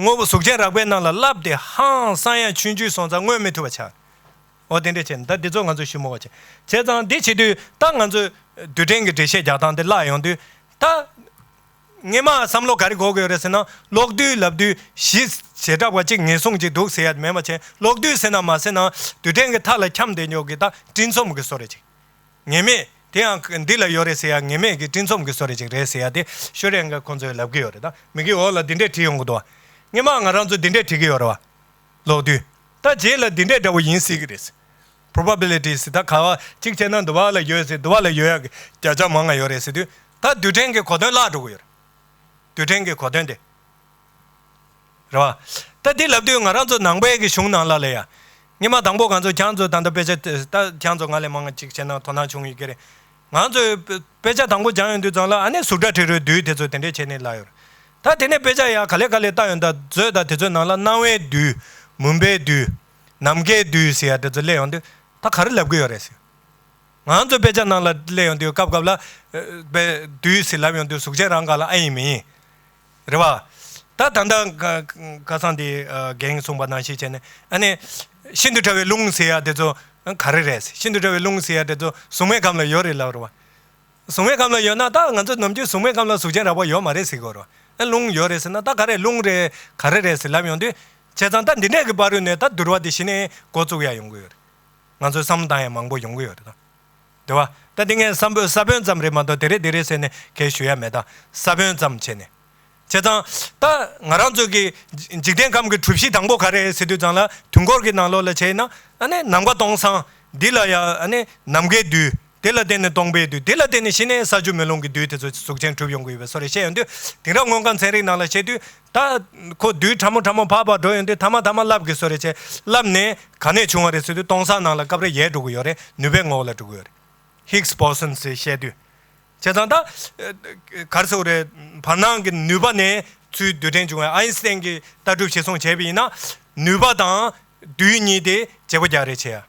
དངོས་པོ་གཟུགས་ཅན་རགས་པའི་ནང་ལ་རླབས་དེ་ཧང་སང་ཡང་ཆུང་ཆུང་སོང་ཙང་མངོན་མི་ཐུབ་པ་ཆགས། འོ་དེ་འདྲ་བྱས་ནས་ད་འདི་ཚོ་ང་ཚོས་ཞིབ་མོ་བ་བྱས། བྱས་ཙང་འདི་བྱེད་དུས་ད་ང་ཚོས་རྡུལ་ཕྲན་གྱི་འགྲེལ་བཤད་རྒྱག་སྟངས་དེ་བརླག་ཡོང་དུས་ད། སྔོན་མ་བསམ་བློ་ག་རེ་འཁོར་གྱི་ཡོད་རེད་ཟེར་ན། གློག་རྡུལ་ལབ་དུས་གཞི་བྱེ་བྲག་པ་གཅིག་ངེས་བཟུང་གཅིག་འདུག་ཟེར་ཡ་མེད་པ་བྱས། གློག་རྡུལ་ཟེར་ན་མ་ཟེར་ན་རྡུལ་ཕྲན་གྱི་མཐའ་ལ་འཁྱམས་བསྡད་ཉོག་གི་ད་སྤྲིན་ཚོམ་གྱི་བཟོ་འདྲ་ཅིག་ངེས་མེད་དེ་ཡང་འདི་ལ་ཡོད་རེད་ཟེར་ཡ་ངེས་མེད་ཀྱི་སྤྲིན་ཚོམ་གྱི་བཟོ་འདྲ་ཅིག་རེད་ཟེར་ཡ་དེ་ཤོ་རེ་ཡང་ཁོང་ཚོས་ལབ་ཀྱི་ཡོད་རེད། ད་མི་གི་འོག་ལ་འདི་འདྲས་བྲིས་ཡོང་གི་འདུག་སྔོན་མ་ང་རང་ཚོ་འདི་འདྲས་བྲིས་ཀྱི་ཡོད་རེད་བ། གློག་རྡུལ། ད་རྗེས་ལ་འདི་འདྲས་འདྲ་བོ་ཡིན་སྲིད་ཀྱི་རེད། Probabilities ད་ག་བ་གཅིག་བྱས་ན་འདི་བ་ལ་ཡོད་ཟེར། འདི་བ་ལ་ཡོད་ཡག་གི་བརྒྱ་ཆ་མང་ང་ཡོད་རེད་ཟེར་དུས། ད་རྡུལ་ཕྲན་གྱི་གོ་དོན་བརླག་འགྲོ་གི་ཡོད་རེད། རྡུལ་ཕྲན་གྱི་གོ་དོན་དེ། རེད་བ། ད་འདི་ལབ་དུས་ང་རང་ཚོ་ནང་པའི་གི་གཞུང་ནང་ལ་ལ་ཡ། སྔོན་མ་དང་པོ་ང་ཚོ་ཁྱེད་རང་ཚོ་ད་ལྟ་དཔེ་ཆ་ད་ཁྱེད་རང་ཚོ་ང་ལས་མང་ང་གཅིག་བྱས་ན་དོ་སྣང་བྱུང་ཡོད་ཀྱི་རེད། ང་ཚོས་དཔེ་ཆ་དང་པོ་སྦྱང་ཡོང་དུས་ཙང་ལ་ཨ་ནི་གཟུགས་སྒྲ་དྲི་རོའི་རྡུལ་དེ་ཚོ་དེ་འདྲས་བྱས་ནས་ལབ་ཡོད་རེད། ད་དེ་ནས་དཔེ་ཆ་ཡ་ག་ལེ་ག་ལེ་ལྟ་ཡོང་། ད་མཛོད་ད་དེ་ཚོའི་ནང་ལ་སྣང་བའི་རྡུལ། མུན་པའི་རྡུལ། ནམ་མཁའི་རྡུལ་ཟེར་ཡ་དེ་ཚོ་སླེབས་ཡོང་དུས་ད་ག་རེ་ལབ་ཀྱི་ཡོད་རེད་ཟེར། ང་ཚོ་དཔེ་ཆ་ནང་ལ་སླེབས་ཡོང་དུས་སྐབས་སྐབས་ལ་ཨ་དཔེ་རྡུལ་ཟེར་ལབ་ཡོང་དུས་གཟུགས་ཅན་རང་ག་ལ་ཨ་ཡིན་མིན། རེད་བ། ད་ད་ལྟ་ཁ་ཁ་སང་དེ་ཨ་རྒན་གསུངས་པ་ནང་བཞིན་བྱས་ནས་ཨ་ནི། ཤིན་ཏུ་ཕྲ་བའི་རླུང་ཟེར་ཡ་དེ་ཚོ་ག་རེ་རེད། ཤིན་ཏུ་ཕྲ་བའི་རླུང་ཟེར་ཡ་དེ་ཚོ་གཟུགས་མེད་ཁམས་ལ་ཡོད་རེད་ལབ་རེད་བ། གཟུགས་མེད་ཁམས་ལ་ཡོད་ན་ད་ང་ཚོ་ནམ་རྒྱུན་གཟུགས་མེད་ཁམས་ལ་གཟུགས་ཅན་རགས་པ་ཡོད་མ་རེད་ཟེར་གྱི་ཡོད་རེད་བ། ཨ་རླུང་ཡོད་རེད་ཟེར་ན་ད་ག་རེ་རླུང་རེད་ག་རེ་རེད་ཟེར་ལབ་ཡོང་དུས། བྱས་ཙང་ད་འདི་འདྲས་ཀྱི་བར་དུ་ནས་ད་འདུལ་བ་འདི་གཞི་ནས་འགོ་བཙུགས་ཡ་ཡོང་གི་ཡོད་རེད། ང་ཚོས་བསམ་བློ་བཏང་ཡ་མང་པོ་ཡོང་གི་ཡོད་རེད་ད། དེ་བ། ད་དེ་ངས་བསམ་པོ་ས་བོན་ཙམ་རེད་མ་གཏོགས་དེ་རེད་དེ་རེད་ཟེར་ནས་གས་ཞུ་ཡ་མེད་ད། ས་བོན་ཙམ་བྱས་ནས། བྱས་ཙང་། ད་ང་རང་ཚོ་གི་འཇིག་རྟེན་ཁམས་ཀྱི་གྲུབ་གཞི་དང་པོ་ག་རེ་ཟེར་དུས་ཙང་ལ་དུས་འཁོར་གྱི་ནང་ལོགས་ལ་བྱས་ན་ཨ་ནི་ནམ་མཁའ་སྟོང་སང་འདི་ལ་ཡ་ཨ་ནི་ནམ་མཁའི་རྡུལ། དེ་ལ་བརྟེན་ནས་སྟོང་པའི་རྡུལ། དེ་ལ་བརྟེན་ནས་གཞི་ནས་ས་ཆུ་མེ་རླུང་གི་རྡུལ་དེ་ཚོ་གཟུགས་ཅན་གྲུབ་ཡོང་གི་ཡོད་པའི་བཟོ་འདྲ་བཤད་ཡོང་དུས། དེང་རབས་མངོན་ཁམས་ཚན་རིག་ནང་ལ་བཤད་དུས། ད་ཁོ་རྡུལ་ཕྲ་མོ་ཕྲ་མོ་ཕར་ཕར་འགྲོ་ཡོང་དུས་ཐ་མ་ཐ་མ་རླབས་ཀྱི་བཟོ་འདྲ་བྱས། རླབས་ནས་ག་ནས་བྱུང་བ་རེད་ཟེར་དུས་སྟོང་སང་ནང་ལ་སྐབས་རེ་ཡལ་འགྲོ་གི་ཡོད་རེད། ནུས་པའི་ངོ་བོ་ལ་འགྲོ་གི་ཡོད་རེད། ཧིགས་བོ་སོན་ཟེར་བཤད་དུས། བྱས་ཙང་ད། ག་རེ་ཟེར་དགོས་རེད། བར་སྣང་གི་ནུས་པ་ནས་ཚུར་རྡུལ་ཕྲན་བྱུང་བའི་ཨའིན་སི་ཏན་གྱི་ལྟ་གྲུབ་གཞིར་བཟུང་བྱས་པ་ཡིན་ན། ནུས་པ་དང་རྡུལ་གཉིས་དེ་བྱེད་པོ་རྒྱག་རེས་བྱེད་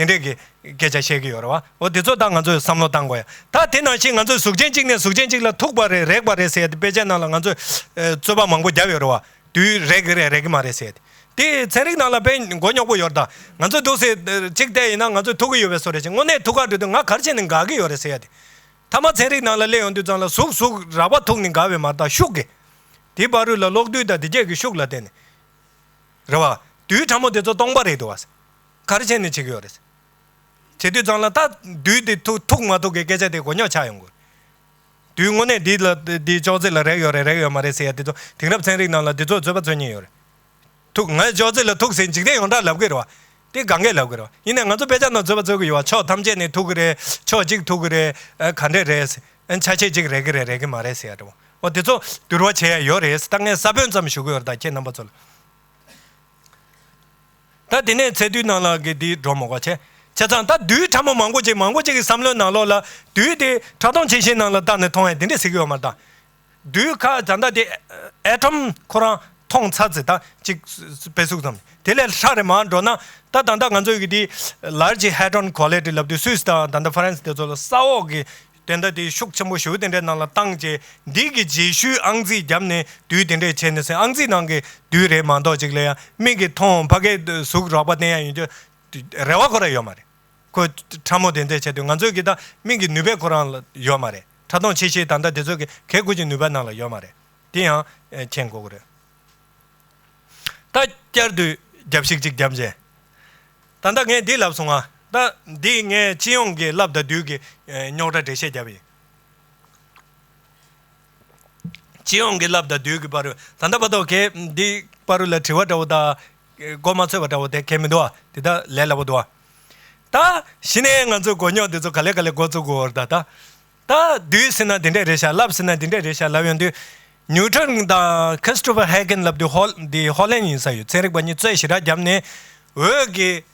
ཡ། དེ་འདྲས་ཀྱི་སྐད་ཆ་བཤད་ཀྱི་ཡོད་རེད་བ། འོ་དེ་ཚོ་ད་ང་ཚོས་བསམ་བློ་བཏང་དགོས་ཡ། ད་དེ་ནང་བཞིན་ང་ཚོས་གཟུགས་ཅན་གཅིག་ནས་གཟུགས་ཅན་གཅིག་ལ་ཐུག་པ་རེད་རེག་པ་རེད་ཟེར་ཡ་དེ་དཔེ་ཆའི་ནང་ལ་ང་ཚོས་རྩོད་པ་མང་པོ་བརྒྱབ་ཡོད་རེད་བ། རྡུལ་རེག་གི་རེད་རེག་གི་མ་རེད་ཟེར་ཡ་དེ། དེ་ཚན་རིག་ནང་ལ་དཔེ་མགོ་རྙོག་པོ་ཡོད་རེད་ད། ང་ཚོས་འདུག་སེ་གཅིག་བལྟས་ཡིན་ན་ང་ཚོས་ཐུག་གི་ཡོད་པའི་བཟོ་འདྲ་བྱས། དངོས་གནས་ཐུག་ག་འགྲོ་དུས་ང་ག་རེ་བྱས་ནས་འགག་གི་ཡོད་རེད་ཟེར་ཡ་དེ། ཐ་མ་ཚན་རིག་ནང་ལ་སླེབས་ཡོང་དུས་ཙང་ལ་གཟུགས་གཟུགས་རགས་པ་ཐུག་ནས་འགག་པའི་མ་རེད་ད། ཤུགས་ཀྱིས། དེའི་བར་དུ་ལ་གློག་རྡུལ་དང་དེ་བཅས་ཀྱི་ཤུགས་ལ་བརྟེན་ནས། རེད་བ། རྡུལ་ཕྲ་མོ་དེ་ཚོ་སྟོང་པ་རེད་འདུག་བ། ག་རེ་བྱས་ནས་བྱེད་ཀྱི་ཡོད་རེད། བྱེད་དུས་ཙང་ལ་ད་རྡུལ་དེ་ཐུག་ཐུག་མ་ཐུག་གི་སྐད་ཆ་དེ་མགོ་རྙོག་ཆགས་ཡོང་གི། རྡུལ་དངོས་གནས་འདི་ལ་འདི་ཅོག་ཙེ་ལ་རེག་ཡོད་རེད་རེག་ཡོད་མ་རེད་ཟེར་ཡ་དེ་ཚོ་དེང་རབས་ཚན་རིག་ནང་ལ་འདི་ཚོ་རྩོད་པ་རྩོད་མཁན་ཡོད་རེད། ཐུག་ང་ཅོག་ཙེ་ལ་ཐུག་ཟེར་འཇིག་རྟེན་ཡོངས་གྲགས་ལབ་གི་རེད་བ། དེ་གང་གས་ལབ་གི་རེད་བ། ཡིན་ནའི་ང་ཚོ་དཔེ་ཆ་ནང་རྩོད་པ་རྩོད་གི་ཡོད་བ། ཕྱོགས་ཐམས་ཅད་ནས་ཐུག་གི་རེད། ཕྱོགས་གཅིག་ཐུག་གི་རེད། ཨ་ག་འདྲས་རེད། ཨ་ཆ་ཤས་གཅིག་རེག་གི་རེད་རེག་གི་མ་རེད་ཟེར་ཡ་འདྲ་བོ། འོ་དེ་ཚོ་འགྱུར་བ་བྱེད་ཡ་ཡོད་རེད། ད་ངས་ས་བོན་ཙམ་ཞུ་གི་ཡོད་རེད་ད་ཁྱེད་རྣམ་པ་ཚོ་ལ། ད་དེ་ནས་ཚད་རྡུལ་ནང་ལ་གི་འདི་འགྲོ་མོ་ག་བྱས། བྱས་ཙང་ད་རྡུལ་ཕྲ་མོ་མང་པོ་ཅིག་མང་པོ་ཅིག་གི་བསམ་བློའི་ནང་ལོགས་ལ་རྡུལ་དེ་ཕྲ་མཐོང་ཆེ་ཤེལ་ནང་ལ་བཏགས་ནས་མཐོང་ཡ་དེ་འདྲས་ཟེར་གི་ཡོད་མ་རེད་ད། རྡུལ་ཁ་ད་ལྟ་དེ་ཨེ་ཊོམ་ཁོ་རང་མཐོང་ཚར་ཟེར་ད་ཅིག་དཔེ་གཟུགས་ཙམ་དེ་ལས་ཧྲ་རེ་མར་འགྲོ་ན་ད་ད་ལྟ་ང་ཚོའི་གི་དེ་Large Hadron Collider ལབ་དུས་སུད་སི་དང་ད་ལྟ་ཧྥ་རན་སི་དེ་ཚོ་ལ་ས་འོག་གི་དེ་འདྲ་དེ་ཤུགས་ཆེན་པོ་ཞེ་པོ་དེ་འདྲའི་ནང་ལ་བཏང་རྗེས་འདི་གི་རྗེས་ཤུལ་ཨང་རྩིས་བརྒྱབ་ནས་རྡུལ་དེ་འདྲས་བྱས་ནས་ཟེར་ཨང་རྩིས་ནང་གི་རྡུལ་རེད་མ་གཏོགས་ཅིག་ལ་ཡང་མིག་གིས་མཐོང་ཕ་གིའི་གཟུགས་རོགས་པ་བསྟན་ཡ་ཡིན་དུས་རེ་བ་ཁོ་རང་ཡོད་མ་རེད། ཁོ་ཕྲ་མོ་དེ་འདྲས་བྱས་དུས་ང་ཚོའི་གི་ད་མིག་གི་ནུས་པས་ཁོ་རང་ལ་ཡོད་མ་རེད། ཕྲ་མཐོང་ཆེ་ཤེལ་ད་ལྟ་དེ་ཚོ་གི་གལ་ཁུ་ཅིག་ནུས་པའི་ནང་ལ་ཡོད་མ་རེད། དེ་ཡང་མཁྱེན་དགོས་ཀྱི་རེད། ད་བསྐྱར་དུ་རྒྱབ་ཤིག་ཅིག་བརྒྱབ་རྗེས། ད་ལྟ་ངས་འདི་ལབ་སོང་ང་། ད་འདི་ངས་སྤྱི་ཡོངས་ཀྱི་རླབས་དང་རྡུལ་གྱི་རྙོག་དྲ་འགྲེལ་བཤད་བརྒྱབ་ཡིན། སྤྱི་ཡོངས་ཀྱི་རླབས་དང་རྡུལ་གྱི་བར་དུ་ད་ལྟ་བར་དུ་གས་འདི་བར་དུ་ལ་དྲི་བ་འདྲ་བོ་དང་མགོ་མ་ཚོས་པ་འདྲ་བོ་དེ་གས་མི་འདུག་ཨ། དེ་ད་ལས་སླ་པོ་འདུག་ཨ། ད་གཞི་ནས་ང་ཚོའི་མགོ་རྙོག་འདི་ཚོ་ག་ལེ་ག་ལེ་འགོ་བཙུགས་དགོས་པ་རེད་ད། ད། ད་རྡུལ་ཟེར་ན་དེ་འདྲས་རེད་ཤག་རླབས་ཟེར་ན་དེ་འདྲས་རེད་ཤག་ལབ་ཡོང་དུས། ཉིའུ་ཊོན་དང་ཁི་རི་སི་ཊོ་ཕར་ཧེ་གན་ལབ་དུས་ཧོ་འདི་ཧོ་ལན་ཡིན་ས་ཡོད། ཚན་རིག་པ་གཉིས་རྩོད་ཞེ་དྲག་བརྒྱབ་ནས། འོད་ཀྱི་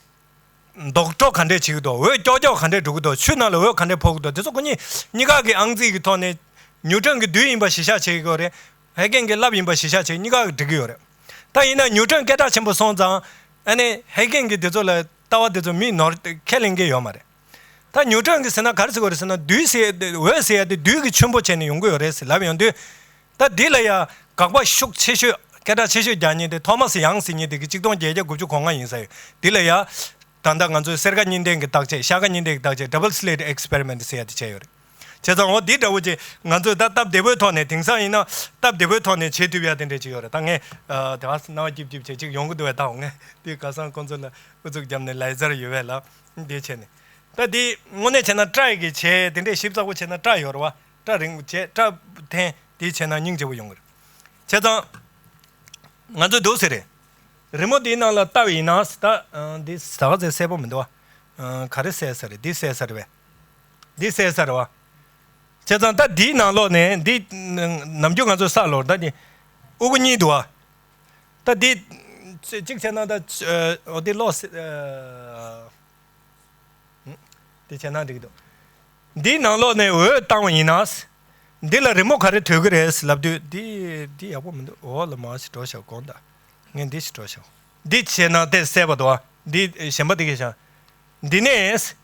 ལྡོག་འཕྲོ་ག་འདྲས་བྱེད་ཀྱི་འདུག་འོད་ཀྱོག་ཀྱོག་ག་འདྲས་འགྲོ་གི་འདུག་ཆུ་ནང་ལ་འོད་ག་འདྲས་ཕོག་གི་འདུག་དེ་ཚོ་ཁོ་གཉིས་གཉིས་ཀ་གི་ཨང་རྩིས་ཀྱི་ཐོག་ནས་ཉིའུ་ཊོན་གྱི་རྡུལ་ཡིན་པ་གཞི་བཞག་བྱེད་ཀྱི་ཡོད་རེད། ཧེ་གན་གྱི་རླབས་ཡིན་པ་གཞི་བཞག་བྱེད་གཉིས་ཀ་གི་འགྲིག་གི་ཡོད་རེད། ད་ཡིན་ན་ཉིའུ་ཊོན་སྐད་གྲགས་ཆེན་པོ་སོང་ཙང་ཨ་ནི་ཧེ་གན་གྱི་དེ་ཚོ་ལ་ལྟ་བ་དེ་ཚོ་མིས་ནོར་ཁས་ལེན་གྱི་ཡོད་མ་རེད། ད་ཉིའུ་ཊོན་གྱི་ཟེར་ན་ག་རེ་ཟེར་དགོས་རེད་ཟེར་ན། རྡུལ་ཟེར་ཡ་དེ་འོད་ཟེར་ཡ་དེ་རྡུལ་གྱི་ཆུན་པོ་བྱས་ནས་ཡོང་གི་ཡོད་རེད་ཟེར་ལབ་ཡོང་དུས། ད་འདི་ལ་ཡ་དགག་པ་ཤུགས་ཆེ་ཤོས་སྐད་གྲགས་ཆེ་ཤོས་རྒྱག་མཁན་དེ་ཐོ་མ་སི་ཡང་ཟེར་མཁན་དེ་གི་གཅིག་སྟོང་བརྒྱད་བརྒྱ་དགུ་བཅུ་གོ་ལྔ་ཡིན་ས་ཡོད། འདི་ལ་ཡ་ད་ལྟ་ང་ཚོའི་སེར་ཀ་གཉིས་ལྡན་གྱི་བརྟག་དཔྱད། ཤར་ཀ་གཉིས་ལྡན་གྱི་བརྟག་དཔྱད། ཌབ་བལ་སི་ལིཊ་ཨེག་སི་པེ་རི་མེན་ཊི་ཟེར་ཡ་དེ་བྱས་ཡོད་རེད། བྱས་ཙང་འོ་འདི་འདྲ་བོ་ཅིག་ང་ཚོས་ད་སྟབས་བདེ་པོའི་ཐོག་ནས། དེང་སང་ཡིན་ན་སྟབས་བདེ་པོའི་ཐོག་ནས་བྱེད་ཐུབ་ཡ་དེ་འདྲས་ཅིག་ཡོད་རེད། ད་ངས་ཨ་དེ་བ་སྣང་བ་སྐྱིབ་སྐྱིབ་བྱས་ཅིག་ཡོང་གི་འདུག་བས། ད་འོ་ངས་འདི་ཁ་སང་ཁོང་ཚོ་ལ་ཨུ་ཚུགས་བརྒྱབ་ནས་ལེ་ཛར་ཡོད་བས་ལ་འདི་བྱས་ནས། ད་འདི་དངོས་གནས་བྱས་ན་ཊ་རའི་གི་བྱས་དེ་འདྲས་ཞིབ་ཚགས་པོ་བྱས་ན་ཊ་ཡོད་རེད་བ། ཊ་རིང་པོ་བྱས་ཊ་འཐེན་དེ་བྱས་ན་སྙིང་རྗེ་པོ་ཡོང་གི་རེད། བྱས་ཙང་ང་ཚོས་འདུག་ཟེར་རེད། རི་མོ་འདིའི་ནང་ལ་ལྟ་བ་ཡིན་ན། ད་ཨ་འདི་ཟ་ག་ཚད་གསལ་པོ་མི་འདུག་བ། ཨ་ག་རེ་གསལ་ས་རེད། འདི་གསལ་ས་རེད་བས། འདི་གསལ་ས་རེད་བ། བྱས་ཙང་ད་འདིའི་ནང་ལོགས་ནས་འདི་ནམ་རྒྱུན་ང་ཚོ་ས་ལོར་ད་འདི་དབུ་གུ་གཉིས་འདུག་བ། ད་འདི་གཅིག་བྱས་ན་ད་འོ་འདི་ལོགས་སེ་ཨ། དེ་བྱས་ན་འགྲིག་གི་འདུག་འདིའི་ནང་ལོགས་ནས་འོད་བཏང་བ་ཡིན་ན། འདི་ལ་རི་མོ་ག་རེ་འདུག་གི་རེད་ལབ་དུས། འདི་འདི་ཡག་པོ་མི་འདུག་འོག་ལ་མར་ཞིག་འགྲོ་ཤག་གོང་དང་། ངས་འདི་ཞིག་འགྲོ་ཤག་འདི་བྱས་ན་དེ་གསལ་པོ་འདུག་འདི་གཞན་པ་འདི་གས་ཤག་འདི་ནས་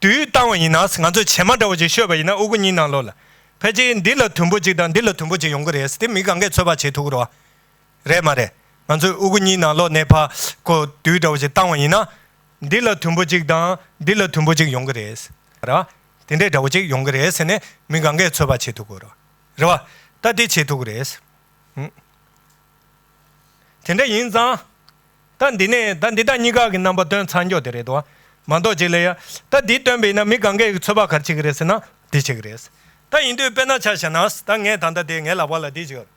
རྡུལ་བཏང་བ་ཡིན་ན། ང་ཚོས་བྱེ་མ་འདྲ་བོ་ཅིག་ཤོད་པ་ཡིན་ན། དབུ་གུ་གཉིས་ནང་ལོགས་ལ་ཕལ་ཆེར་འདི་ལ་དུམ་བུ་གཅིག་དང་འདི་ལ་དུམ་བུ་གཅིག་ཡོང་གི་རེད། དེ་མི་གང་གས་ཚོད་དཔག་བྱེད་ཐུབ་ཀྱི་རེད་བ། རེད་མ་རེད། ང་ཚོས་དབུ་གུ་གཉིས་ནང་ལོགས་ནས་ཕར་ཁོ་རྡུལ་འདྲ་བོ་ཅིག་བཏང་བ་ཡིན་ན། འདི་ལ་དུམ་བུ་གཅིག་དང་འདི་ལ་དུམ་བུ་གཅིག་ཡོང་གི་རེད། ར། དེ་འདྲའི་འདྲ་བོ་ཅིག་ཡོང་གི་རེད་ཟེར་ནས་མི་གང་གས་ཚོད་དཔག་བྱེད་ཐུབ་ཀྱི་རེད། རེད་བ། ད་འདི་བྱེད་ཐུབ་ཀྱི་རེད། ཧུམ། དེ་འདྲ་ཡིན་ཙང་། ད་འདི་ནས་ད་འདི་དང་གཉིས་ཀ་གི་རྣམ་པ་སྟོན་ཚར་འགྱོ་དེ་རེད་དོ། མ་གཏོགས་ཅིག་ལ་ཡ། ད་འདི་སྟོན་པ་ཡིན་ན་མི་གང་གས་ཚོད་དཔག་ག་རེ་བྱེད་ཀྱི་རེད་ཟེར་ན་འདི་བྱེད་ཀྱི་རེད། ད་ཡིན་དུས་དཔེར་ན་ཆ་བཞག་ན། ད་ངས་ད་ལྟ་དེ་ངའི་ལག་པ་ལ་འདི་བྱེད་ཡོད།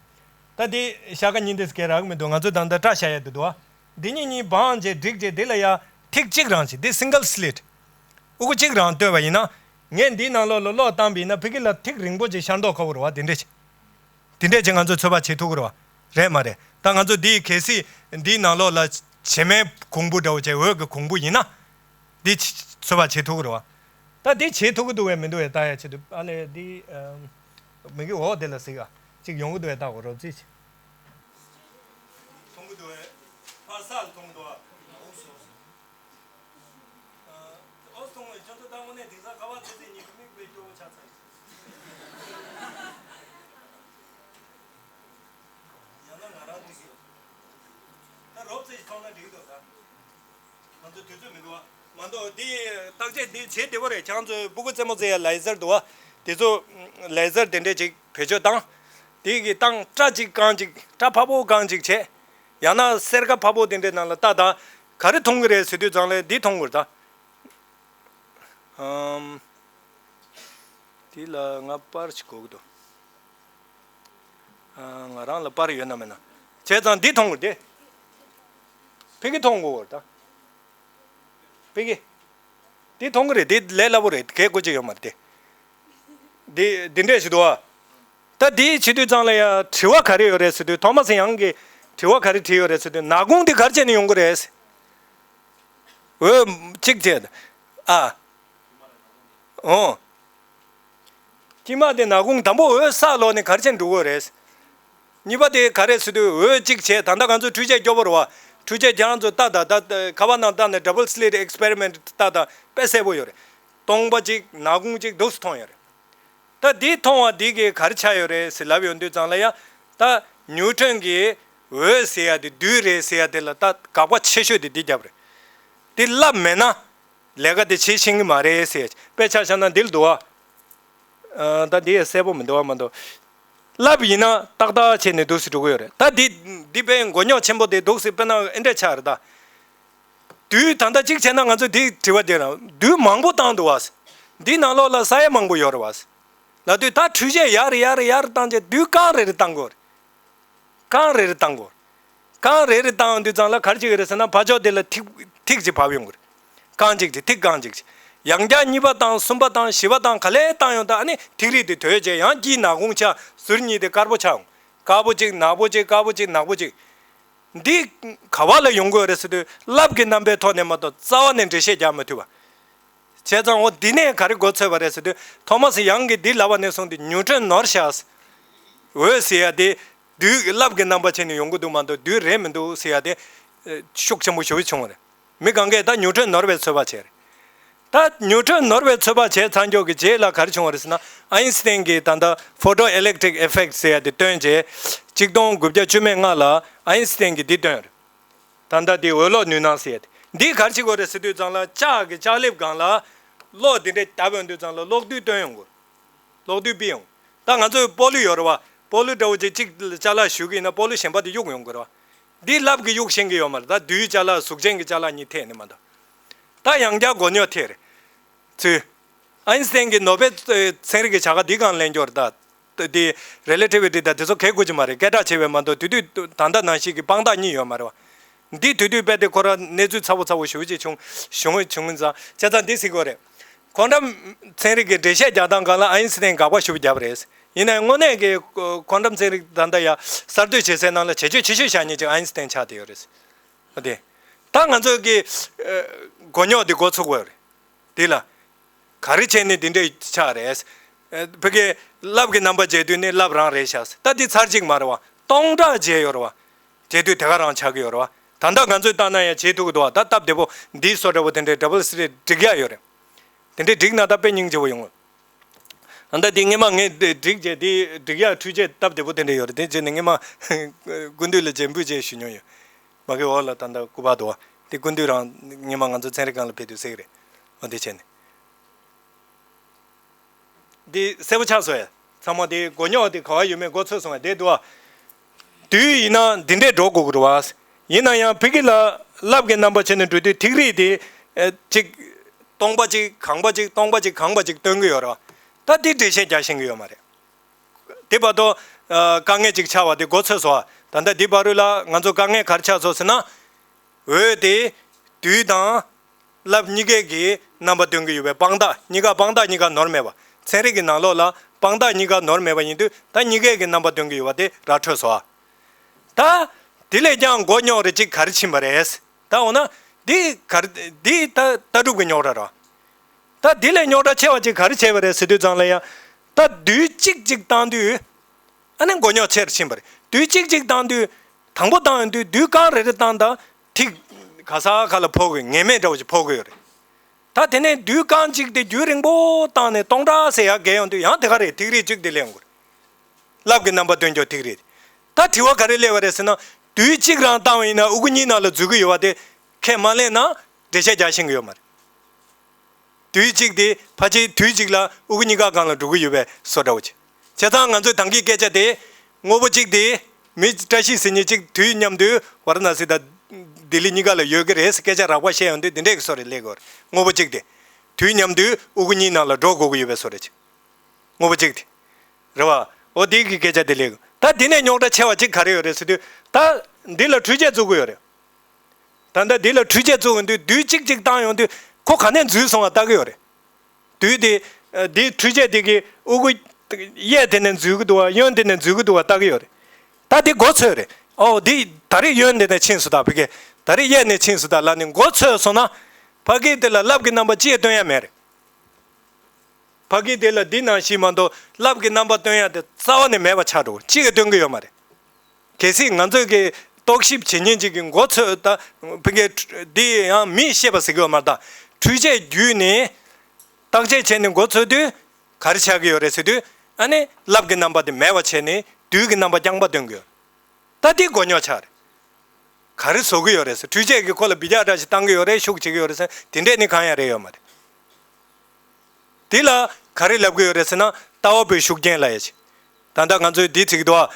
ད་འདི་ཤར་ཀ་གཉིས་འདི་སྐད་རག་མི་འདུག་ང་ཚོས་ད་ལྟ་སྐྲ་བཞར་ཡ་དེ་འདུག་བ། འདི་གཉིས་གཉིས་སྦངས་བྱས་བསྒྲིགས་བྱས་འདི་ལ་ཡ་ཐིག་གཅིག་རང་བྱེད། འདི་སིང་གལ་སི་ལིཊ། དབུ་གུ་གཅིག་རང་གཏོད་པ་ཡིན་ན། ངས་འདིའི་ནང་ལོགས་ལ་གློག་བཏང་བ་ཡིན་ན་ཕ་གི་ལ་ཐིག་རིང་པོ་ཅིག་ཤར་མདོག་ཁ་པོ་རེད་བ། དེ་འདྲས་ཅིག་དེ་འདྲས་ཅིག་ང་ཚོས་ཚོད་དཔག་བྱེད་ཐུབ་ཀྱི་རེད་བ། རེད་མ་རེད། ད་ང་ཚོ་འདིའི་གལ་སྲིད་འདིའི་ནང་ལོགས་ལ་བྱེ་མའི་གོང་བུ་འདྲ་བོ་བྱས། འོད་ཀྱི་གོང་བུ་ཡིན་ན། འདི་ཚོད་དཔག་བྱེད་ཐུབ་ཀྱི་རེད་བ། ད་འདི་བྱེད་ཐུབ་ཀྱི་འདུག་བས་མི་འདུག་བས་ལྟ་ཡ་ཆེད་དུ། ཨ་ལས་འདི་ཨམ། མི་གི་འོག་དེ་ལ་གཟིགས་ཨ། ཅིག་ཡོང་གི་འདུག་བས། ལྟ་གོ་རོབ་རྩིས་བྱེད། མཐོང་གི་འདུག་བས། ཕར་ས་ལ་མཐོང་གི་འདུག་ཨ། ཨོ་སོང་བས། ཁྱོད་ཚོ་ད་དངོས་གནས་དེང་སང་ཁ་པར་ཙི་ཙི་གཉིས་ཀྱི་མིག་དཔེ་སྐྱོ་བོ་ཆགས་ཚར་ཡིན། ཡང་ན་ང་རང་འགྲིག་གི་ཡོད། ད་རོབ་ཙམ་ཞིག་མཐོང་ན་འགྲིག་གི་འདུག་ད། ང་ཚོ་དུས་ཚོད་མི་འདུག་བ། མ་གཏོགས་འདི་བརྟག་དཔྱད་འདི་བྱེད་བདེ་པོ་རེད། ཁྱེད་ཚོས་སྤུ་གུ་རྩེད་མོ་རྩེ་ཡ་ལེ་ཛར་འདུག་བ། དེ་ཚོ་ལེ་ཛར་དེ་འདྲས་ཅིག་བེད་སྤྱོད་བཏང་། དེ་གི་བཏང་། སྐྲ་གཅིག་རྐང་གཅིག་སྐྲ་ཕག་པོ་རྐང་གཅིག་བྱས། ཡང་ན་སེར་ཀ་ཕག་པོ་དེ་འདྲའི་ནང་ལ་ལྟ་དང་། ག་རེ་མཐོང་གི་རེད་ཟེར་དུས་ཙང་ལ་འདི་མཐོང་གི་རེད་ད། ཨམ། དེ་ལ་ང་པར་ཞིག་དགོས་ཀྱི་འདུག་ཨ། ང་རང་ལ་པར་ཡོད་ན་མེད་ན། བྱས་ཙང་འདི་མཐོང་གི་རེད་དེ། ཕ་གི་མཐོང་དགོས་རེད་ད། ཕ་གི། འདི་མཐོང་གི་རེད། འདི་ལས་སླ་པོ་རེད། གས་དགོས་ཀྱི་ཡོད་མ་རེད་དེ། འདི་འདི་འདྲས་ཞིག་འདུག་ཨ། ད་འདི་བྱེད་དུས་ཙང་ལ་ཡ་དྲི་བ་ག་རེ་ཡོད་རེད་ཟེར་དུས། ཐོ་མ་སི་ཡང་གིས་དྲི་བ་ག་རེ་དྲིས་ཡོད་རེད་ཟེར་དུས། ནག་ཁུང་འདི་ག་རེ་བྱས་ནས་ཡོང་གི་རེད། འོ། གཅིག་བྱས། ཨ། འོ། དཀྱིལ་མ་དེ་ནག་ཁུང་དང་པོ་འོད་ས་ལོག་ནས་ག་རེ་བྱས་འགྲོ་གི་རེད། གཉིས་པ་དེ་ག་རེ་ཟེར་དུས། འོད་གཅིག་བྱས། ད་ལྟ་ང་ཚོ་འཕྲུལ་ཆས་སྐྱོ་པོ་རེད་བ། འཕྲུལ་ཆས་ཁྱེད་རང་ཚོ་ལྟ་ད་ལྟ་ཁ་པར་ནང་བཏང་ནས་ཌབ་བལ་སི་ལིཊ་ཨེག་སི་པེ་རི་མེན་ཊི་ལྟ་ད་དཔེ་གསལ་པོ་ཡོད་རེད། སྟོང་པ་གཅིག་ནག་ཁུང་གཅིག་འདུག་སེ་མཐོང་ཡོད་རེད། ད་འདི་མཐོང་བ་འདི་གིས་ག་རེ་ཆགས་ཡོད་རེད་ཟེར་ལབ་ཡོང་དུས་ཙང་ལ་ཡ། ད་ཉིའུ་ཊོན་གྱིས་འོད་ཟེར་ཡ་དེ་རྡུལ་རེད་ཟེར་ཡ་དེ་ལ་ད་དགག་པ་ཆེ་ཤོས་དེ་འདི་བརྒྱབ་རེད། འདི་རླབས་མེད་ན་ལས་ཀ་དེ་བྱེད་ཤེས་ཀྱི་མ་རེད་ཟེར། དཔེ་ཆ་བཞག་ན་འདི་ལ་འདུག་བ། ཨ། ད་འདི་ཡ་གསལ་པོ་མི་འདུག་བ། མ་གཏོགས་རླབས་ཡིན་ན་ཏག་ཏག་བྱས་ནས་འདུག་སེ་འགྲོ་གི་ཡོད་རེད། ད་འདི་འདི་དཔེ་མགོ་རྙོག་ཆེན་པོ་དེ་འདུག་སེ། དཔེར་ན་ཨེ་འདྲས་ཆགས་རེད་ད། རྡུལ་ད་ལྟ་གཅིག་བྱས་ན་ང་ཚོས་འདི་དྲི་བ་དེ་རང་། རྡུལ་མང་པོ་བཏང་འདུག་བ། འདི་ནང་ལོགས་ལ་ས་ཡ་མང་པོ་ཡོད་རེད་བ། ལབ་དུས་ད་འཕྲུལ་ཆས་ཡར་ཡར་ཡར་བཏང་བྱས་རྡུལ་རྐང་རེ་རེ་བཏང་དགོས་རེད། རྐང་རེ་རེ་བཏང་དགོས་རེད། རྐང་རེ་རེ་བཏང་ཡོང་དུས་ཙང་ལ་ག་རེ་བྱེད་ཀྱི་རེད་ཟེར་ན། ཕར་ཕྱོགས་དེ་ལ་ཐིག་ཐིག་ཅིག་བབས་ཡོང་གི་རེད། རྐང་གཅིག་ཅིག་ཐིག་རྐང་གཅིག་ཅིག་ཡང་བསྐྱར་གཉིས་པ་དང་གསུམ་པ་དང་བཞི་པ་དང་ག་ལེར་བཏང་ཡོང་དུས་ཨ་ནི་ཐིག་རིས་དེ་དོད་བྱས། ཡང་དཀྱིལ་ནག་ཁུང་ཆགས། ཟུར་གཉིས་དེ་དཀར་པོ་ཆགས་འོང་། དཀར་པོ་གཅིག་ནག་པོ་གཅིག་དཀར་པོ་གཅིག་ནག་པོ་གཅིག་འདི་ག་བ་ལ་ཡོང་གི་ཡོད་རེད་ཟེར་དུས་རླབས་ཀྱི་རྣམ་པའི་ཐོག་ནས་མ་གཏོགས་རྩ་བ་ནས་འགྲེལ་བཤད་རྒྱག་མི་ཐུབ་པ། བྱས་ཙང་འོ་འདི་ནས་ག་རེ་མགོ་ཚོས་པ་རེད་ཟེར་དུས། ཐོ་མ་སི་ཡང་གིས་འདི་ལབ་པ་ནས་བཟུང་སྟེ་ཉུང་དྲོད་ནོར་ཤག་འོད་ཟེར་ཡ་དེ་རྡུལ་གྱི་རླབས་ཀྱི་རྣམ་པ་བྱས་ནས་ཡོང་གི་འདུག་མ་གཏོགས་རྡུལ་རེད་མི་འདུག་ཟེར་ཡ་དེ་ཤུགས་ཆེན་པོ་ཞེ་པོ་བྱུང་བ་རེད། མི་གང་གས་ད་ཉུང་དྲོད་ནོར་བའི་ཚོད་དཔག་བྱས་རེད། ད་ཉུང་དྲོད་ནོར་བའི་ཚོད་དཔག་བྱས་ཚར་མགྱོགས་ཀྱི་རྗེས་ལ་ག་རེ་བྱུང་བ་རེད་ཟེར་ན། ཨ་ཡིན་སི་ཏན་གྱིས་ད་ལྟ་ཕོ་ཊོ་ཨི་ལེག་ཊིག་ཨི་ཕེག་ཟེར་ཡ་དེ་བཏོན་རྗེས། གཅིག་སྟོང་དགུ་བརྒྱ་བཅུ་མེད་ལྔ་ལ་ཨ་ཡིན་སི་ཏན་གྱིས་འདི་བཏོན་རེད། ད་ལྟ་དེ་འོད་གློག་ནུས་སྣང་ཟེར་ཡ་དེ། འདིས་ག་རེ་བྱེད་དགོས་རེད་ཟེར་དུས་ཙང་ལ། ལྕགས་ཀྱི་ལྕགས་ལེབ་སྒང་ལ་གློག་འདི་འདྲ་བརྡབས་ཡོང་དུས་ཙང་ལ་གློག་རྡུལ་བཏོན་ཡོང་དགོས། གློག་རྡུལ་སྤེལ་ཡོང་། ད་ང་ཚོའི་སྤོ་ལོ་ཡོད་རེད་བ། སྤོ་ལོ་འདྲ་བོ་ཅིག་གཅིག་ལ་ཅ་ལག་གཞུས་ཀྱི་ཡིན་ན་སྤོ་ལོ་གཞན་པ་དེ་གཡུག་ཡོང་གི་རེད་བ། འདི་རླབས་ཀྱིས་གཡུག་ཤེས་ཀྱི་ཡོད་མ་རེད། ད་རྡུལ་ཅ་ལག་གཟུགས་ཅན་གྱི་ཅ་ལག་གཉིས་ཐད་ནས་མ་གཏོགས། ད་ཡང་བསྐྱར་མགོ་རྙོག་ཐེབས་རེད། ཚུལ། ཨ་ཡིན་སི་ཏན་གྱིས་ནོ་བེལ་ཚན་རིག་གི་བྱ་དགའ་འདི་སྒང་ལེན་རྒྱུ་རེད་ད། དེ་རི་ལེ་ཊི་ཝི་ཊི་དང་དེ་ཚོ་གལ་དགོས་ཀྱི་མ་རེད། སྐད་གྲགས་ཆེ་བས་མ་གཏོགས་དེ་དུས་ད་ལྟ་ནང་བཞིན་གྱི་དཔང་རྟགས་གཉིས་ཡོད་མ་རེད་བ། འདི་དུས་དུས་དཔེ་དེ་ཁོ་རང་གནས་ཚུལ་ཚ་བོ་ཚ་བོ་ཞེ་པོ་ཅིག་བྱུང་བྱུང་བྱུང་ཙང་བྱས་ཙང་འདི་ཟེར་དགོས་རེད། ཀོན་ཊམ་ཚན་རིག་གི་འགྲེལ་བཤད་རྒྱག་སྟངས་སྒང་ལ་ཨ་ཡིན་སི་ཏན་དགག་པ་ཞེ་པོ་བརྒྱབ་རེད། ཡིན་ནའི་དངོས་གནས་ཀྱི་ཀོན་ཊམ་ཚན་རིག་ད་ལྟ་ཡ་གསར་གཏོད་བྱེད་སའི་ནང་ལ་བྱེད་སྤྱོད་ཆེ་ཤོས་བཞག་མཁན་ཅིག་ཨ་ཡིན་སི་ཏན་ཆགས་བསྡད་ཡོད་རེད། འོ་དེ། ད་ང་ཚོ་གི་ཨ་མགོ་རྙོག་འདི་འགོ་ཚུགས་དགོས་རེད། འདི་ལ། ག་རེ་བྱས་ནས་འདི་འདྲས་ཆགས་རེད། ཨ་ཕ་གིའི་རླབས་ཀྱི་རྣམ་པ་བྱས་དུས་ནི་རླབས་རང་རེད་ཤག་ད་འདི་ཚར་གཅིག་མ་རེད་བ། སྟོང་ཕྲག་བྱས་ཡོད་རེད་བ། བྱས་དུས་དེ་ག་རང་ཆགས་ཀྱི་ཡོད་རེད་བ། ད་ལྟ་ང་ཚོས་བལྟས་ན་ཡང་བྱེད་ཐུབ་ཀྱི་འདུག་བ། ད་སྟབས་བདེ་པོ་འདིའི་བཟོ་འདྲ་བོ་དེ་འདྲའི་ཌབ་བལ་སི་ཊི་ཊི་སྒྲིག་ཡག་ཡོད་རེད། དེ་འདྲའི་སྒྲིག་ན་ད་དཔེ་སྙིང་རྗེ་པོ་ཡོང་ངོ་། ད་ལྟ་འདི་སྔས་མ་ངས་འདི་སྒྲིག་བྱས་འདི་སྒྲིག་ཡག་འཕྲུལ་ཆས་སྟབས་བདེ་པོ་དེ་འདྲ་ཡོད་རེད། དེ་བྱས་ནས་སྔས་མ་སྐུ་མདུན་ལ་རྗེས་འབུལ་བྱས་ཞུ་མྱོང་ཡོད། མ་གི་འོག་ལ་ད་ལྟ་སྐུ་པར་འདུག་བ། དེ་སྐུ་མདུན་རང་སྔས་མ་ང་ཚོ་ཚན་རིག་ཁང་ལ་ཕེབས་དུས་གཟིགས་རེད། འོ་དེ་བྱས་ནས། འདི་གསལ་པོ་ཆགས་སོང་ཡ། ཚང་མ་དེ་མགོ་རྙོག་དེ་ག་བ་ཡོད་མེད་མགོ་ཚོས་སོང་ཡ་དེ་འདུག་བ། དུས་ཡིན་ན་འདི་འདྲས་འགྲོ་དགོས་ཀྱི་རེད་བ། ཡིན་ན་ཡང་ཕ་གི་ལ་རླབས་ཀྱི་རྣམ་པ་བྱས་ནས་འགྲོ་དུས་ཐིག་རིས་དེ་ཨེ་གཅིག་སྟོང་པ་གཅིག་གང་པ་གཅིག་སྟོང་པ་གཅིག་གང་པ་གཅིག་སྟོན་གྱི་ཡོད་རེད་བ། ད་དེ་འགྲེལ་བཤད་རྒྱག་ཤེས་ཀྱི་ཡོད་མ་རེད། དེ་བར་དུ་ཨ་དཀའ་ངལ་ཅིག་ཆགས་པ་དེ་མགོ་ཚོས་སོང་བ། ད་ལྟ་འདི་བར་དུ་ལ་ང་ཚོ་དཀའ་ངལ་ག་རེ་ཆགས་སོང་ཟེར་ན། འོད་དེ་དུས་དང་རླབས་གཉིས་ཀའི་གི་རྣམ་པ་སྟོན་གྱི་ཡོད་པའི་དཔང་རྟགས་གཉིས་ཀ་དཔང་རྟགས་གཉིས་ཀ་ནོར་མེད་པ། ཚན་རིག་གི་ནང་ལོགས་ལ་དཔང་རྟགས་གཉིས་ཀ་ནོར་མེད་པ་ཡིན་དུས་ད་གཉིས་ཀའི་གི་རྣམ་པ་སྟོན་གྱི་ཡོད་པ་དེ་ར་འཕྲོད་སོང་བ། ད་དེ་ལས་ཀྱང་མགོ་རྙོག་རེ་གཅིག་ག་རེ་ཕྱིན་པ་རེད། ད་འོ་ན་འདི་ག་རེ་འདི་ད་ལྟ་གྲུབ་ཀྱི་རྙོག་དྲ་རེད། ད་འདི་ལས་རྙོག་དྲ་ཆེ་བ་ཅིག་ག་རེ་བྱས་པ་རེད་ཟེར་དུས་ཙང་ལ་ཡ། ད་རྡུལ་གཅིག་ཅིག་བཏང་དུས། ཨ་ནི་མགོ་རྙོག་ཆེར་ཕྱིན་པ་རེད། རྡུལ་གཅིག་ཅིག་བཏང་དུས། དང་པོ་བཏང་ཡོང་དུས་རྡུལ་རྐང་རེ་རེ་བཏང་དང་ཐིག་ག་ས་ག་ལ་ཕོག་གི་ངེས་མེད་འདྲ་བོ་ཅིག་ཕོག་གི་ཡོད་རེད། ད་དེ་ནས་རྡུལ་རྐང་གཅིག་དེ་རྒྱུན་རིང་པོ་བཏང་ནས་སྟོང་ཕྲག་ཟེར་ཡག་བརྒལ་ཡོང་དུས་ཡང་དེ་ག་རེད། ཐིག་རིས་གཅིག་དེ་སླེབས་ཡོང་གི་རེད། རླབས་ཀྱི་རྣམ་པ་སྟོན་རྒྱུ་ཐིག་རིས། ད་དྲི་བ་ག་རེ་སླེབས་པ་རེད་ཟེར་ན། རྡུལ་གཅིག་རང་བཏང་བ་ཡིན་ན་དབུ་གུ་གཉིས་ནང་ལ་འཛུལ་གི་ཡོད་པ་དེ་ཁས་མ་ལེན་ན་འགྲེལ་བཤད་རྒྱག་ཤེས་ཀྱི་ཡོད་མ་རེད། དུས་གཅིག་དེ་ཕལ་ཆེར་དུས་གཅིག་ལ་དབུ་གུ་གཉིས་ཀ་སྒང་ལ་འགྲོ་གི་ཡོད་པའི་བཟོ་འདྲ་བོ་ཅིག་བྱས་ཙང་ང་ཚོས་ད་གིན་སྐད་ཆ་དེ། དངོས་པོ་གཅིག་དེ། མི་བཀྲ་ཤིས་ཟེར་མཁན་གཅིག་དུས་མཉམ་དུ་ཝཱ་ར་ཎ་སི་དང་ལྡི་ལི་གཉིས་ཀ་ལ་ཡོད་ཀྱི་རེད་ཟེར་སྐད་ཆ་རགས་པ་བཤད་ཡོང་དུས་འདི་འདྲས་ཀྱི་བཟོ་རེ་སླེབས་ཀྱི་ཡོད་རེད། དངོས་པོ་གཅིག་དེ། དུས་མཉམ་དུ་དབུ་གུ་གཉིས་ནང་ལ་འགྲོ་དགོས་ཀྱི་ཡོད་པའི་བཟོ་རེ་ཅིག་དངོས་པོ་གཅིག་དེ། རེད་བ། འོ་དེ་གི་སྐད་ཆ་དེ་སླེབས་ཀྱི་ཡོད། ད་འདི་ནས་རྙོག་དྲ་ཆེ་བ་གཅིག་ག་རེ་ཡོད་རེད་ཟེར་དུས། ད་འདི་ལ་འཕྲུལ་ཆས་བཙུགས་ཀྱི་ཡོད་རེད། ད་ལྟ་འདི་ལ་འཕྲུལ་ཆས་བཙུགས་ཡོང་དུས་རྡུལ་གཅིག་གཅིག་བཏང་ཡོང་དུས་ཁོ་ག་ནས་འཛུལ་སོང་བ་ལྟ་གི་ཡོད་རེད། རྡུལ་དེ་ཨ་འདིའི་འཕྲུལ་ཆས་དེ་གི་དབུ་གུ་གཡས་དེ་ནས་འཛུལ་གི་འདུག་བ། གཡོན་དེ་ནས་འཛུལ་གི་འདུག་བ་ལྟ་གི་ཡོད་རེད། ད་དེ་མགོ་ཚོས་རེད། ཨོ་འདི་ད་རེས་གཡོན་དེ་ནས་ཕྱིན་སོང་ད་ཕ་གི། ད་རེས་གཡས་ནས་ཕྱིན་སོང་ད་ལབ་ནས་མགོ་ཚོས་སོང་ན། ཕ་གི་དེ་ལ་རླབས་ཀྱི་རྣམ་པ་ཅི་ཡང་སྟོན་ཡ་མེད་རེད། ཕ་གི་དེ་ལ་འདི་ནང་བཞིན་མ་གཏོགས་རླབས་ཀྱི་རྣམ་པ་སྟོན་ཡ་དེ་རྩ་བ་ནས་མེད་པ་ཆགས་འགྲོ། གཅིག་གིས་སྟོན་གྱི་ཡོད་མ་རེད། གལ་སྲིད་ང་ཚོས་ཀྱི་རྟོག་ཞིབ་བྱེད་མཁན་ཅིག་གི་མགོ་ཚོས་ད། ཕ་གི་འདི་ཡང་མིས་བཤད་པ་ཟེར་གྱི་ཡོད་མ་རེད་ད། འཕྲུལ་ཆས་བརྒྱུད་ནས་བརྟག་དཔྱད་བྱས་ནས་མགོ་ཚོས་དུས་ག་རེ་ཆགས་ཀྱི་ཡོད་རེད་ཟེར་དུས། ཨ་ནི་རླབས་ཀྱི་རྣམ་པ་དེ་མེད་པ་བྱས་ནས་རྡུལ་གྱི་རྣམ་པ་རྐྱང་པ་སྟོན་གྱི་ཡོད། ད་འདི་མགོ་རྙོག་ཆགས་རེད། ག་རེ་བཟོ་གི་ཡོད་རེད་ཟེར། འཕྲུལ་ཆས་ཀྱིས་ཁོ་ལ་འབུད་རྒྱག་འདྲ་ཞིག་བཏང་གི་ཡོད་རེད། ཤུགས་བྱེད་ཀྱི་ཡོད་རེད་ཟེར། དེ་འདྲས་ནི་གང་ཡང་རེད་ཡོད་མ་རེད། འདི་ལ་ག་རེ་ལབ་ཀྱི་ཡོད་རེད་ཟེར་ན། ལྟ་བ་པོའི་ཤུགས་རྐྱེན་ལབ་ཡ་ཅིག་ད་ལྟ་ང་ཚོས་འདི་ཚིག་ཏུ་ཨ།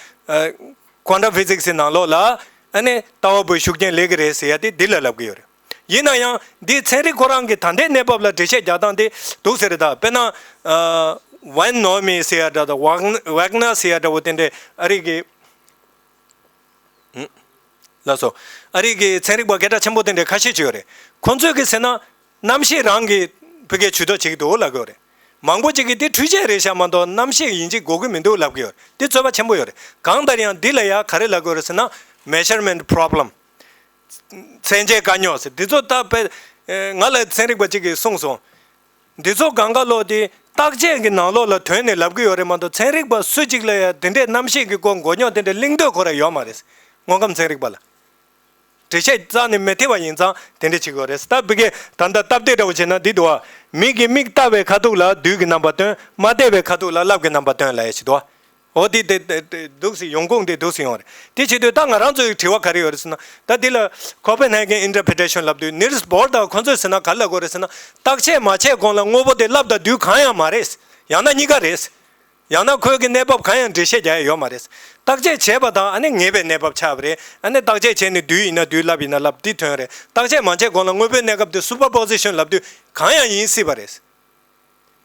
Quantum Physics གི་ནང་ལོགས་ལ་ཨ་ནི་ལྟ་བ་པོའི་ཤུགས་རྐྱེན་སླེབས་ཀྱི་རེད་ཟེར་ཡ་དེ་འདི་ལ་ལབ་ཀྱི་ཡོད་རེད། ཡིན་ན་ཡང་འདི་ཚན་རིག་ཁོ་རང་གི་ད་ལྟའི་གནས་བབ་ལ་འགྲེལ་བཤད་རྒྱག་སྟངས་དེ་འདུག་ཟེར་རེད་ད། དཔེར་ན། ཨ། Van Neumann ཟེར་ཡ་འདྲ་དང་ཝག་ཝེག་ནར་ཟེར་ཡ་འདྲ་བོ་དེ་འདྲས་ཨ་རི་གི། ལགས་སོ། ཨ་རི་གི་ཚན་རིག་པ་སྐད་གྲགས་ཆེན་པོ་དེ་འདྲས་ཁ་ཤས་ཅིག་ཡོད་རེད། ཁོང་ཚོས་གི་ཟེར་ན། གནམ་གཤིས་རང་གི་ ཕ་གིའི་ཇུས་གཏོགས་བྱེད་ཀྱི་འདུག་ལབ་ཀྱི་ཡོད་རེད། མང་པོ་ཅིག་གིས་འདི་འཕྲུལ་ཆས་རེད་ཤག་མ་གཏོགས་རྣམ་ཤེས་ཡིན་གཅིག་དགོས་ཀྱི་མི་འདུག་ལབ་ཀྱི་ཡོད་རེད། འདི་རྩོད་པ་ཆེན་པོ་ཡོད་རེད། གང་ལྟར་ཡང་འདི་ལ་ཡང་ག་རེ་ལབ་ཀྱི་ཡོད་རེད་ཟེར་ན། Measurement problem། མཚོན་བྱའི་དཀའ་རྙོག་ཟེར། འདི་ཚོ་ད་དཔེ་ང་ལ་ཚན་རིག་པ་གཅིག་གིས་གསུངས་སོང་། འདི་ཚོ་སྒང་ག་ལོག་དེ་བརྟག་དཔྱད་ཀྱི་ནང་ལོགས་ལ་དོན་ནས་ལབ་ཀྱི་ཡོད་རེད་མ་གཏོགས། ཚན་རིག་པ་སུ་གཅིག་ལ་ཡང་དེ་འདྲའི་རྣམ་ཤེས་ཀྱི་སྐོར་མགོ་རྙོག་དེ་འདྲ་གླེང་འདོད་ཁོ་རང་ཡོད་མ་རེད། དངོས་ཁམས་ཚན་རིག་པ་ལ། འགྲེལ་བཤད་རྩ་ནས་མི་ཐེབས་པ་ཡིན་ཙང་དེ་འདྲ་བྱེད་ཀྱི་ཡོད་རེད། ད་ཕ་གིའི་ད་ལྟ་སྟབས་བདེ་འདྲ་བོ་བྱས་ན་འདི་འདུག་བ། མིག་གིས་མིག་ལྟ་བའི་ཁ་ཐུག་ལ་དུས་ཀྱི་རྣམ་པ་སྟོན། མ་བལྟས་པའི་ཁ་ཐུག་ལ་རླབས་ཀྱི་རྣམ་པ་སྟོན་ལབ་ཡ་ཞིག་འདུག་བ། འོ་དེ་དེ་དེ་དེ་འདུག་སེ་ཡོང་ཁུངས་དེ་འདུག་སེ་ཡོང་རེད། དེ་བྱེད་དུས་ད་ང་རང་ཚོའི་དྲི་བ་ག་རེ་ཡོད་རེད་ཟེར་ན། ད་འདི་ལ་Copenhagen interpretation ལབ་དུས་Niels Bohr དང་ཁོ་ཚོས་ཟེར་ན་ག་རེ་ལབ་དགོས་རེད་ཟེར་ན། བརྟག་དཔྱད་མ་བྱས་གོང་ལ་དངོས་པོ་དེ་རླབས་དང་རྡུལ་གང་ཡང་མ་རེད། ཡང་ན་གཉིས་ཀ་རེད། ཡང་ན་ཁོའི་གི་གནས་བབ་གང་ཡང་འགྲེལ་བཤད་རྒྱག་ཡ་ཡོད་མ་རེད། བརྟག་དཔྱད་བྱས་པ་དང་ཨ་ནི་ངེས་པའི་གནས་བབ་ཆགས་པ་རེད། ཨ་ནི་བརྟག་དཔྱད་བྱས་ནས་རྡུལ་ཡིན་ན་རྡུལ་རླབས་ཡིན་ན་རླབས་འདི་ཐོན་རེད། བརྟག་དཔྱད་མ་བྱས་གོང་ལ་དངོས་པོའི་གནས་སྐབས་དེ་superposition ལབ་དུས་གང་ཡང་ཡིན་སྲིད་པ་རེད།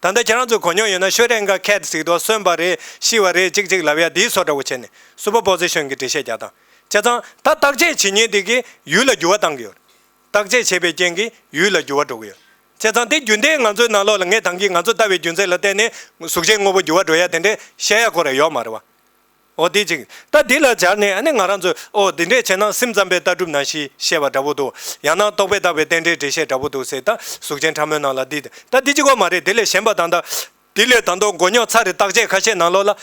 ད་ལྟ་ཁྱེད་རང་ཚོས་གོ་མྱོང་ཡོད་ན་ཤོ་རེན་ག་ཁེད་ཟེར་གྱི་འདུག་གསོན་པ་རེད། ཤི་བ་རེད། ཅིག་ཅིག་ལབ་ཡ་དེའི་བཟོ་འདྲ་བོ་བྱས་ནས་superposition གྱི་འགྲེལ་བཤད་རྒྱག་སྟངས། བྱས་ཙང་ད་བརྟག་དཔྱད་བྱེད་མཁན་དེ་གིས་ཡུལ་ལ་འགྱུར་བ་བཏང་གི་ཡོད། བརྟག་དཔྱད་བྱས་པའི་རྐྱེན་གྱིས་ཡུལ་ལ་འགྱུར་བ་འགྲོ་གི་ཡོད། བྱས་ཙང་དེ་རྒྱུན་ལྡན་ང་ཚོའི་ནང་ལོགས་ལ་ངས་ད་གིན་ང་ཚོ་ལྟ་བའི་རྒྱུ་མཚན་ལ་བརྟེན་ནས་གཟུགས་ཅན་དངོས་པོ་འགྱུར་བ་འགྲོ་ཡ་དེ་འདྲས་བཤད་ཡ་ཁོ་རང་ཡོད་མ་རེད་བ། འོ་དེ་ཅིག་ད་འདི་ལ་སྦྱར་ནས་ཨ་ནི་ང་རང་ཚོས་འོ་འདི་འདྲས་བྱས་ན་སེམས་ཙམ་པའི་ལྟ་གྲུབ་ནང་བཞིན་བཤད་པ་འདྲ་པོ་འདུག་ཡང་ན་རྟོག་པས་བཏགས་པའི་རྟེན་འབྲེལ་འགྲེལ་བཤད་འདྲ་པོ་འདུག་ཟེར། ད་གཟུགས་ཅན་ཕྲ་མོའི་ནང་ལ་འདི་ད་འདི་གཅིག་པོ་མ་རེད། དེ་ལས་གཞན་པ་ད་ལྟ་འདི་ལས་ད་དུང་མགོ་རྙོག་ཚ་རེད། བརྟག་དཔྱད་ཁ་ཤས་ནང་ལོགས་ལ།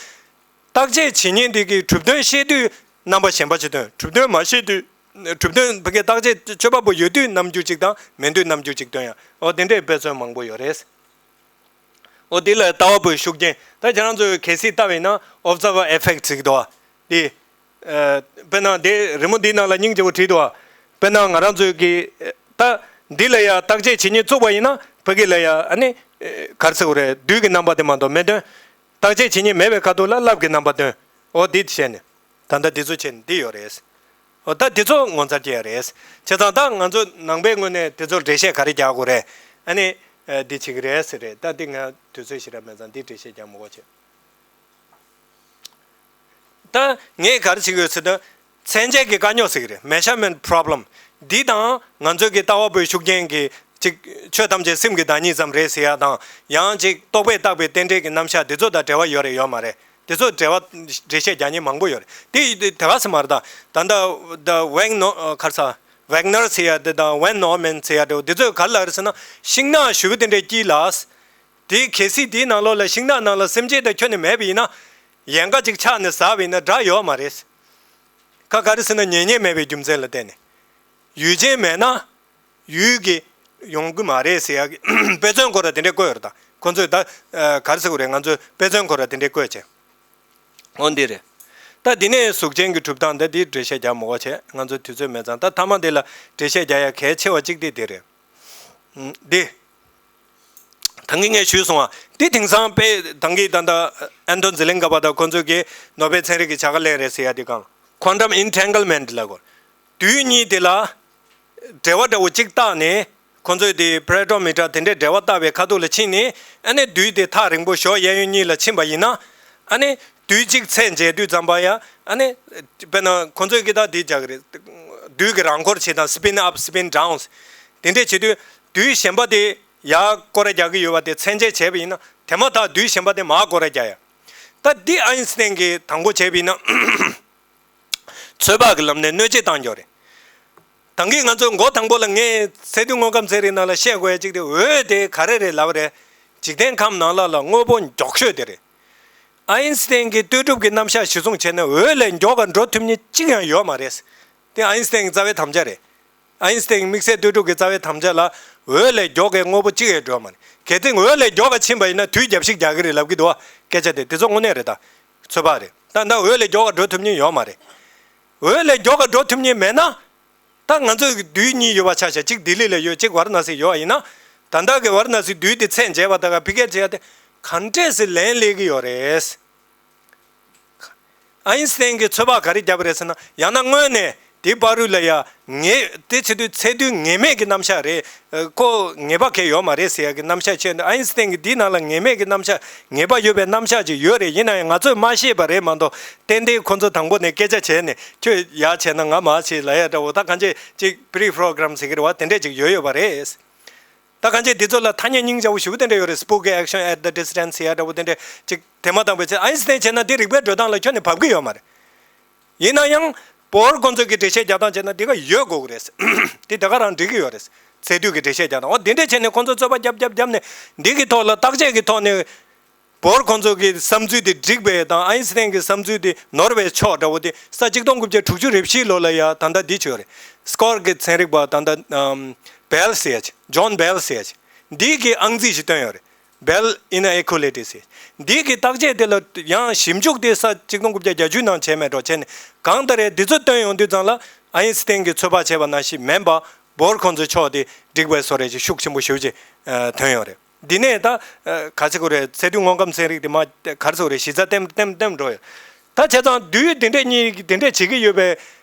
བརྟག་དཔྱད་བྱེད་མཁན་དེ་གིས་གྲུབ་དོན་ཤེས་དུས་རྣམ་པ་གཞན་པ་ཅིག་སྟོན། གྲུབ་དོན་མ་ཤེས་དུས། གྲུབ་དོན་ཕ་གིའི་བརྟག་དཔྱད་དཔྱོད་པ་པོ་ཡོད་དུས་རྣམ་འགྱུར་ཅིག་དང་མེད་དུས་རྣམ་འགྱུར་ཅིག་སྟོན་ཡ། འོ་དེ་འདྲའི་དཔེ་མཚོན་མང་པོ་ཡོད་རེད། འོ་དེ་ལ་ལྟ་བ་པོའི་ཤུགས་རྐྱེན། ད་ཁྱེད་རང་ཚོས་གལ་སྲིད་ལྟ་བས་ན་observer effect ཟེར་གྱི་འདུག་བ། དེ། ཨ། དཔེར་ན་དེ་རི་མོ་འདིའི་ནང་ལ་སྙིང་རྗེ་པོ་བྲིས་འདུག་བ། དཔེར་ན་ང་རང་ཚོས་ཀྱི། ད་འདི་ལ་ཡ་བརྟག་དཔྱད་བྱེད་མཁན་བཙུགས་པ་ཡིན་ན་ཕ་གི་ལ་ཡ་ཨ་ནི། ག་རེ་ཟེར་དགོས་རེད། རྡུལ་གྱི་རྣམ་པ་དེ་མ་གཏོགས་མེད་དོན། བརྟག་དཔྱད་བྱེད་མཁན་མེད་པའི་ཁ་ཐུག་ལ་རླབས་ཀྱི་རྣམ་པ་སྟོན། འོ་འདི་བྱས་ནས། ད་ལྟ་འདི་ཚོ་བྱས་ནས་འདི་ཡོད་རེད། འོ་ད་འདི་ཚོ་ངོ་མཚར་སྐྱེ་ཡ་རེད། བྱས་ཙང་ད་ང་ཚོ་ནང་པའི་ངོས་ནས་འདི་ཚོར་འགྲེལ་བཤད་ག་རེ་རྒྱག་དགོས་རེད། ཨ་ནི། འདི་བྱེད་ཀྱི་རེད་ཟེར་རེད། ད་འདི་ང་དུས་ཚོད་ཞེ་དྲག་མེད་ཙང་འདི་འགྲེལ་བཤད་རྒྱག་མི་དགོས་བྱས། ད་ངས་ག་རེ་བྱེད་ཀྱི་ཡོད་ཟེར་ན། མཚོན་བྱེད་ཀྱི་དཀའ་རྙོག་ཟེར་གྱི་རེད། Measurement problem། འདི་དང་ང་ཚོའི་གི་ལྟ་བ་པོའི་ཤུགས་རྐྱེན་གྱིས་ཅིག་ཆོས་ཐམས་ཅད་སེམས་ཀྱི་བདག་ཉིད་ཙམ་རེད་ཟེར་ཡ་དང་། ཡང་ཅིག་རྟོག་པས་བཏགས་པའི་རྟེན་འབྲེལ་གྱི་རྣམ་གཞག་འདི་ཚོ་དང་འབྲེལ་བ་ཡོད་རེད་ཡོད་མ་རེད། འདི་ཚོ་འབྲེལ་བ་འགྲེལ་བཤད་རྒྱག་མཁན་མང་པོ་ཡོད་རེད། དེ་དེ་ག་ཟེར་མ་རེད། ད་ད་ལྟ་The Wagno ག་རེ་ཟ། Wagner ཟེར་ཡ་དེ་དང་Van Neumann ཟེར་ཡ་དེ་འདི་ཚོས་ག་རེ་ལབ་རེད་ཟེར་ན། ཤིང་ནགས་ཞུ་བ་དེ་འདྲའི་དཀྱིལ་ལ། དེའི་གལ་སྲིད་དེའི་ནང་ལོགས་ལ་ཤིང་ནགས་ནང་ལ་སེམས་ཅན་དང་ཁྱོན་ནས་མེད་པ་ཡིན་ན། ཡན་ག་ཅིག་ཆགས་ནས་ཟགས་པ་ཡིན་ན་འདྲ་ཡོད་མ་རེད། ཁ་ག་རེ་ཟེར་ན་ཉེ་ཉེ་མེད་པའི་རྒྱུ་མཚན་ལ་བརྟེན་ནས། ཡུལ་ཅན་མེད་ན་ཡུལ་གྱི་ཡོང་གི་མ་རེད་ཟེར་ཡ་གི་དཔེ་མཚོན་ཁོ་ར་དེ་འདྲས་བཀོད་ཡོད་རེད། ད་ཁོ་ཚོས་ད་ག་རེ་ཟེར་དགོས་རེད། ང་ཚོས་དཔེ་མཚོན་ཁོ་ར་དེ་འདྲས་བཀོད་བྱས། འོ་འདི་རེད། ད་འདི་ནས་གཟུགས་ཅན་གྱི་གྲུབ་སྟངས་ད་འདི་འགྲེལ་བཤད་རྒྱག་མི་དགོས་བྱས། ང་ཚོ་དུས་ཚོད་མེད་ཙང་ད་མཐའ་མ་འདི་ལ་འགྲེལ་བཤད་རྒྱག་ཡ་གལ་ཆེ་བ་གཅིག་དེ་འདི་རེད། འདི། ད་གིན་ངས་ཞུས་སོང་བ། འདི་དེང་སང་དཔེ་ད་གིན་ད་ལྟ་ཨན་ཏོན་ཛི་ལིང་ག་པ་དང་ཁོ་ཚོས་ཀྱི་ནོ་བེལ་ཚན་རིག་གི་བྱ་དགའ་ལེན་རེད་ཟེར་ཡ་དེ་གང་། Quantum entanglement ལབ་དགོས། རྡུལ་གཉིས་དེ་ལ་འབྲེལ་བ་འདྲ་བོ་གཅིག་བཏགས་ནས་ཁོ་ཚོས་དེ་པེ་རེ་ཊོ་མི་ཊར་དེ་འདྲའི་འབྲེལ་བ་བཏགས་པའི་ཁ་ཐུག་ལ་ཕྱིན་ནས། ཨ་ནི་རྡུལ་དེ་ཐག་རིང་པོ་ཞོགས་གཡས་གཡོན་གཉིས་ལ་ཕྱིན་པ་ཡིན་ན། ཨ་ནི་རྡུལ་གཅིག་ཚད་འཇལ་དུས་ཙམ་པ་ཡ། ཨ་ནི་དཔེར་ན་ཁོ་ཚོས་ཀྱི་ད་དེ་རྒྱག་གི་རེད། རྡུལ་གྱི་རང་འཁོར་བྱེད་སྟངས། spin up, spin down དེ་འདྲས་བྱེད་དུས་རྡུལ་གཞན་པ་དེ་ཡར་སྐོར་ར་རྒྱག་གི་ཡོད་པ་དེ་ཚད་འཇལ་བྱས་པ་ཡིན་ན། དེ་མ་ཐག་རྡུལ་གཞན་པ་དེ་མར་སྐོར་ར་རྒྱག་ཡ། ད་འདི་ཨའིན་སི་ཐན་གྱིས་དང་པོ་བྱས་པ་ཡིན་ན། ཚོད་དཔག་གི་ལམ་ནས་གནོད་བྱེད་བཏང་ཡོད་རེད། ད་གིན་ང་ཚོས་མགོ་དང་པོ་ལ་ངས་ཚད་རྡུལ་དངོས་ཁམས་ཚན་རིག་ནང་ལ་བཤད་དགོས་ཡ་གཅིག་དེ། འོད་དེ་ག་རེ་རེད་ལབ་རེད། འཇིག་རྟེན་ཁམས་ནང་ལ་ལ་དངོས་པོ་མགྱོགས་ཤོས་དེ་རེད། ཨའིན་སི་ཐན་གྱི་ལྟོས་གྲུབ་ཀྱི་རྣམ་གཞག་གཞི་བཟུང་བྱས་ན་འོད་ལས་མགྱོགས་པར་འགྲོ་ཐུབ་མཁན་གཅིག་ཡང་ཡོད་མ་རེད། དེ་ཨའིན་སི་ཐན་གྱི་རྩ་བའི་དམ་བཅའ་རེད། ཨའིན་སི་ཐན་གྱི་དམིགས་བསལ་ལྟོས་གྲུབ་ཀྱི་རྩ་བའི་དམ་བཅའ་ལ་འོད་ལས་མགྱོགས་པའི་དངོས་པོ་གཅིག་ཡང་འགྲོ་ཡ་མ་རེད། གལ་ཏེ་འོད་ལས་མགྱོགས་པ་ཕྱིན་པ་ཡིན་ན་དུས་རྒྱབ་ཤིག་རྒྱག་གི་རེད་ལབ་ཀྱི་འདུག་བ། སྐད་ཆ་དེ་དེ་ཚོ་དངོས་གནས་རེད། ད་ཚོད་དཔག་རེད། ད་ད་འོད་ལས་མགྱོགས་པ་འགྲོ་ཐུབ་མཁན་ཡོད་མ་རེད། འོད་ལས་མགྱོགས་པ་འགྲོ་ཐུབ་མཁན་མེད་ན། ད་ང་ཚོས་རྡུལ་གཉིས་ཡོད་པ་ཆ་བཞག་གཅིག་ལྡི་ལི་ལ་ཡོད། གཅིག་ཝཱ་ར་ཎ་སི་ཡོད་པ་ཡིན་ན། ད་ལྟ་གི་ཝཱ་ར་ཎ་སིའི་རྡུལ་དེ་ཚད་འཇལ་བ་དང་ཕི་ཀེ་ཊི་བྱས་ཏེ་ག་འདྲས་སེ་ལན་སླེབས་ཀྱི་ཡོད་རེད། ཨའིན་སི་ཐན་གྱིས་ཚོད་དཔག་ག་རེ་བརྒྱབ་པ་རེད་ཟེར་ན། ཡང་ན་དངོས་གནས་དེའི་བར་དུ་ལ་ཡ་ངེས་དེ་བྱེད་དུས་ཚད་རྡུལ་ངེས་མེད་ཀྱི་རྣམ་གཞག་རེད། ཁོ་ངེས་པ་གང་ཡང་ཡོད་མ་རེད་ཟེར་ཡ་གི་རྣམ་གཞག་བྱས་འདུག་ཨའིན་སི་ཐན་གྱིས་འདིའི་ནང་ལ་ངེས་མེད་ཀྱི་རྣམ་གཞག་ངེས་པ་ཡོད་པའི་རྣམ་གཞག་ཅིག་ཡོད་རེད། ཡིན་ན་ཡང་ང་ཚོས་མ་ཤེས་པ་རེད་མ་གཏོགས། ཏན་ཏན་ཁོ་ཚོ་དང་པོ་ནས་སྐད་ཆ་བྱས་ནས་ཁྱོད་ཡར་བྱས་ན་ང་མར་བྱེད་ལབ་ཡ་འདྲ་བོ། ད་གང་ཅི་ཅིག་པི་རི་པོ་རོ་གྷ་རམ་ཟེར་གྱི་རེད་བ། དེ་འདྲས་ཅིག་ཡོད་ཡོད་པ་རེད། ད་གང་ཅི་འདི་ཚོ་ལ་ཐ་སྙད་སྙིང་རྗེ་བོ་ཞེ་པོ་དེ་འདྲ་ཡོད་རེད། Spooky action at the distance ཡ་འདྲ་བོ་དེ་འདྲ་ཅིག་དེ་མ་བཏང་བའི་ཚེ་ཨའིན་སི་ཐན་བྱས་ན་དེ་རིག་པའི་འགྲོ་སྟངས་ལ་ཁྱོན་ནས་བབ་ཀྱི་ཡོད་མ་རེད། ཡིན་ན་ཡང་བོར་ཁོང་ཚོས་ཀྱི་འགྲེལ་བཤད་རྒྱག་སྟངས་བྱས་ན་དེ་ག་ཡོད་དགོས་ཀྱི་རེད། དེ་ད་ག་རང་འགྲིག་གི་ཡོད་རེད། ཚད་རྡུལ་གྱི་འགྲེལ་བཤད་རྒྱག་སྟངས་འོ་དེ་འདྲ་བྱས་ནས་ཁོང་ཚོ་རྩོད་པ་རྒྱབ་རྒྱབ་རྒྱབ་ནས་འདི་གི་ཐོག་ལ་བརྟག་དཔྱད་ཀྱི་ཐོག་ནས། བོར་ཁོང་ཚོ་གི་བསམ་ཚུལ་དེ་འགྲིག་པའི་དང་ཨའིན་སི་ཐན་གྱི་བསམ་ཚུལ་དེ་ནོར་བའི་ཕྱོགས་འདྲ་བོ་དེ་ས་གཅིག་སྟོང་དགུ་བརྒྱ་དྲུག་ཅུ་རེ་བཞི་ལོ་ལ་ཡ་ད་ལྟ་འདི་བྱོས་རེད། སྐོར་གྱི་ཚན་རིག་པ་ད་ལྟ་ཨམ་བེལ་ཟེར་ཡ་ཅིག་ཇོན་བེལ་ཟེར་ཡ་ཅིག་འདི་གི་ཨང་རྩིས་ཤིག་བཏོན་ཡོད་རེད། Bell Inequality ཟེར། འདི་གི་བརྟག་དཔྱད་དེ་ལ་ཡང་ཞིབ་འཇུག་དེ་ས་གཅིག་སྟོང་དགུ་བརྒྱ་བརྒྱད་ཅུ་ནང་བྱས་མེད་འགྲོ་བྱས་ནས་གང་ལྟར་རེད་འདི་ཚོ་བཏོན་ཡོང་དུས་ཙང་ལ་ཨའིན་སི་ཐན་གྱི་ཚོད་དཔག་བྱས་པ་ནང་བཞིན་མིན་པ་བོར་ཁོང་ཚོའི་ཕྱོགས་དེ་འགྲིག་པའི་བཟོ་འདྲ་ཅིག་ཤུགས་ཆེན་པོ་ཞེ་པོ་ཅིག་ཐོན་ཡོད་རེད། འདི་ནས་ད་ག་ཚོད་གོ་རེད། ཚད་རྡུལ་དངོས་ཁམས་ཚན་རིག་དེ་མ་ག་རེ་ཟེར་གོ་རེད། གཞི་རྩ་ལྟེམ་ལྟེམ་ལྟེམ་འགྲོ་ཡོད། ད་བྱས་ཙང་དུས་དེ་འདྲས་གཉིས་དེ་འདྲས་བྱེད་ཀྱི་ཡོད་པའི་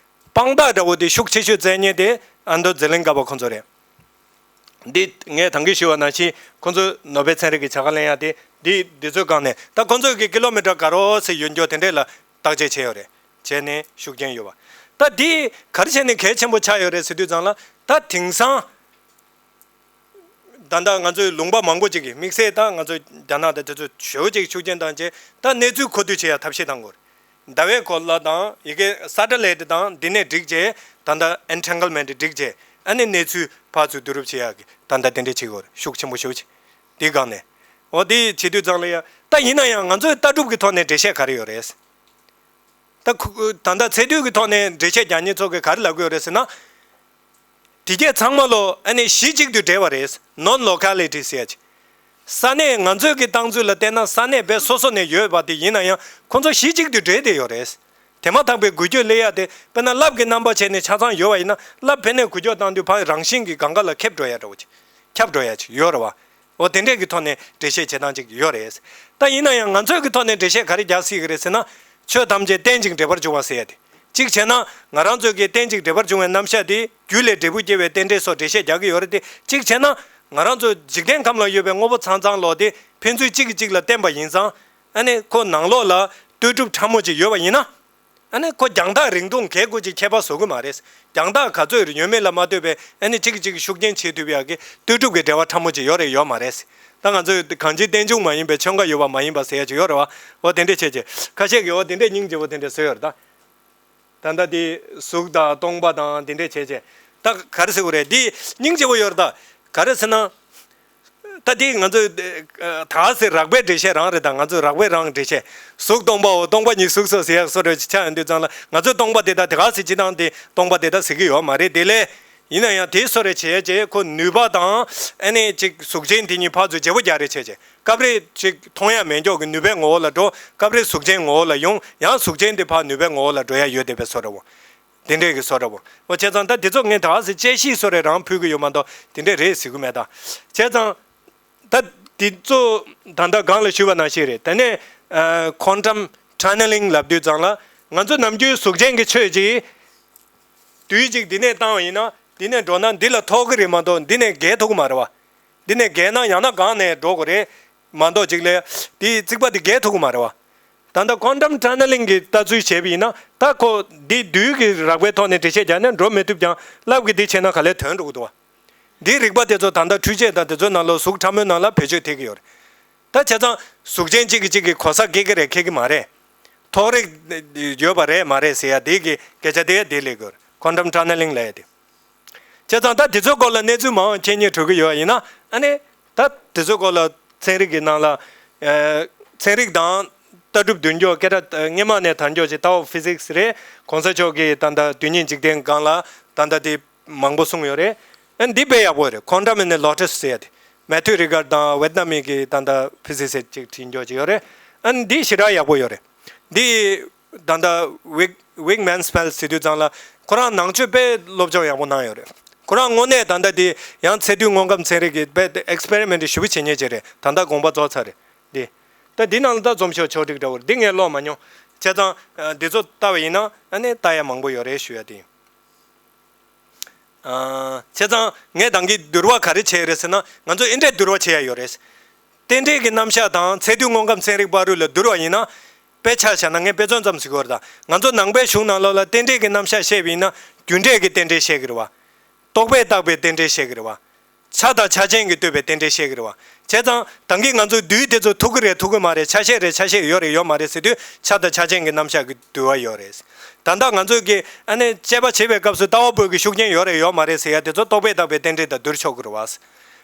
དཔང་རྟགས་འདྲ་བོ་དེ་ཤུགས་ཆེ་ཤོས་བཙལ་མཁན་དེ་ཨན་དོ་ཛེ་ལིན་ག་པ་ཁོང་ཚོ་རེད། འདི་ངས་ད་གིན་ཞུས་པ་ནང་བཞིན་ཁོང་ཚོ་ནོ་བེལ་ཚན་རིག་གི་བྱ་དགའ་ལེན་ཡག་དེ་འདི་འདི་ཚོའི་སྒང་ནས་ད་ཁོང་ཚོས་ཀྱི་ཀི་ལོ་མི་ཊར་ག་རོ་ཟེར་ཡོད་འགྱོ་དེ་འདྲས་ལ་བརྟག་དཔྱད་བྱས་ཡོད་རེད། བྱས་ནས་ཤུགས་རྐྱེན་ཡོད་པ། ད་འདི་ག་རེ་བྱས་ནས་གལ་ཆེན་པོ་ཆགས་ཡོད་རེད་ཟེར་དུས་ཙང་ལ་ད་དེང་སང་ད་ལྟ་ང་ཚོའི་ལུང་པ་མང་པོ་ཅིག་གི་དམིགས་བསལ་ད་ང་ཚོ་རྒྱ་ནག་དང་དེ་ཚོ་ཞེ་པོ་ཅིག་ཤུགས་རྐྱེན་བཏང་རྗེས་ད་གནས་ཚུལ་མཁོ་བསྡུ་བྱེད་ཡག་ཐབས་ཤེས་གཏང་དགོས་རེད། ཟླ་བའི་སྐོར་ལ་དང་ཡི་གེ་སེ་ཊ་ལའིཊ་དང་འདི་ནས་བསྒྲིགས་རྗེས་ད་ལྟ་ཨེན་ཊེང་གལ་མེན་ཊི་བསྒྲིགས་རྗེས་ཨ་ནི་གནས་ཚུལ་ཕར་ཚུར་བསྡུ་རུབ་བྱེད་ཡག་གི་ད་ལྟ་དེ་འདྲས་བྱེད་དགོས་རེད། ཤུགས་ཆེན་པོ་ཞེ་པོ་ཅིག་དེའི་སྒང་ནས་འོ་དེ་བྱེད་དུས་ཙང་ལ་ཡ་ད་ཡིན་ན་ཡང་ང་ཚོའི་ལྟ་གྲུབ་ཀྱི་ཐོག་ནས་འགྲེལ་བཤད་ག་རེ་ཡོད་རེད། ད་ཁུ་ད་ལྟ་ཚད་རྡུལ་གྱི་ཐོག་ནས་འགྲེལ་བཤད་རྒྱག་མཁན་ཚོ་གིས་ག་རེ་ལབ་ཀྱི་ཡོད་རེད་ཟེར་ན། དེ་གས་ཚང་མ་ལོ་ཨ་ནི་གཞི་གཅིག་ཏུ་འབྲེལ་བ་རེད། Non-locality ཟེར་ཡ་ཅིག་ས་གནས་ང་ཚོའི་གི་སྟངས་ཚུལ་ལ་བལྟས་ན་ས་གནས་དཔེ་སོ་སོ་ནས་ཡོད་པ་དེ་ཡིན་ན་ཡང་ཁོང་ཚོ་གཞི་གཅིག་ཏུ་འབྲེལ་བསྡད་ཡོད་རེད། དེ་མ་ཐག་པའི་འགུལ་སྐྱོད་སླེབས་ཡ་དེ་དཔེར་ན་རླབས་ཀྱི་རྣམ་པ་བྱས་ནས་ཆ་ཚང་ཡོད་པ་ཡིན་ན་རླབས་ཕར་ནས་འགུལ་སྐྱོད་བཏང་དུས་ཕར་རང་བཞིན་གྱི་སྒང་ག་ལ་ཁེབས་འགྲོ་ཡ་འདྲ་བོ་ཅིག་ཁྱབ་འགྲོ་ཡ་ཅིག་ཡོད་རེད་བ། འོ་དེ་འདྲས་ཀྱི་ཐོག་ནས་འགྲེལ་བཤད་བྱེད་སྟངས་ཅིག་ཡོད་རེད། ད་ཡིན་ན་ཡང་ང་ཚོའི་གི་ཐོག་ནས་འགྲེལ་བཤད་ག་རེ་རྒྱག་སྲིད་ཀྱི་རེད་ཟེར་ན། ཆོས་ཐམས་ཅད་རྟེན་ཅིང་འབྲེལ་པར་འབྱུང་བ་ཟེར་ཡ་དེ། གཅིག་བྱས་ན་ང་རང་ཚོའི་གི་རྟེན་ཅིང་འབྲེལ་པར་འབྱུང་བའི་རྣམ་གཞག་དེ་རྒྱུ་ལས་འབྲས་བུ་སྐྱེ་བའི་རྟེན་འབྲེལ་སོགས་འགྲེལ་བཤད་རྒྱག་གི་ཡོད་རེད་དེ། གཅིག་བྱས་ན་ང་རང་ཚོ་འཇིག་རྟེན་ཁམས་ལ་ཡོད་པའི་དངོས་པོ་ཚང་ཚང་ལོ་དེ་ཕན་ཚུན་གཅིག་གིས་གཅིག་ལ་བརྟེན་པ་ཡིན་ཙང་། ཨ་ནི་ཁོ་ནང་ལོགས་ལ་ལྟོས་གྲུབ་ཕྲ་མོ་ཅིག་ཡོད་པ་ཡིན་ན། ཨ་ནི་ཁོ་རྒྱང་ཐག་རིང་ཐུང་གལ་དགོས་ཅིག་ཁྱད་པར་བཟོ་གི་མ་རེད། རྒྱང་ཐག་ག་ཚོད་ཡོད་མེད་ལ་མ་ལྟོས་པའི་ཨ་ནི་གཅིག་གིས་གཅིག་ཤུགས་རྐྱེན་བྱེད་ཐུབ་ཡག་གི་ལྟོས་གྲུབ་ཀྱི་འབྲེལ་བ་ཕྲ་མོ་ཅིག་ཡོད་རེད་ཡོད་མ་རེད། ད་ང་ཚོས་གང་ཅིའི་རྟེན་འབྱུང་མ་ཡིན་པའི་ཆོས་འགའ་ཡོད་པ་མ་ཡིན་པ་ཟེར་ཡ་ཅིག་ཡོད་རེད་བ། འོ་དེ་འདྲས་བྱས་རྗེས་ཁ་ཤས་ཀྱིས་འོ་དེ་འདྲས་སྙིང་རྗེ་བོ་དེ་འདྲས་བཟོས་ཡོད་རེད་ད། ད་ལྟ་དེ་གཟུགས་དང་སྟོང་པ་དང་དེ་འདྲས་བྱས་རྗེས་ད་ག་རེ་ཟེར་དགོས་རེད། དེ་སྙིང་རྗེ་བོ་ཡོད་རེད་ད། ག་རེ་ཟེར་ན། ད་དེ་ང་ཚོས་ད་ག་ཟེ་རགས་པའི་འགྲེལ་བཤད་རང་རེད་ད། ང་ཚོས་རགས་པའི་རང་འགྲེལ་བཤད། གཟུགས་སྟོང་པའོ། སྟོང་པ་ཉིད་གཟུགས་སོ་ཟེར་ཡག་སོ་རེ་ཆགས་ཡོང་དུས་ཙང་ལ་ང་ཚོས་སྟོང་པ་དེ་དག་དེ་ག་ཟེ་ཅི་དང་དེ་སྟོང་པ་དེ་དག་ཟེར་གི་ཡོད་མ་རེད། དེ་ལས་ཡིན་ན་ཡང་དེ་སོ་རེ་བྱས་རྗེས་ཁོ་ནུས་པ་དང་ཨ་ནི་ཅིག་གཟུགས་ཅན་དེ་གཉིས་ཕར་ཚུར་བརྗེ་པོ་རྒྱག་རེས་བྱས་རྗེས་སྐབས་རེ་ཅིག་མཐོང་ཡ་མེད་མགྱོགས་ཀྱི་ནུས་པའི་ངོ་བོ་ལ་འགྲོ། སྐབས་རེ་གཟུགས་ཅན་ངོ་བོ་ལ་ཡོང་། ཡང་གཟུགས་ཅན་དེ་ཕར་ནུས་པའི་ངོ་བོ་ལ་འགྲོ་ཡ་ཡོད་བསྡད་པའི་བཟོ་འདྲ་བོ། དེ་འདྲས་ཀྱི་བཟོ་འདྲ་བོ། འོ་བྱས་ཙང་ད་དེ་ཚོ་ངས་ད་ག་ཟེ་དཔྱད་གཞི་སོ་རེ་རང་ཕུལ་གི་ཡོད་མ་གཏོགས་དེ་འདྲས་རེད་ཟེར་གི་མེད་ད། བྱས་ཙང་། ད་དེ་ཚོ་ད་ལྟ་སྒང་ལ་ཞུས་པ་ནང་བཞིན་རེད། དེ་ནས་ཨ་ཁོན་ཊམ་ཊ་ནེ་ལིང་ལབ་དུས་ཙང་ལ་ང་ཚོ་ནམ་རྒྱུན་གཟུགས་ཅན་གྱི་ཆོས་ཅིག་དུས་ཅིག་འདི་ནས་བཏང་བ་ཡིན་ན་འདི་ནས་འགྲོ་ན་འདི་ལ་ཐོགས་ཀྱི་རེད་མ་གཏོགས་འདི་ནས་བརྒལ་ཐུབ་ཀྱི་མ་རེད་བ། འདི་ནས་བརྒལ་ན་ཡང་ན་སྒང་ནས་འགྲོ་དགོས་རེད་མ་གཏོགས་ཅིག་ལས་དེའི་རྩིག་པ་འདི་བརྒལ་ཐུབ་ཀྱི་མ་རེད་བ། ད་ལྟ་ཁོན་ཊམ་ཊ་ནེ་ལིང་གི་ལྟ་ཚུལ་བྱས་པ་ཡིན་ན་ད་ཁོ་འདི་དུས་ཀྱི་རགས་པའི་ཐོག་ནས་འགྲེལ་བཤད་རྒྱག་ན་འགྲོ་མི་ཐུབ་ཀྱང་རླབས་ཀྱི་འདི་བྱས་ན་ག་ལེར་ཐོན་འགྲོ་གི་འདུག་བ། འདིའི་རིག་པ་དེ་ཚོ་ད་ལྟ་འཕྲུལ་ཆས་དང་དེ་ཚོའི་ནང་ལོགས་གཟུགས་ཕྲ་མོའི་ནང་ལ་བེད་སྤྱོད་ཐེབས་ཀྱི་ཡོད་རེད། ད་བྱས་ཙང་གཟུགས་ཅན་གཅིག་གིས་གཅིག་གི་གོ་ས་འགེལ་གྱི་རེད་འགེལ་གྱི་མ་རེད། ཐོགས་རེག་ཡོད་པ་རེད་མ་རེད་ཟེར་ཡ་དེ་གི་སྐད་ཆ་དེ་ཡ་དེ་སླེབས་ཀྱི་ཡོད་རེད། ཁོན་ཊམ་ཊ་ནེ་ལིང་ལབ་ཡ་དེ། བྱས་ཙང་ད་དེ་ཚོའི་སྐོར་ལ་གནས་ཚུལ་མང་བ་མཁྱེན་རྙེད་འགྲོ་གི་ཡོད་པ་ཡིན་ན་ཨ་ནི་ད་དེ་ཚོའི་སྐོར་ལ་ཚན་རིག་གི་ནང་ལ་ཨ་ཚན་རིག་དང་ལྟ་གྲུབ་མདུན་སྐྱོད་སྐད་གྲགས་སྔས་མ་ནས་དར་འགྱོག་ཅིག་ཊའོ་ཕི་ཟིག་སི་རེད། གོང་ས་མཆོག་གིས་ད་ལྟ་དུས་ཉིད་འཇིག་རྟེན་སྒང་ལ་ད་ལྟ་དེ་མང་པོ་གསུངས་ཡོད་རེད། ཨ་ནི་འདི་དཔེ་ཡག་པོ་རེད། ཁོན་ཊམ་ཨེན་ལོ་ཊིས་ཟེར་ཡ་དེ། མེ་ཐུ་རི་གར་དང་ཝེད་ནམ་མི་གི་ད་ལྟ་ཕི་ཟི་སི་ཅིག་བྲིས་འགྱོག་ཅིག་ཡོད་རེད། ཨ་ནི་འདི་ཞེ་དྲག་ཡག་པོ་ཡོད་རེད། འདི་ད་ལྟ་ཝིག་ཝིག་མན་སི་ཕེལ་ཟེར་དུས་ཙང་ལ་ཁོ་རང་ནང་ཆོས་དཔེ་སློབ་སྦྱོང་ཡག་པོ་གནང་ཡོད་རེད། ཁོ་རང་དངོས་གནས་ད་ལྟ་འདི་ཡང་ཚད་རྡུལ་དངོས་ཁམས་ཚན་རིག་གི་དཔེ་ཨེག་སི་པེ་རི་མེན་ཊི་ཞེ་པོ་བྱེད་མཁན་ཅིག་རེད། ད་ལྟ་དགོངས་པ་རྫོགས་ཚར་རེད། འདི་ད་འདི་ནང་ལ་ད་འཛོམས་ཤོག་ཕྱོགས་སྒྲིག་འདྲ་བོ་འདི་ངས་ཀློག་མ་མྱོང་། བྱས་ཙང་འདི་ཚོ་ལྟ་བ་ཡིན་ན་ཨ་ནི་ལྟ་ཡ་མང་པོ་ཡོད་རེད་ཞུ་ཡ་དེ་ཡིན། བྱས་ཙང་ངས་ད་གིན་བསྡུར་བ་ག་རེ་བྱས་རེད་ཟེར་ན་ང་ཚོ་འདི་འདྲའི་བསྡུར་བ་བྱེད་ཡ་ཡོད་རེད། རྟེན་འབྲེལ་གྱི་རྣམ་གཞག་དང་ཚད་རྡུལ་དངོས་ཁམས་ཚན་རིག་བར་དུ་ལ་བསྡུར་བ་ཡིན་ན། དཔེ་ཆ་བཞག་ན་ངས་དཔེ་མཚོན་ཙམ་ཞིག་གོ་རེད་ད། ང་ཚོ་ནང་པའི་གཞུང་ནང་ལོགས་ལ་རྟེན་འབྲེལ་གྱི་རྣམ་གཞག་བཤད་པ་ཡིན་ན་རྒྱུ་འབྲས་ཀྱི་རྟེན་འབྲེལ་བཤད་ཀྱི་རེད་བ། རྟོག་པས་བཏགས་པའི་རྟེན་འབྲེལ་བཤད་ཀྱི་རེད་བ། ཆ་དང་ཆ་ཅན་གྱིས་བསྟོད་པའི་རྟེན་འབྲེལ་བཤད་ཀྱི་རེད་བ། བྱས་ཙང་ད་གིན་ང་ཚོས་རྡུལ་དེ་ཚོ་ཐུག་གི་རེད་ཐུག་གི་མ་རེད། ཆ་ཤས་རེད་ཆ་ཤས་ཡོད་རེད་ཡོད་མ་རེད་ཟེར་དུས་ཆ་དང་ཆ་ཅན་གྱི་རྣམ་གཞག་གི་འདུལ་བ་ཡོད་རེད། ད་ལྟ་ང་ཚོས་ཀྱི་ཨ་ནི་དཔྱད་པ་བྱེད་པའི་སྐབས་སུ་ལྟ་བ་པོ་གི་ཤུགས་རྐྱེན་ཡོད་རེད་ཡོད་མ་རེད་ཟེར་ཡ་དེ་ཚོ་རྟོག་པས་བཏགས་པའི་རྟེན་འབྲེལ་དང་བསྡུར་ཆོག་གི་རེད་བ།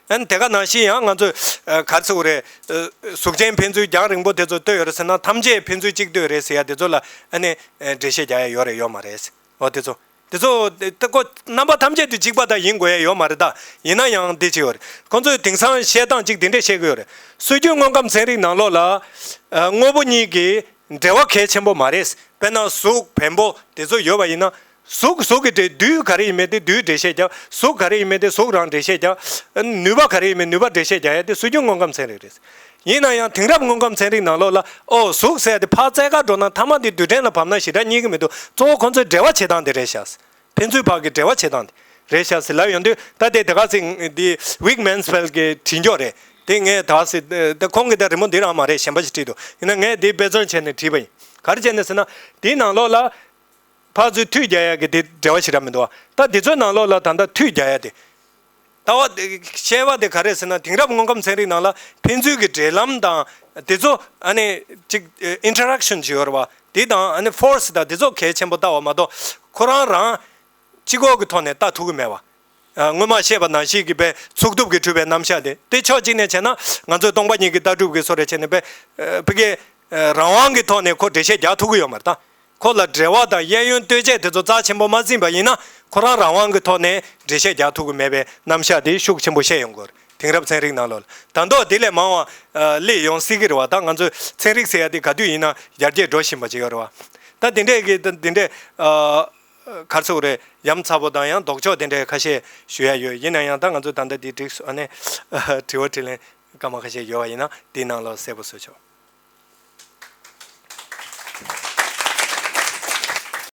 ཨ་ནི་དེ་ག་ནང་བཞིན་ཡང་ང་ཚོས་ཨ་ག་རེ་ཟེར་དགོས་རེད། ཨ་གཟུགས་ཅན་ཕན་ཚུན་རྒྱང་རིང་པོ་དེ་ཚོ་ལྟོས་ཡོད་རེད་ཟེར་ན་ཐམས་ཅད་ཕན་ཚུན་གཅིག་ལྟོས་རེད་ཟེར་ཡ་དེ་ཚོ་ལ་ཨ་ནི་ཨ་འགྲེལ་བཤད་རྒྱག་ཡ་ཡོད་རེད་ཡོད་མ་རེད། འོ་དེ་ཚོ། དེ་ཚོ་དེ་ཁོ་རྣམ་པ་ཐམས་ཅད་དུ་གཅིག་པ་དང་ཡིན་དགོས་ཡ་ཡོད་མ་རེད་ད། ཡིན་ན་ཡང་འདི་ཅི་ཡོད་རེད། ཁོ་ཚོས་དེང་སང་བཤད་སྟངས་གཅིག་འདི་འདྲས་བཤད་གི་ཡོད་རེད། སྲོལ་རྒྱུན་དངོས་ཁམས་ཚན་རིག་ནང་ལོགས་ལ་ཨ་དངོས་པོ་གཉིས་ཀྱི་འབྲེལ་བ་གལ་ཆེན་པོ་མ་རེད། དཔེར་ན་གཟུགས་བེམ་པོ་དེ་ཚོ་ཡོད་པ་ཡིན་ན། གཟུགས་གཟུགས་ཀྱི་འབྲེལ་རྡུལ་ག་རེ་ཡིན་མིན་དེ་རྡུལ་འགྲེལ་བཤད་རྒྱག་གཟུགས་ག་རེ་ཡིན་མིན་དེ་གཟུགས་རང་འགྲེལ་བཤད་རྒྱག་ནུས་པ་ག་རེ་ཡིན་མིན་ནུས་པ་འགྲེལ་བཤད་རྒྱག་ཡ་དེ་སྲོལ་རྒྱུན་དངོས་ཁམས་ཚན་རིག་རེད། ཡིན་ན་ཡང་དེང་རབས་དངོས་ཁམས་ཚན་རིག་ནང་ལོགས་ལ་ཨོ་གཟུགས་ཟེར་ཡ་དེ་ཕར་རྩེ་གར་འགྲོ་ན་མཐའ་མ་དེ་རྡུལ་ཕྲན་ལ་བབས་ན་ཞེ་དྲག་རྙེད་ཀྱི་མི་འདུག་གཙོ་བོ་ཁོ་ཚོའི་འབྲེལ་བ་བྱེད་སྟངས་དེ་རེད་ཤག་ཕན་ཚུན་བར་གྱི་འབྲེལ་བ་བྱེད་སྟངས་དེ་རེད་ཤག་ཟེར་ལབ་ཡོང་དུས་ད་དེ་དེ་ག་ཟེར་དེ་Wick Mansfield གི་བྲིས་འཇོག་རེད། དེ་ངས་ད་ཟེར་དེ་ཁོང་གི་ད་རི་མོ་འདི་རང་མ་རེད། གཞན་པ་ཞིག་བྲིས་འདུག་ཡིན་ན་ངས་དེ་དཔེ་མཚོན་བྱས་ནས་བྲིས་པ་ཡིན། ག་རེ་བྱས་ནས་ཟེར་ན་དེའི་ནང་ལོགས་ལ། ཕར་ཚུར་མཐུད་རྒྱག་ཡ་གི་དེ་འབྲེལ་བ་ཞེ་དྲག་མི་འདུག་བ། ད་དེ་ཚོའི་ནང་ལོགས་ལ་ད་ལྟ་མཐུད་རྒྱག་ཡ་དེ། ལྟ་བ་དེ་བཤད་པ་དེ་ག་རེ་ཟེར་ན་དེང་རབས་དངོས་ཁམས་ཚན་རིག་ནང་ལ་ཕན་ཚུན་གྱི་འབྲེལ་ལམ་དང་དེ་ཚོ་ཨ་ནི་ཅིག་ཨིན་ཊར་རེག་ཤན་ཅིག་ཡོད་རེད་བ། དེ་དང་ཨ་ནི་ཕོར་སི་དང་དེ་ཚོ་གལ་ཆེན་པོ་ལྟ་བ་མ་གཏོགས་ཁོ་རང་རང་སྤྱི་ཁོག་གི་ཐོག་ནས་ལྟ་ཐུབ་ཀྱི་མེད་བ། ཨ་སྔོན་མ་བཤད་པ་ནང་བཞིན་གྱི་པའི་ཚུགས་ཐུབ་ཀྱིས་གྲུབ་པའི་རྣམ་གཞག་དེ་དེ་ཕྱོགས་གཅིག་ནས་བྱས་ན་ང་ཚོས་སྟོང་པ་ཉིད་ཀྱི་ལྟ་གྲུབ་ཀྱི་སོ་རེ་བྱས་ནས་པའི་ཕ་གི་རང་དབང་གི་ཐོག་ནས་ཁོ་འགྲེལ་བཤད་རྒྱག་ཐུབ་ཀྱི་ཡོད་མ་རེད་ད། ཁོ་ལ་འབྲེལ་བ་དང་གཡས་གཡོན་ལྟོས་བཅས་དེ་ཚོ་རྩ་ཆེན་པོ་མ་འཛིན་པ་ཡིན་ན་ཁོ་རང་རང་དབང་གི་ཐོག་ནས་འགྲེལ་བཤད་རྒྱག་ཐུབ་ཀྱི་མེད་པའི་རྣམ་གཞག་དེ་ཤུགས་ཆེན་པོ་བཤད་ཡོང་གི་ཡོད་རེད། དེང་རབས་ཚན་རིག་ནང་ལོགས་ལ་ད་མདོ་དེ་ལས་མང་བ་ཨ་སླེབས་ཡོང་སྲིད་ཀྱི་རེད་བ། ད་ང་ཚོས་ཚན་རིག་ཟེར་ཡ་དེ་ག་དུས་ཡིན་ན་ཡར་རྒྱས་འགྲོ་བཞིན་པ་ཅིག་ཡོད་རེད་བ། ད་དེ་འདྲས་ཀྱི་ད་དེ་འདྲས་ཨ་ག་རེ་ཟེར་དགོས་རེད། ཡ་མཚར་པོ་དང་ཡང་ལྡོག་ཕྱོགས་དེ་འདྲས་ཁ་ཤས་ཞུ་ཡ་ཡོད། ཡིན་ན་ཡང་ད་ང་ཚོས་ད་ལྟ་འདི་བསྒྲིགས་སོང་། ཨ་ནི་དྲི་བ་དྲིས་ལན་སྐར་མ་ཁ་ཤས་ཡོད་པ་ཡིན་ན་དེའི་ནང་ལ་གསལ་པོ་བཟོས་ཆོག